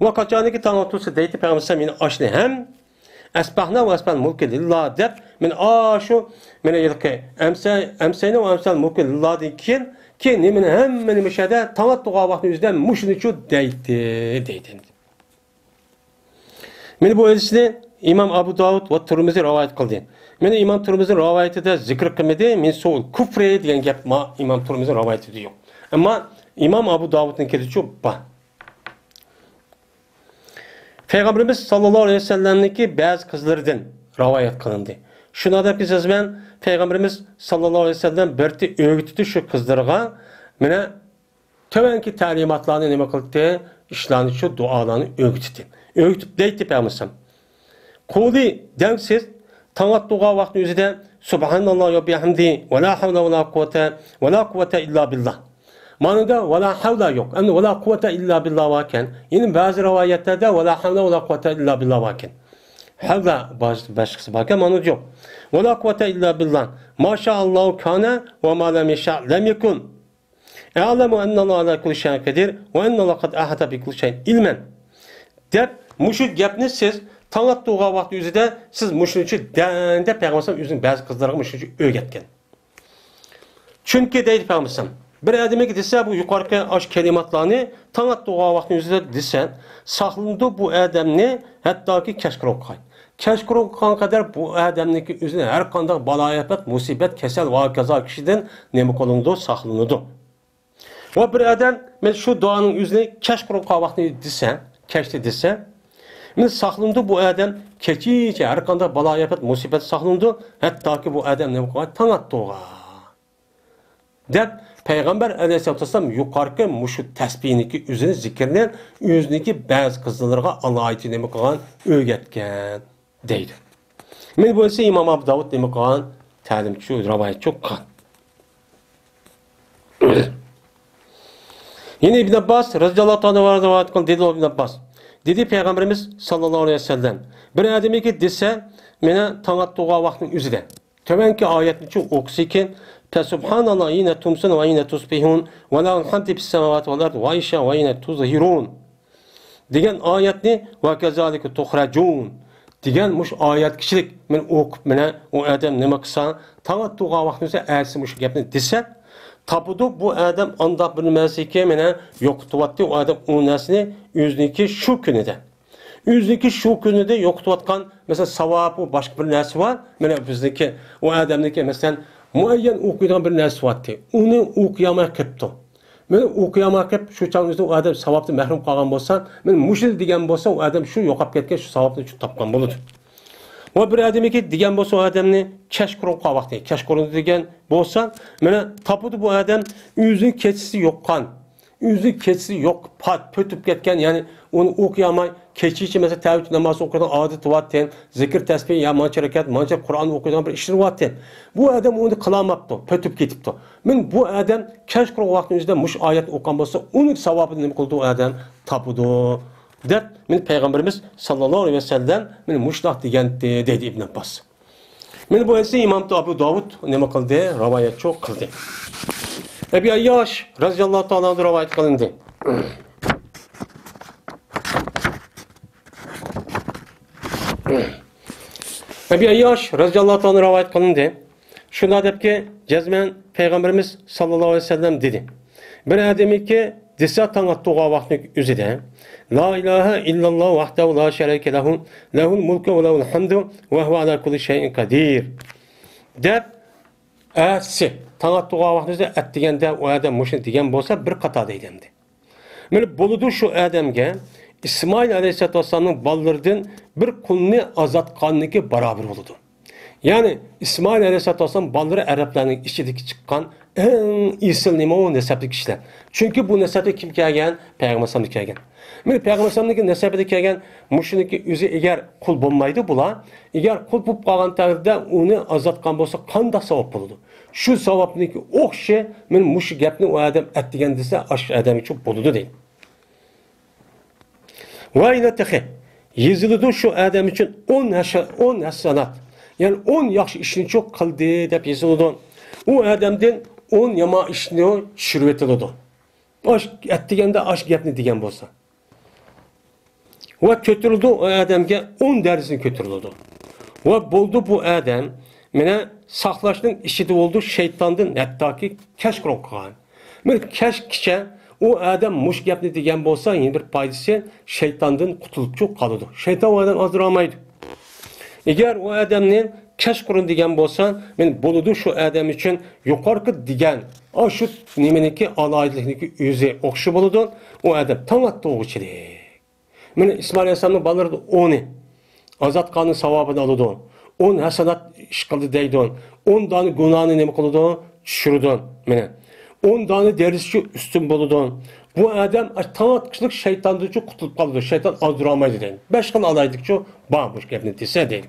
ۋە قاچانكى تاڭ ئاتۇلسا دەيتتى پەيغەمبەر ئەلەيھىسسالام، يەنى ئاشنى ھەم ئەسبەھنا ۋە ئەسبەھنەل مۇلكە لىللا دەپ، مانا ئاشۇ، مانا ھېلىقى ئەمسە-، ئەمسەينا ۋە ئەمسەل مۇلكە لىللادىن كېيىن، كېيىن نېمىنى ھەممىنى مۇشەدە تاڭ ئاتتۇرغان ۋاقتىنىڭ ئۆزىدە مۇشۇنى شۇ دەيتتى، دەيدۇ. مانا بۇ ھەدىسنى ئىمام ئابۇ داۋۇد ۋە تۇرمۇزى رىۋايەت قىلدى. مېنى ئىمام تۇرمۇزى رىۋايىتىدە زىكىر قىلمىدى، من سوء الكفر دېگەن گەپ ما ئىمام تۇرمۇزى رىۋايىتىدە يوق. ئەمما ئىمام ئابۇ داۋۇدنىڭكىدىچۇ بار. پەيغەمبىرىمىز ساللاللاھۇ ئەلەيھى ۋەسەللەمنىڭكى بەزى قىزلىرىدىن رىۋايەت قىلىندى. شۇنداق دەپ يازىمەن، پەيغەمبىرىمىز ساللاللاھۇ ئەلەيھى ۋەسەللەم بىر ئۆگىتىدۇ شۇ قىزلىرىغا، مانا تۆۋەنكى تەلىماتلارنى نېمە قىلدى؟ ئىشلارنى شۇ دۇئالارنى ئۆگىتىدۇ. ئۆگىتىپ دەيتتى پەيغەمبىرىمىز. قولى دەڭ سىز تاڭ ئاتتۇرغان ۋاقىتنىڭ ئۆزىدە سۇبھاناللاھ ۋە بىھەمدى ۋە لا ھەۋلە ۋە لا قۇۋۋەتە ۋە لا قۇۋۋەتە ئىللا بىللا. مانىدا ۋە لا ھەۋلە يوق. ئەمدى ۋە لا قۇۋۋەتە ئىللا بىللا باركەن. يەنە بەزى رىۋايەتلەردە ۋە لا ھەۋلە ۋە لا قۇۋۋەتە ئىللا بىللا باركەن. ھەۋلە باش-، باشقىسى باركەن، مانىدا يوق. ۋە لا قۇۋۋەتە ئىللا بىللا. ما شاء الله كان وما لم يشاء لم يكن. ئەلەمۇ ئەننەللاھە ئەلا كۇللى شەيئىن قەدىر ۋە ئەننەللاھە قەد ئەھاتە بىكۇللى شەيئىن ئىلمەن. دەپ، مۇشۇ گەپنى سىز تاڭ ئاتتۇرغان ۋاقتى ئۆزىدە سىز مۇشۇنچە دەڭ دەپ پەيغەمبەر ئەلەيھىسسالام ئۆزىنىڭ بەزى قىزلىرىغا مۇشۇنچە ئۆگەتكەن. چۈنكى دەيدۇ پەيغەمبەر ئەلەيھىسسالام، بىر ئادەمگە دېسە بۇ يۇقىرىقى ئاشۇ كەلىماتلارنى تاڭ ئاتتۇرغان ۋاقتى ئۆزىدە دېسە، ساقلىنىدۇ بۇ ئادەمنى ھەتتاكى كەچقۇرۇنغا قەدەر. كەچقۇرۇنغا قەدەر بۇ ئادەمنىڭكى ئۆزىنى ھەر قانداق بالايىئاپەت، مۇسىبەت، كېسەل ۋە ھاكازا كىشىدىن نېمە قىلىنىدۇ؟ ساقلىنىدۇ. ۋە بىر ئادەم، مەن شۇ دۇئانىڭ ئۆزىنى كەچقۇرۇنغا ۋاقتى دېسە، كەچتە دېسە، مەن ساقلىنىدۇ بۇ ئادەم، كېچىچە ھەر قانداق بالايىئاپەت، مۇسىبەت ساقلىنىدۇ، ھەتتاكى بۇ ئادەم نېمە قىلغان؟ تاڭ ئاتتۇرغان. دەپ، پەيغەمبەر ئەلەيھىسسالاتۇ ۋەسسالام يۇقىرىقى مۇشۇ تەسبىھنىڭكى ئۆزىنى، زىكىرنى ئۆزىنىڭكى بەزى قىزلىرىغا ئالاھىدە نېمە قىلغان؟ ئۆگەتكەن دەيدۇ. مانا بۇ ئىسى ئىمام ئابۇ داۋۇد نېمە قىلغان؟ تەلىم چۈشۈرگەن، رىۋايەت چۈشۈرگەن. يەنە ئىبن ئابباس رەزىياللاھۇ تائالا ئەنھۇ رىۋايەت قىلدى، دېدى ئىبن ئابباس. دېدى پەيغەمبىرىمىز ساللاللاھۇ ئەلەيھى ۋەسەللەم، بىر ئادەمگە دېسە، مانا تاڭ ئاتتۇرغان ۋاقىتنىڭ ئۆزىدە تۆۋەنكى ئايەتنى ئوقۇسىكىن، فَسُبْحَانَ اللَّهِ حِينَ تُمْسُونَ وَحِينَ تُصْبِحُونَ وَلَهُ الْحَمْدُ فِي السَّمَاوَاتِ وَالْأَرْضِ وَعَشِيًّا وَحِينَ تُظْهِرُونَ دېگەن ئايەتنى، وَكَذَلِكَ تُخْرَجُونَ دېگەن مۇشۇ ئايەتكىچىلىك مەن ئوقۇپ، مانا ئۇ ئادەم نېمە قىلسا، تاڭ ئاتتۇرغان ۋاقتىمىزدا ئەتىسى مۇشۇ گەپنى دېسە، تاپىدۇ بۇ ئادەم ئانداق بىر نەرسىكى، مانا يوقىتىۋاتتى ئۇ ئادەم ئۇ نەرسىنى ئۆزىنىڭكى شۇ كۈنىدە. ئۆزىنىڭكى شۇ كۈنىدە يوقىتىۋاتقان، مەسىلەن، ساۋاب، ئۇ باشقا بىر نەرسە بار. مانا بىزنىڭكى، ئۇ ئادەمنىڭكى، مەسىلەن، مۇئەييەن ئوقۇيدىغان بىر نەرسە بارتى. ئۇنى ئوقۇيالماي قېپتۇ. مانا ئوقۇيالماي قېپ، شۇ چاغنىڭ ئۆزىدە ئۇ ئادەم ساۋابتىن مەھرۇم قالغان بولسا، مانا مۇشۇنى دېگەن بولسا، ئۇ ئادەم شۇ يوقاپ كەتكەن شۇ ساۋابنى شۇ تاپقان بولىدۇ. ۋە بىر ئادەمگە دېگەن بولسا، ئۇ ئادەمنى كەچقۇرۇنغا قالغان ۋاقتى، كەچقۇرۇندا دېگەن بولسا، مانا تاپىدۇ بۇ ئادەم ئۆزى كېچىسى يوققان. ئۆزى كېچىسى يوق، پات، پۈتۈپ كەتكەن، يەنى ئۇنى ئوقۇيالماي، كېچىچە مەسىلەن، تەھەججۇد نامازى ئوقۇيدىغان ئادىتى بارتى، زىكىر، تەسبىھ، يا مانچە رەكەت، مانچە قۇرئان ئوقۇيدىغان بىر ئىشلىرى بارتى. بۇ ئادەم ئۇنى قىلالماپتۇ، پۈتۈپ كېتىپتۇ. مانا بۇ ئادەم كەچقۇرۇن ۋاقىتنىڭ ئۆزىدە مۇشۇ ئايەتنى ئوقۇغان بولسا، ئۇنىڭ ساۋابىنى نېمە قىلىدۇ ئۇ ئادەم؟ تاپىدۇ، دەپ، مانا پەيغەمبىرىمىز ساللاللاھۇ ئەلەيھى ۋەسەللەم مانا مۇشۇنداق دېگەنتى، دەيدۇ ئىبن ئابباس. مانا بۇ ھەدىسنى ئىمام ئابۇ داۋۇد نېمە قىلدى؟ رىۋايەتچۇ قىلدى. ئەبى ئەيياش رەزىياللاھۇ تائالا ئەنھۇ رىۋايەت قىلىندى. ئەبى ئەيياش رەزىياللاھۇ تائالا ئەنھۇ رىۋايەت قىلىندى. شۇنداق دەپكى، جەزمەن پەيغەمبىرىمىز ساللاللاھۇ ئەلەيھى ۋەسەللەم دېدى. بىر ئادەمكى دېسە تاڭ ئاتتۇرغان ۋاقىتنىڭ ئۆزىدە، لا ئىلاھە ئىللاللاھۇ ۋەھدەھۇ لا شەرىكە لەھۇ، لەھۇل مۇلكۇ ۋە لەھۇل ھەمدۇ ۋە ھۇۋە ئەلا كۇللى شەيئىن قەدىر دەپ، ئەتىسى تاڭ ئاتتۇرغان ۋاقتىدا ئەتىگەندە ئۇ ئادەم مۇشۇنى دېگەن بولسا، بىر قاتار دەيدۇ ئەمدى. مانا بولىدۇ شۇ ئادەمگە ئىسمائىل ئەلەيھىسسالاتۇ ۋەسسالامنىڭ بالىلىرىدىن بىر قۇلنى ئازاد قىلغاندىكى باراۋىرى بولىدۇ. يەنى ئىسمائىل ئەلەيھىسسالاتۇ ۋەسسالام بالىلىرى ئەرەبلەرنىڭ ئىچىدىكى چىققان ئەڭ ئېسىل نېمە ئۇ نەسەبلىك كىشىلەر. چۈنكى بۇ نەسەبكە كىم كەلگەن؟ پەيغەمبەر ئەلەيھىسسالامدىن كەلگەن. مانا پەيغەمبەر ئەلەيھىسسالامنىڭكى نەسەبىدە كەلگەن مۇشۇنىڭكى ئۆزى ئەگەر قۇل بولمايدۇ بۇلار، ئەگەر قۇل بولۇپ قالغان تەقدىردە ئۇنى ئازاد قىلغان بولسا قانداق ساۋاب بولىدۇ؟ شۇ ساۋابنىڭكى ئوخشىشى، مانا مۇشۇ گەپنى ئۇ ئادەم ئەتىگەن دېسە، ئاشۇ ئادەمگىچۇ بولىدۇ دەيدۇ. ۋە يەنە تېخى يېزىلىدۇ شۇ ئادەم ئۈچۈن ئون ھەسە-، ئون ھەسەنات، يەنى ئون ياخشى ئىشنىچۇ قىلدى دەپ يېزىلىدۇ. ئۇ ئادەمدىن ئون يامان ئىشنى چۈشۈرۈۋېتىلىدۇ. ئاش ئەتىگەندە ئاش گەپنى دېگەن بولسا. ۋە كۆتۈرۈلىدۇ، ئۇ ئادەمگە ئون دەرىجىدىن كۆتۈرۈلىدۇ. ۋە بولدى بۇ ئادەم، مانا، ساقلاشنىڭ ئىچىدە بولدى، شەيتاندىن ھەتتاكى كەچقۇرۇن قىلغان. مانا كەچكىچە ئۇ ئادەم مۇشۇ گەپنى دېگەن بولسا، يەنە بىر پايدىسى، شەيتاندىن قۇتۇلۇپچۇ قالىدۇ. شەيتان ئۇ ئادەمنى ئازدۇرالمايدۇ. ئەگەر ئۇ ئادەمنى كەچقۇرۇن دېگەن بولسا، مەن بولىدۇ، شۇ ئادەم ئۈچۈن يۇقىرىقى دېگەن ئاشۇ نېمىنىڭكى ئالاھىدىلىكنىڭكى ئۆزى ئوخشاش بولىدۇ. ئۇ ئادەم تاڭ ئاتتى ئوغۇچىلىق. مانا ئىسمائىل ئەلەيھىسسالامنىڭ بالىلىرىدىن ئونى ئازاد قىلغاننىڭ ساۋابىنى ئالىدۇ. ئون ھەسەنات ئىش قىلدى دەيدۇ. ئون دانە گۇناھنى نېمە قىلىدۇ؟ چۈشۈرىدۇ. مانا ئون دانە دەرىجىسى ئۈستۈن بولىدۇ. بۇ ئادەم تاڭ ئاتقۇچىلىق شەيتاندىنچۇ قۇتۇلۇپ قالىدۇ. شەيتان ئازدۇرالمايدۇ دەيدۇ. بەش خىل ئالاھىدىلىكچۇ بار بۇ گەپنى دېسە دەيدۇ.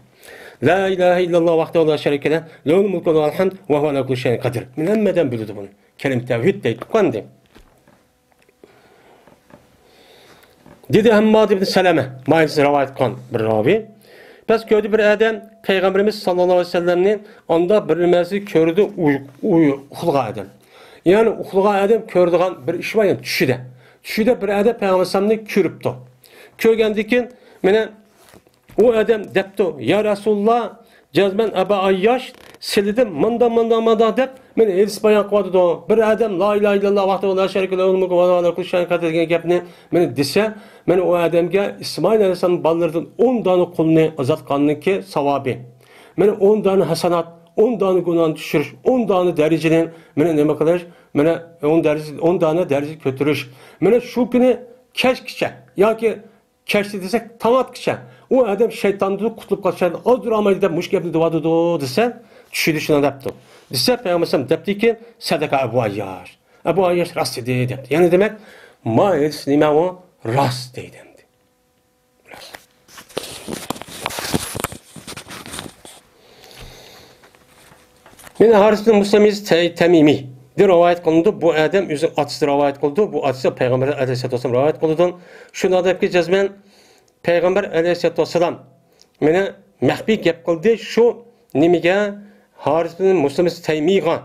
لا ئىلاھە ئىللاللا ۋەھدەھۇ لا شەرىكە لەھ، لەھۇل مۇلكۇ ۋە لەھۇل ھەمد ۋە ھۇۋە ئەلا كۇللى شەيئىن قەدىر. مانا ھەممە ئادەم بىلىدۇ بۇنى. كەلىمە تەۋھىد دەيدۇ ئەمدى. دېدى ھەمماد ئىبن سەلەمە، مايىلسى رىۋايەت قىلغان بىر راۋى. بەس كۆردى بىر ئادەم پەيغەمبىرىمىز ساللاللاھۇ ئەلەيھى ۋەسەللەمنى، ئاندا بىر نېمىسى كۆردى، ئۇي-، ئۇي-، ئۇخلىغان ئادەم. يەنى ئۇخلىغان ئادەم كۆرىدىغان بىر ئىش بار، يەنى چۈشىدە. چۈشىدە بىر ئادەم پەيغەمبەر ئەلەيھىسسالامنى كۆرۈپتۇ. كۆرگەندىن كېيىن، مانا، ئۇ ئادەم دەپتۇ، يا رەسۇلاللا، جەزمەن ئەبا ئەيياش سىلىدىن مانداق، مانداق، مانداق دەپ، مانا ھەدىس بايان قىلىۋاتىدۇ. بىر ئادەم لا ئىلاھە ئىللاللا ۋەھدەھۇ لا شەرىكە لەھۇل مۇلكۇ ۋە لەھۇل ھەمدۇ ۋە ھۇۋە ئەلا كۇللى شەيئىن قەدىر دېگەن گەپنى مانا دېسە، مانا ئۇ ئادەمگە ئىسمائىل ئەلەيھىسسالام بالىلىرىدىن ئون دانە قۇلنى ئازاد قىلغاننىڭكى ساۋابى. مانا ئون دانە ھەسەنات، ئون دانە گۇناھنى چۈشۈرۈش، ئون دانە دەرىجىنى مانا نېمە قىلىش، مانا ئون دەرىجە، ئون دانە دەرىجە كۆتۈرۈش. مانا شۇ كۈنى كەچكىچە ياكى كەچتە دېسەك، تاڭ ئاتقىچە ئۇ ئادەم شەيتاندىن قۇتۇلۇپ قالسا، شەيتان ئازدۇرالمايدۇ دەپ مۇشۇ گەپنى دېۋاتىدۇ دېسە، چۈشىدە شۇنداق دەپتۇ. دېسە، پەيغەمبەر ئەلەيھىسسالام دەپتىكى، سەدەقە ئەبۇ ئەيياش. ئەبۇ ئەيياش راست دېدى دەپتۇ. يەنى دېمەك، ما ھەدىس نېمە ئۇ؟ راست دەيدۇ ئەمدى. مانا ھارىس بىن مۇسلىمىز تەي-، تەمىمىي دە رىۋايەت قىلىنىدۇ. بۇ ئادەم ئۆزى ئاتىسى رىۋايەت قىلىدۇ. بۇ ئاتىسى پەيغەمبەر ئەلەيھىسسالاتۇ ۋەسسالام رىۋايەت قىلىدۇ. شۇنداق دەپكى جەزمەن پەيغەمبەر ئەلەيھىسسالاتۇ ۋەسسالام مانا مەخپىي گەپ قىلدى شۇ نېمىگە، ھارىس بىن مۇسلىمىز تەيمىيغا،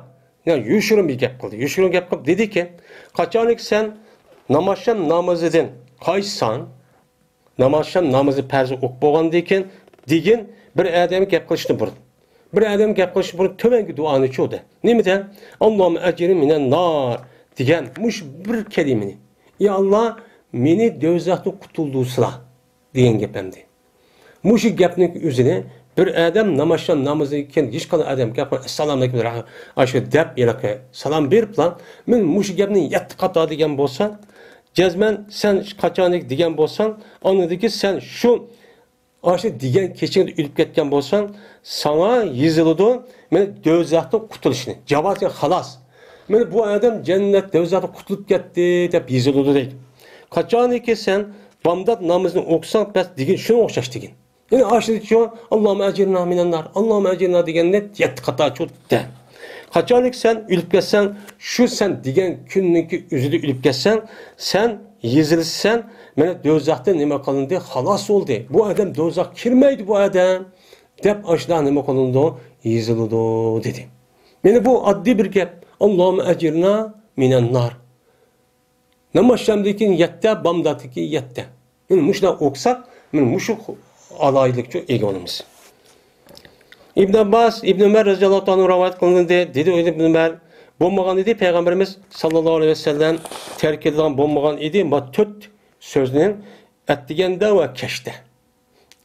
يا يوشۇرۇن بىر گەپ قىلدى. يوشۇرۇن گەپ قىلىپ دېدىكى، قاچانكى سەن نامازشام نامىزىدىن قايتساڭ، نامازشام نامىزى پەرزى ئوقۇپ بولغاندىن كېيىن دېگىن بىر ئادەمگە گەپ قىلىشتىن بۇرۇن. بىر ئادەمگە گەپ قىلىشتىن بۇرۇن تۆۋەنكى دۇئانى چۇ دە. نېمىدە؟ ئاللاھۇممە ئەجىرنى مىنەن نار دېگەن مۇشۇ بىر كەلىمىنى. يا ئاللا، مېنى دوزاختىن قۇتۇلدۇرسىلا دېگەن گەپ ئەمدى. مۇشۇ گەپنىڭ ئۆزىنى بىر ئادەم نامازشام نامىزىدىن كېيىن ھېچقانداق ئادەم گەپ قىلماي، ئەسسالامۇ ئەلەيكۇم، ئاشۇ دەپ ھېلىقى سالام بېرىپلا، مەن مۇشۇ گەپنى يەتتە قاتا دېگەن بولسا، جەزمەن سەن قاچانكى دېگەن بولساڭ، ئاندىن كېيىن سەن شۇ، ئاشۇ دېگەن كېچىڭدە ئۆلۈپ كەتكەن بولساڭ، ساڭا يېزىلىدۇ، مەن دوزاختىن قۇتۇلۇشنى، جاۋازى خالاس. مەن بۇ ئادەم جەننەت، دوزاختىن قۇتۇلۇپ كەتتى دەپ يېزىلىدۇ دەيدۇ. قاچانكى سەن بامدات نامىزىنى ئوقۇساڭ، بەس دېگىن شۇنىڭغا ئوخشاش دېگىن. يەنى ئاشۇنىڭچۇ، ئاللاھۇممە ئەجىرنا مىنەن نار، ئاللاھۇممە ئەجىرنا دېگەننى يەتتە قاتا چۇ دە. قاچانكى سەن ئۆلۈپ كەتسەڭ، شۇ سەن دېگەن كۈننىڭكى ئۆزىدە ئۆلۈپ كەتسەڭ، سەن يېزىلىسەن، مانا دوزاختىن نېمە قىلىندى، خالاس بولدى. بۇ ئادەم دوزاخقا كىرمەيدۇ بۇ ئادەم، دەپ ئاشۇنداق نېمە قىلىنىدۇ، يېزىلىدۇ دېدى. مانا بۇ ئاددىي بىر گەپ. ئاللاھۇممە ئەجىرنا مىنەن نار. نامازشامدىن كېيىن يەتتە، بامداتتىن كېيىن يەتتە. مانا مۇشۇنداق ئوقۇساق، مانا مۇشۇ ئالاھىدىلىككە ئىگە بولىمىز. ئىبن ئابباس، ئىبن ئۆمەر رەزىياللاھۇ تائالا ئەنھۇ رىۋايەت قىلىندى. دېدى ئىبن ئۆمەر، بولمىغان ئىدى، پەيغەمبىرىمىز ساللاللاھۇ ئەلەيھى ۋەسەللەم تەرك قىلىدىغان بولمىغان ئىدى، ما تۆت سۆزنى ئەتىگەندە ۋە كەچتە.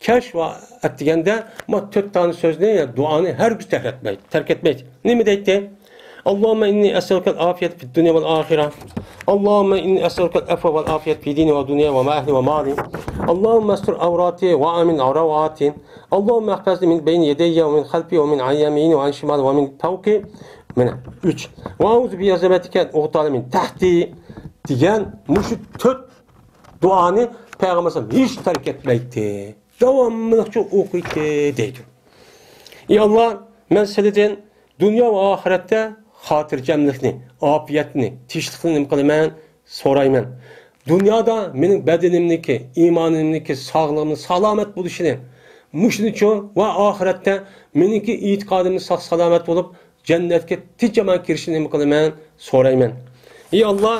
كەچ ۋە ئەتىگەندە ما تۆت دانە سۆزنى، دۇئانى ھەرگىز تەرك ئەتمەيدۇ، تەرك ئەتمەيدۇ. نېمە دەيتتى؟ اللهم إني أسألك العافية في الدنيا والآخرة. اللهم إني أسألك العفو والعافية في ديني ودنياي ومع أهلي ومالي. اللهم استر عوراتي وآمن روعاتي. اللهم احفظنى من بين يدي ومن خلفي ومن عن يميني وعن شمالي ومن فوقي. مانا ئۈچ. وأعوذ بعظمتك أن أغتال من تحتي دېگەن مۇشۇ تۆت دۇئانى پەيغەمبەر ھېچ تەرك ئەتمەيتتى. داۋاملىقچە ئوقۇيتتى دەيدۇ. ئى ئاللا، مەن سىلىدىن دۇنيا ۋە ئاخىرەتتە خاتىرجەملىكنى، ئاپىيەتنى، تىنچلىقنى نېمە قىلىمەن؟ سورايمەن. دۇنيادا مېنىڭ بەدىنىمنىڭكى، ئىمانىمنىڭكى، ساغلىقىمنىڭ سالامەت بولۇشىنى، مۇشۇنىچۇ ۋە ئاخىرەتتە مېنىڭكى ئېتىقادىمنىڭ ساق-سالامەت بولۇپ، جەننەتكە تىنچ-ئامان كىرىشىنى نېمە قىلىمەن؟ سورايمەن. ئى ئاللا،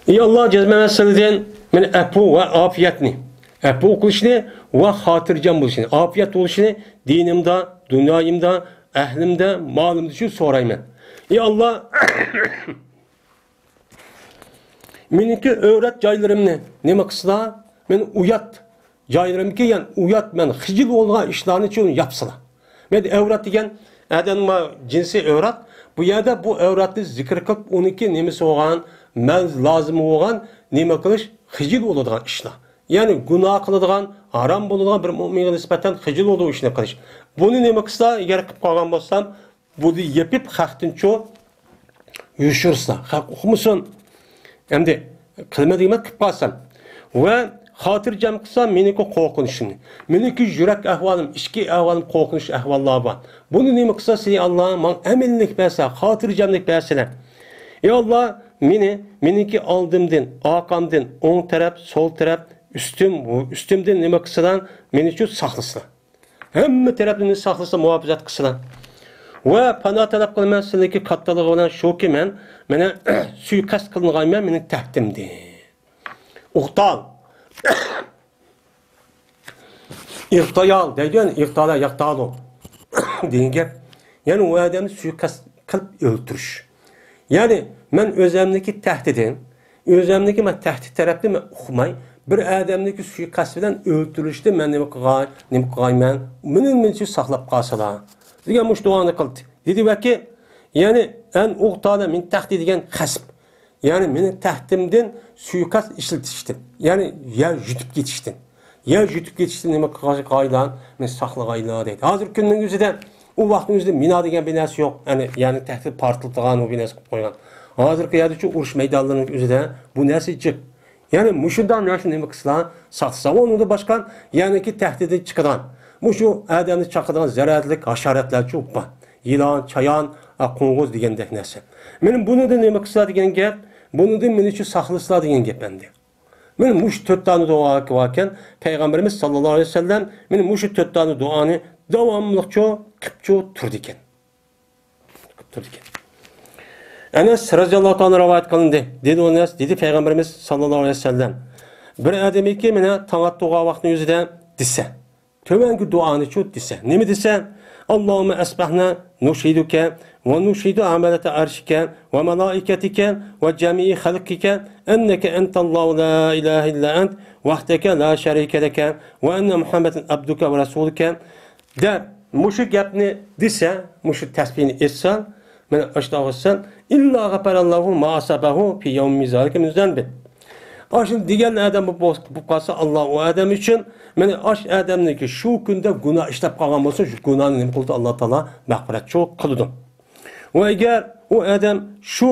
ئى ئاللا، جەزمەن سىلىدىن مېنى ئەپۇ ۋە ئاپىيەتنى، ئەپۇ قىلىشنى ۋە خاتىرجەم بولۇشنى، ئاپىيەت بولۇشنى دىنىمدا، دۇنيايىمدا، ئەھلىمدە، مالىمدا شۇ سورايمەن. ئى ئاللا، مېنىڭكى ئۆرەت جايلىرىمنى نېمە قىلسىلا، مېنى ئۇيات جايلىرىمكى، يەنى ئۇيات، مەن خىجىل بولىدىغان ئىشلارنى چۈ ياپسىلا. مەن ئەۋرەت دېگەن ئادەمنىڭ جىنسىي ئەۋرەت. بۇ يەردە بۇ ئەۋرەتنى زىكىر قىلىپ، ئۇنىڭكى نېمىسى بولغان، مەن لازىمى بولغان نېمە قىلىش، خىجىل بولىدىغان ئىشلار. يەنى گۇناھ قىلىدىغان، ھارام بولىدىغان بىر مۆمىنگە نىسبەتەن خىجىل بولىدۇ ئىشنى قىلىش. بۇنى نېمە قىلسا، ئەگەر قىلىپ قالغان بولسام، بۇنى يېپىپ خەقتىن چۇ يوشۇرسا، خەق ئۇقمىسۇن. ئەمدى قىلما دېگەن قىلىپ قالسام. ۋە خاتىرجەم قىلسا مېنىڭكى قورقۇنچۇمنى، مېنىڭكى يۈرەك ئەھۋالىم، ئىچكى ئەھۋالىم، قورقۇنچ ئەھۋاللار بار. بۇنى نېمە قىلسا، سېنى ئاللا ماڭا ئەمىنلىك بەرسە، خاتىرجەملىك بەرسىلە. ئى ئاللا، مېنى، مېنىڭكى ئالدىمدىن، ئارقامدىن، ئوڭ تەرەپ، سول تەرەپ، ئۈستۈم، ئۈستۈمدىن نېمە قىلسىلا، مېنى چۇ ساقلىسىلا. ھەممە تەرەپلىرىنى ساقلىسا، مۇھاپىزەت قىلسىلا. ۋە پانا تەلەپ قىلىمەن سىلىكى كاتتىلىقى بىلەن شۇكى مەن، مېنى سۇيىقەست قىلىنغايمەن مېنىڭ تەختىمدىن. ئۇقتال. ئىغتىيال دەيدۇ، يەنى ئىغتالا ياقتالۇ دېگەن گەپ. يەنى ئۇ ئادەمنى سۇيىقەست قىلىپ ئۆلتۈرۈش. يەنى مەن ئۆزەمنىكى تەھدىتىدىن، ئۆزەمنىكى مەن تەھدىت تەرەپنى مەن ئۇقماي، بىر ئادەمنىكى سۇيىقەست بىلەن ئۆلتۈرۈلۈشتىن مەن نېمە قىلغاي، نېمە قىلغايمەن، مېنى، مېنى شۇ ساقلاپ قالسىلا دېگەن مۇشۇ دۇئانى قىلدى. دېدى ۋەكى، يەنى ئەن ئۇغتالە مىن تەختى دېگەن غەسپ. يەنى مېنىڭ تەختىمدىن سۇيىقەست ئىشلىتىشتىن، يەنى يەر يۇتۇپ كېتىشتىن، يەر يۇتۇپ كېتىشتىن نېمە قىلغايلا، مېنى ساقلىغايلا دەيدۇ. ھازىرقى كۈننىڭ ئۆزىدە، ئۇ ۋاقىتنىڭ ئۆزىدە مىنا دېگەن بىر نەرسە يوق. يەنى، يەنى تەختى پارتلىتىدىغان ئۇ بىر نەرسە قىلىپ قويغان. ھازىرقى يەردىچۇ ئۇرۇش مەيدانلىرىنىڭ ئۆزىدە بۇ نەرسە جىق. يەنى مۇشۇنداق نەرسە نېمە قىلسىلا، ساقلىسا، ئۇنىڭدىن باشقا يەنىكى تەختىدىن چىقىدىغان، مۇشۇ ئادەمنى چاقىدىغان زەرەرلىك ھاشاراتلارچۇ بار. يىلان، چايان، ئا، قوڭغۇز دېگەندەك نەرسە. مېنى بۇنىڭدىن نېمە قىلسىلا دېگەن گەپ، بۇنىڭدىن مېنى شۇ ساقلىسىلا دېگەن گەپ ئەمدى. مېنى مۇشۇ تۆت دانە دۇئا باركەن، پەيغەمبىرىمىز ساللاللاھۇ ئەلەيھى ۋەسەللەم مېنى مۇشۇ تۆت دانە دۇئانى داۋاملىقچۇ قىپچۇ تۇرىدىكەن. قىپ تۇرىدىكەن. ئەنەس رەزىياللاھۇ تائالا رىۋايەت قىلىندى. دېدى ئەنەس، دېدى پەيغەمبىرىمىز ساللاللاھۇ ئەلەيھى ۋەسەللەم، بىر ئادەمكى مېنى تاڭ ئاتتۇرغان ۋاقتىنىڭ ئۆزىدە دېسە، تۆۋەنكى دۇئانىچۇ دېسە، نېمە دېسە، اللهم أصبحنا نشهدك ونشهد حملة عرشك وملائكتك وجميع خلقك أنك أنت الله لا إله إلا أنت وحدك لا شريك لك وأن محمدا عبدك ورسولك دەپ، مۇشۇ گەپنى دېسە، مۇشۇ تەسبىھنى ئېيتسا، مانا ئاشۇنداق قىلسا، إلا غفر الله ما أصابه في يوم ذلك من ذنب. ئاشۇنى دېگەن ئادەم بولۇپ، بولۇپ قالسا، ئاللا ئۇ ئادەم ئۈچۈن، مانا ئاشۇ ئادەمنىڭكى شۇ كۈندە گۇناھ ئىشلەپ قالغان بولسا، شۇ گۇناھنى نېمە قىلىدۇ؟ ئاللا تائالا مەغپىرەتچۇ قىلىدۇ. ۋە ئەگەر ئۇ ئادەم شۇ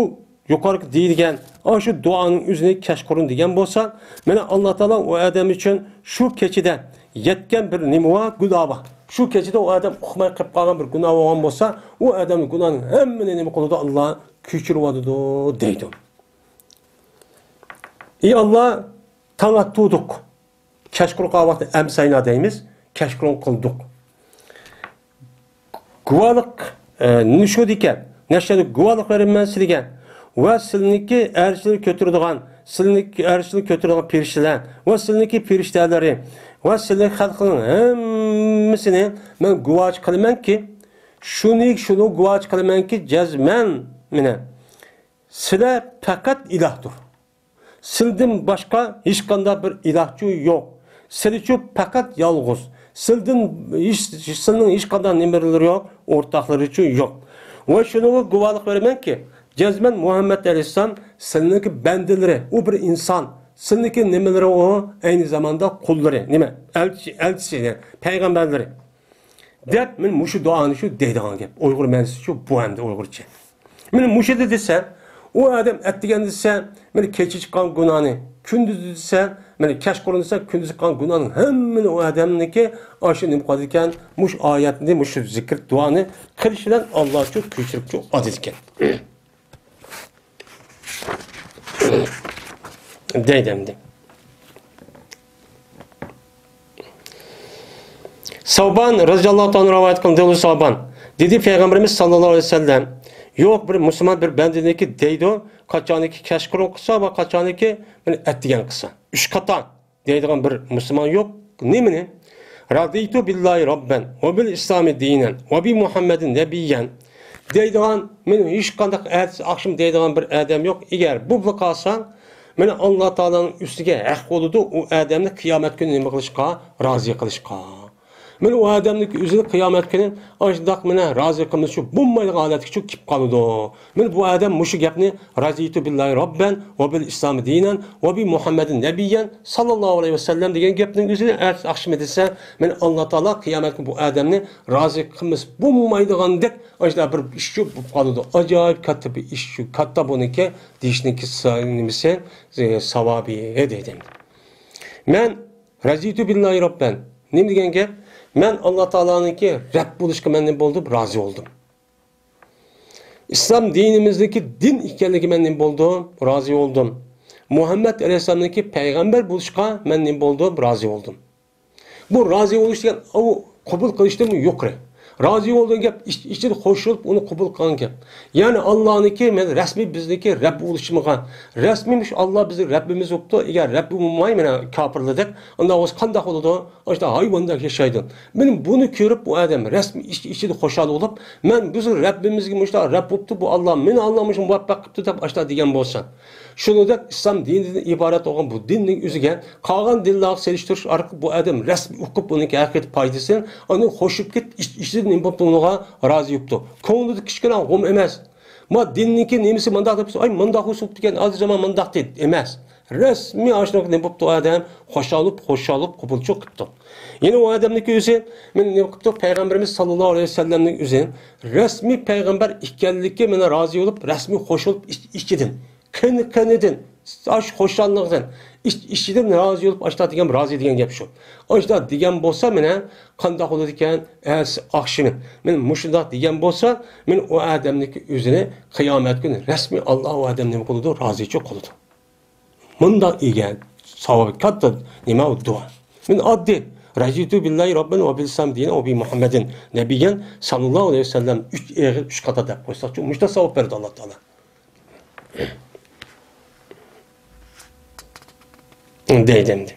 يۇقىرىقى دېيىلگەن ئاشۇ دۇئانىڭ ئۆزىنى كەچقۇرۇن دېگەن بولسا، مانا ئاللا تائالا ئۇ ئادەم ئۈچۈن شۇ كېچىدە يەتكەن بىر نېمە بار، گۇناھ بار. شۇ كېچىدە ئۇ ئادەم ئۇقماي قېلىپ قالغان بىر گۇناھ بولغان بولسا، ئۇ ئادەمنىڭ گۇناھىنىڭ ھەممىنى نېمە قىلىدۇ؟ ئاللا كۆچۈرۈۋالىدۇ دەيدۇ. ئى ئاللا، تاڭ ئاتتۇردۇق. كەچقۇرۇن قىلغان ۋاقىتتا ئەمسەينا دەيمىز، كەچقۇرۇن قىلدۇق. گۇۋاھلىق، ئە، نۇشۇدىكەن، نەشەدە گۇۋاھلىق بېرىمەن سىلىگە. ۋە سىلىنىڭكى ئەرشىنى كۆتۈرىدىغان، سىلىنىڭكى ئەرشىنى كۆتۈرىدىغان پېرىشتىلەر ۋە سىلىنىڭكى پېرىشتەلىرى ۋە سىلىنىڭ خەلقىنىڭ ھەممىسىنى مەن گۇۋاھچى قىلىمەنكى، شۇنى، شۇنى گۇۋاھچى قىلىمەنكى، جەزمەن مېنى سىلە پەقەت ئىلاھتۇر. سىلدىن باشقا ھېچقانداق بىر ئىلاھچۇ يوق. سىلىچۇ پەقەت يالغۇز. سىلدىن ھېچ، سىلنىڭ ھېچقانداق نېمىلىرى يوق، ئورتاقلىرىچۇ يوق. ۋە شۇنىڭغا گۇۋاھلىق بېرىمەنكى، جەزمەن مۇھەممەد ئەلەيھىسسالام سىلنىڭكى بەندىلىرى، ئۇ بىر ئىنسان. سىلنىڭكى نېمىلىرى ئۇ، ئەينى زاماندا قۇللىرى، نېمە، ئەلچى، ئەلچىسى، پەيغەمبەرلىرى. دەپ، مانا مۇشۇ دۇئانى شۇ دەيدىغان گەپ. ئۇيغۇر مەنىسى شۇ، بۇ ئەمدى ئۇيغۇرچە. مانا مۇشۇدا دېسە، ئۇ ئادەم ئەتىگەن دېسە، مانا كېچە چىققان گۇناھنى كۈندۈز دېسە، مانا كەچقۇرۇن دېسە، كۈندۈز چىققان گۇناھنىڭ ھەممىنى ئۇ ئادەمنىڭكى ئاشۇ نېمە قىلىدىكەن، مۇشۇ ئايەتنى، مۇشۇ زىكىر دۇئانى قىلىش بىلەن ئاللا شۇ كۆچۈرۈپ شۇ ئادىدىكەن. دەيدۇ ئەمدى. سەۋبان رەزىياللاھۇ تائالا رىۋايەت قىلىندى، دېدى سەۋبان. دېدى پەيغەمبىرىمىز ساللاللاھۇ ئەلەيھى ۋەسەللەم، يوق، بىر مۇسۇلمان بىر بەندىنىڭكى دەيدۇ، قاچانكى كەچقۇرۇن قىلسا ۋە قاچانكى بىر ئەتىگەن قىلسا. ئۈچ قاتا دەيدىغان بىر مۇسۇلمان يوق. نېمىنى؟ رەزىتۇ بىللاھى رەببەن ۋە بىل ئىسلامى دىنەن ۋە بى مۇھەممەدىن نەبىييەن. دەيدىغان، مېنى ھېچقانداق ئەتىسى ئاخشىمى دەيدىغان بىر ئادەم يوق. ئەگەر بۇ بولۇپ قالسا، مېنى ئاللا تائالانىڭ ئۈستىگە ھەق بولىدۇ، ئۇ ئادەمنى قىيامەت كۈنى نېمە قىلىشقا؟ رازى قىلىشقا. مېنى ئۇ ئادەمنىڭكى ئۆزىنى قىيامەت كۈنى ئاشۇنداق مېنى رازى قىلمىسا شۇ بولمايدىغان ھالەتكە شۇ كېلىپ قالىدۇ. مېنى بۇ ئادەم مۇشۇ گەپنى رەزىتۇ بىللاھى رەببەن ۋە بىل ئىسلامى دىنەن ۋە بى مۇھەممەدىن نەبىيەن ساللاللاھۇ ئەلەيھى ۋەسەللەم دېگەن گەپنىڭ ئۆزىنى ئەتىسى ئاخشىمى دېسە، مېنى ئاللا تائالا قىيامەت كۈنى بۇ ئادەمنى رازى قىلمىسا بولمايدىغاندەك ئاشۇنداق بىر ئىش شۇ بولۇپ قالىدۇ. ئاجايىپ كاتتا بىر ئىش شۇ. كاتتا بۇنىڭكى دېيىشنىڭكى سا-، نېمىسى، ساۋابى دېدى. مەن رەزىتۇ بىللاھى رەببەن. نېمە دېگەن گەپ؟ مەن ئاللا تائالانىڭكى رەب بولۇشقا مەن نېمە بولدۇم؟ رازى بولدۇم. ئىسلام دىنىمىزنىڭكى دىن ئىكەنلىكى مەن نېمە بولدۇم؟ رازى بولدۇم. مۇھەممەد ئەلەيھىسسالامنىڭكى پەيغەمبەر بولۇشقا مەن نېمە بولدۇم؟ رازى بولدۇم. بۇ رازى بولۇش دېگەن ئۇ قوبۇل قىلىشتىن يۇقىرى. رازى بولدۇم گەپ ئىچ-، ئىچىدە قوشۇلۇپ ئۇنى قوبۇل قىلغان گەپ. يەنى ئاللانىڭكى مەن رەسمىي بىزنىڭكى رەب بولۇشىمىغا. رەسمىي مۇشۇ ئاللا بىزنىڭ رەببىمىز بوپتۇ. ئەگەر رەببى بولماي مانا كاپىرلىدەك، ئۇنداق بولسا قانداق بولىدۇ؟ ئاشۇنداق ھايۋاندەك ياشايدۇ. مېنى بۇنى كۆرۈپ بۇ ئادەم رەسمىي ئىچ-، ئىچىدە خۇشال بولۇپ، مەن بىزنىڭ رەببىمىزگە مۇشۇنداق رەب بوپتۇ، بۇ ئاللا مېنى ئاللا مۇشۇ مۇۋەپپەق قىپتۇ دەپ ئاشۇنداق دېگەن بولسا. شۇنىڭدەك ئىسلام دىنىدىن ئىبارەت بولغان بۇ دىننىڭ ئۆزىگە قالغان دىنلارغا سېلىشتۇرۇش ئارقىلىق بۇ ئادەم رەسمىي ئوقۇپ، ئۇنىڭكى ھەقىقىي پايدىسىنى، ئۇنى خۇشۇپ كېتىپ، ئىچ-، ئىچىدىن نېمە بوپتۇ، ئۇنىڭغا رازى بوپتۇ. كۆڭلىدە كىچىككىنە غۇم ئەمەس. ما دىننىڭكى نېمىسى مانداق دەپ، ئاي، مانداق ئۇسۇل دېگەن، ئاز زامان مانداق دېدى ئەمەس. رەسمىي ئاشۇنداق نېمە بوپتۇ ئادەم، خۇشال بولۇپ، خۇشال بولۇپ، قوبۇلچىلىق قىپتۇ. يەنە ئۇ ئادەمنىڭكى ئۆزى، مېنى نېمە قىپتۇ، پەيغەمبىرىمىز ساللاللاھۇ ئەلەيھى ۋەسەللەمنىڭ ئۆزى رەسمىي پەيغەمبەر ئىكەنلىكى مېنى رازى بولۇپ، رەسمىي خۇش بولۇپ ئىچ-، ئىچىدىن. قېنى، قېنىدىن، ئاشۇ خۇشاللىقىدىن، ئىچ-، ئىچىدىن رازى بولۇپ، ئاشۇنداق دېگەن، رازى دېگەن گەپ شۇ. ئاشۇنداق دېگەن بولسا، مېنە قانداق بولىدىكەن؟ ئەتىسى ئاخشىمى. مېنى مۇشۇنداق دېگەن بولسا، مېنى ئۇ ئادەمنىڭكى ئۆزىنى قىيامەت كۈنى رەسمىي ئاللا ئۇ ئادەم نېمە قىلىدۇ؟ رازىچى قىلىدۇ. مۇنداق ئىگە ساۋابى كاتتا نېمە ئۇ دۇئا. مېنى ئاددىي، رەزىتۇ بىللاھى رەببەن ۋە بىل ئىسلام دىنەن ۋە بى مۇھەممەدىن نەبىيەن ساللاللاھۇ ئەلەيھى ۋەسەللەم ئۈچ ئېغىر ئۈچ قاتا دەپ قويساقچۇ، مۇشۇنداق ساۋاب بەردى ئاللا تائالا. دەيدۇ ئەمدى.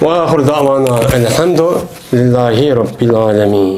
وآخر دعوانا الحمد لله رب العالمين.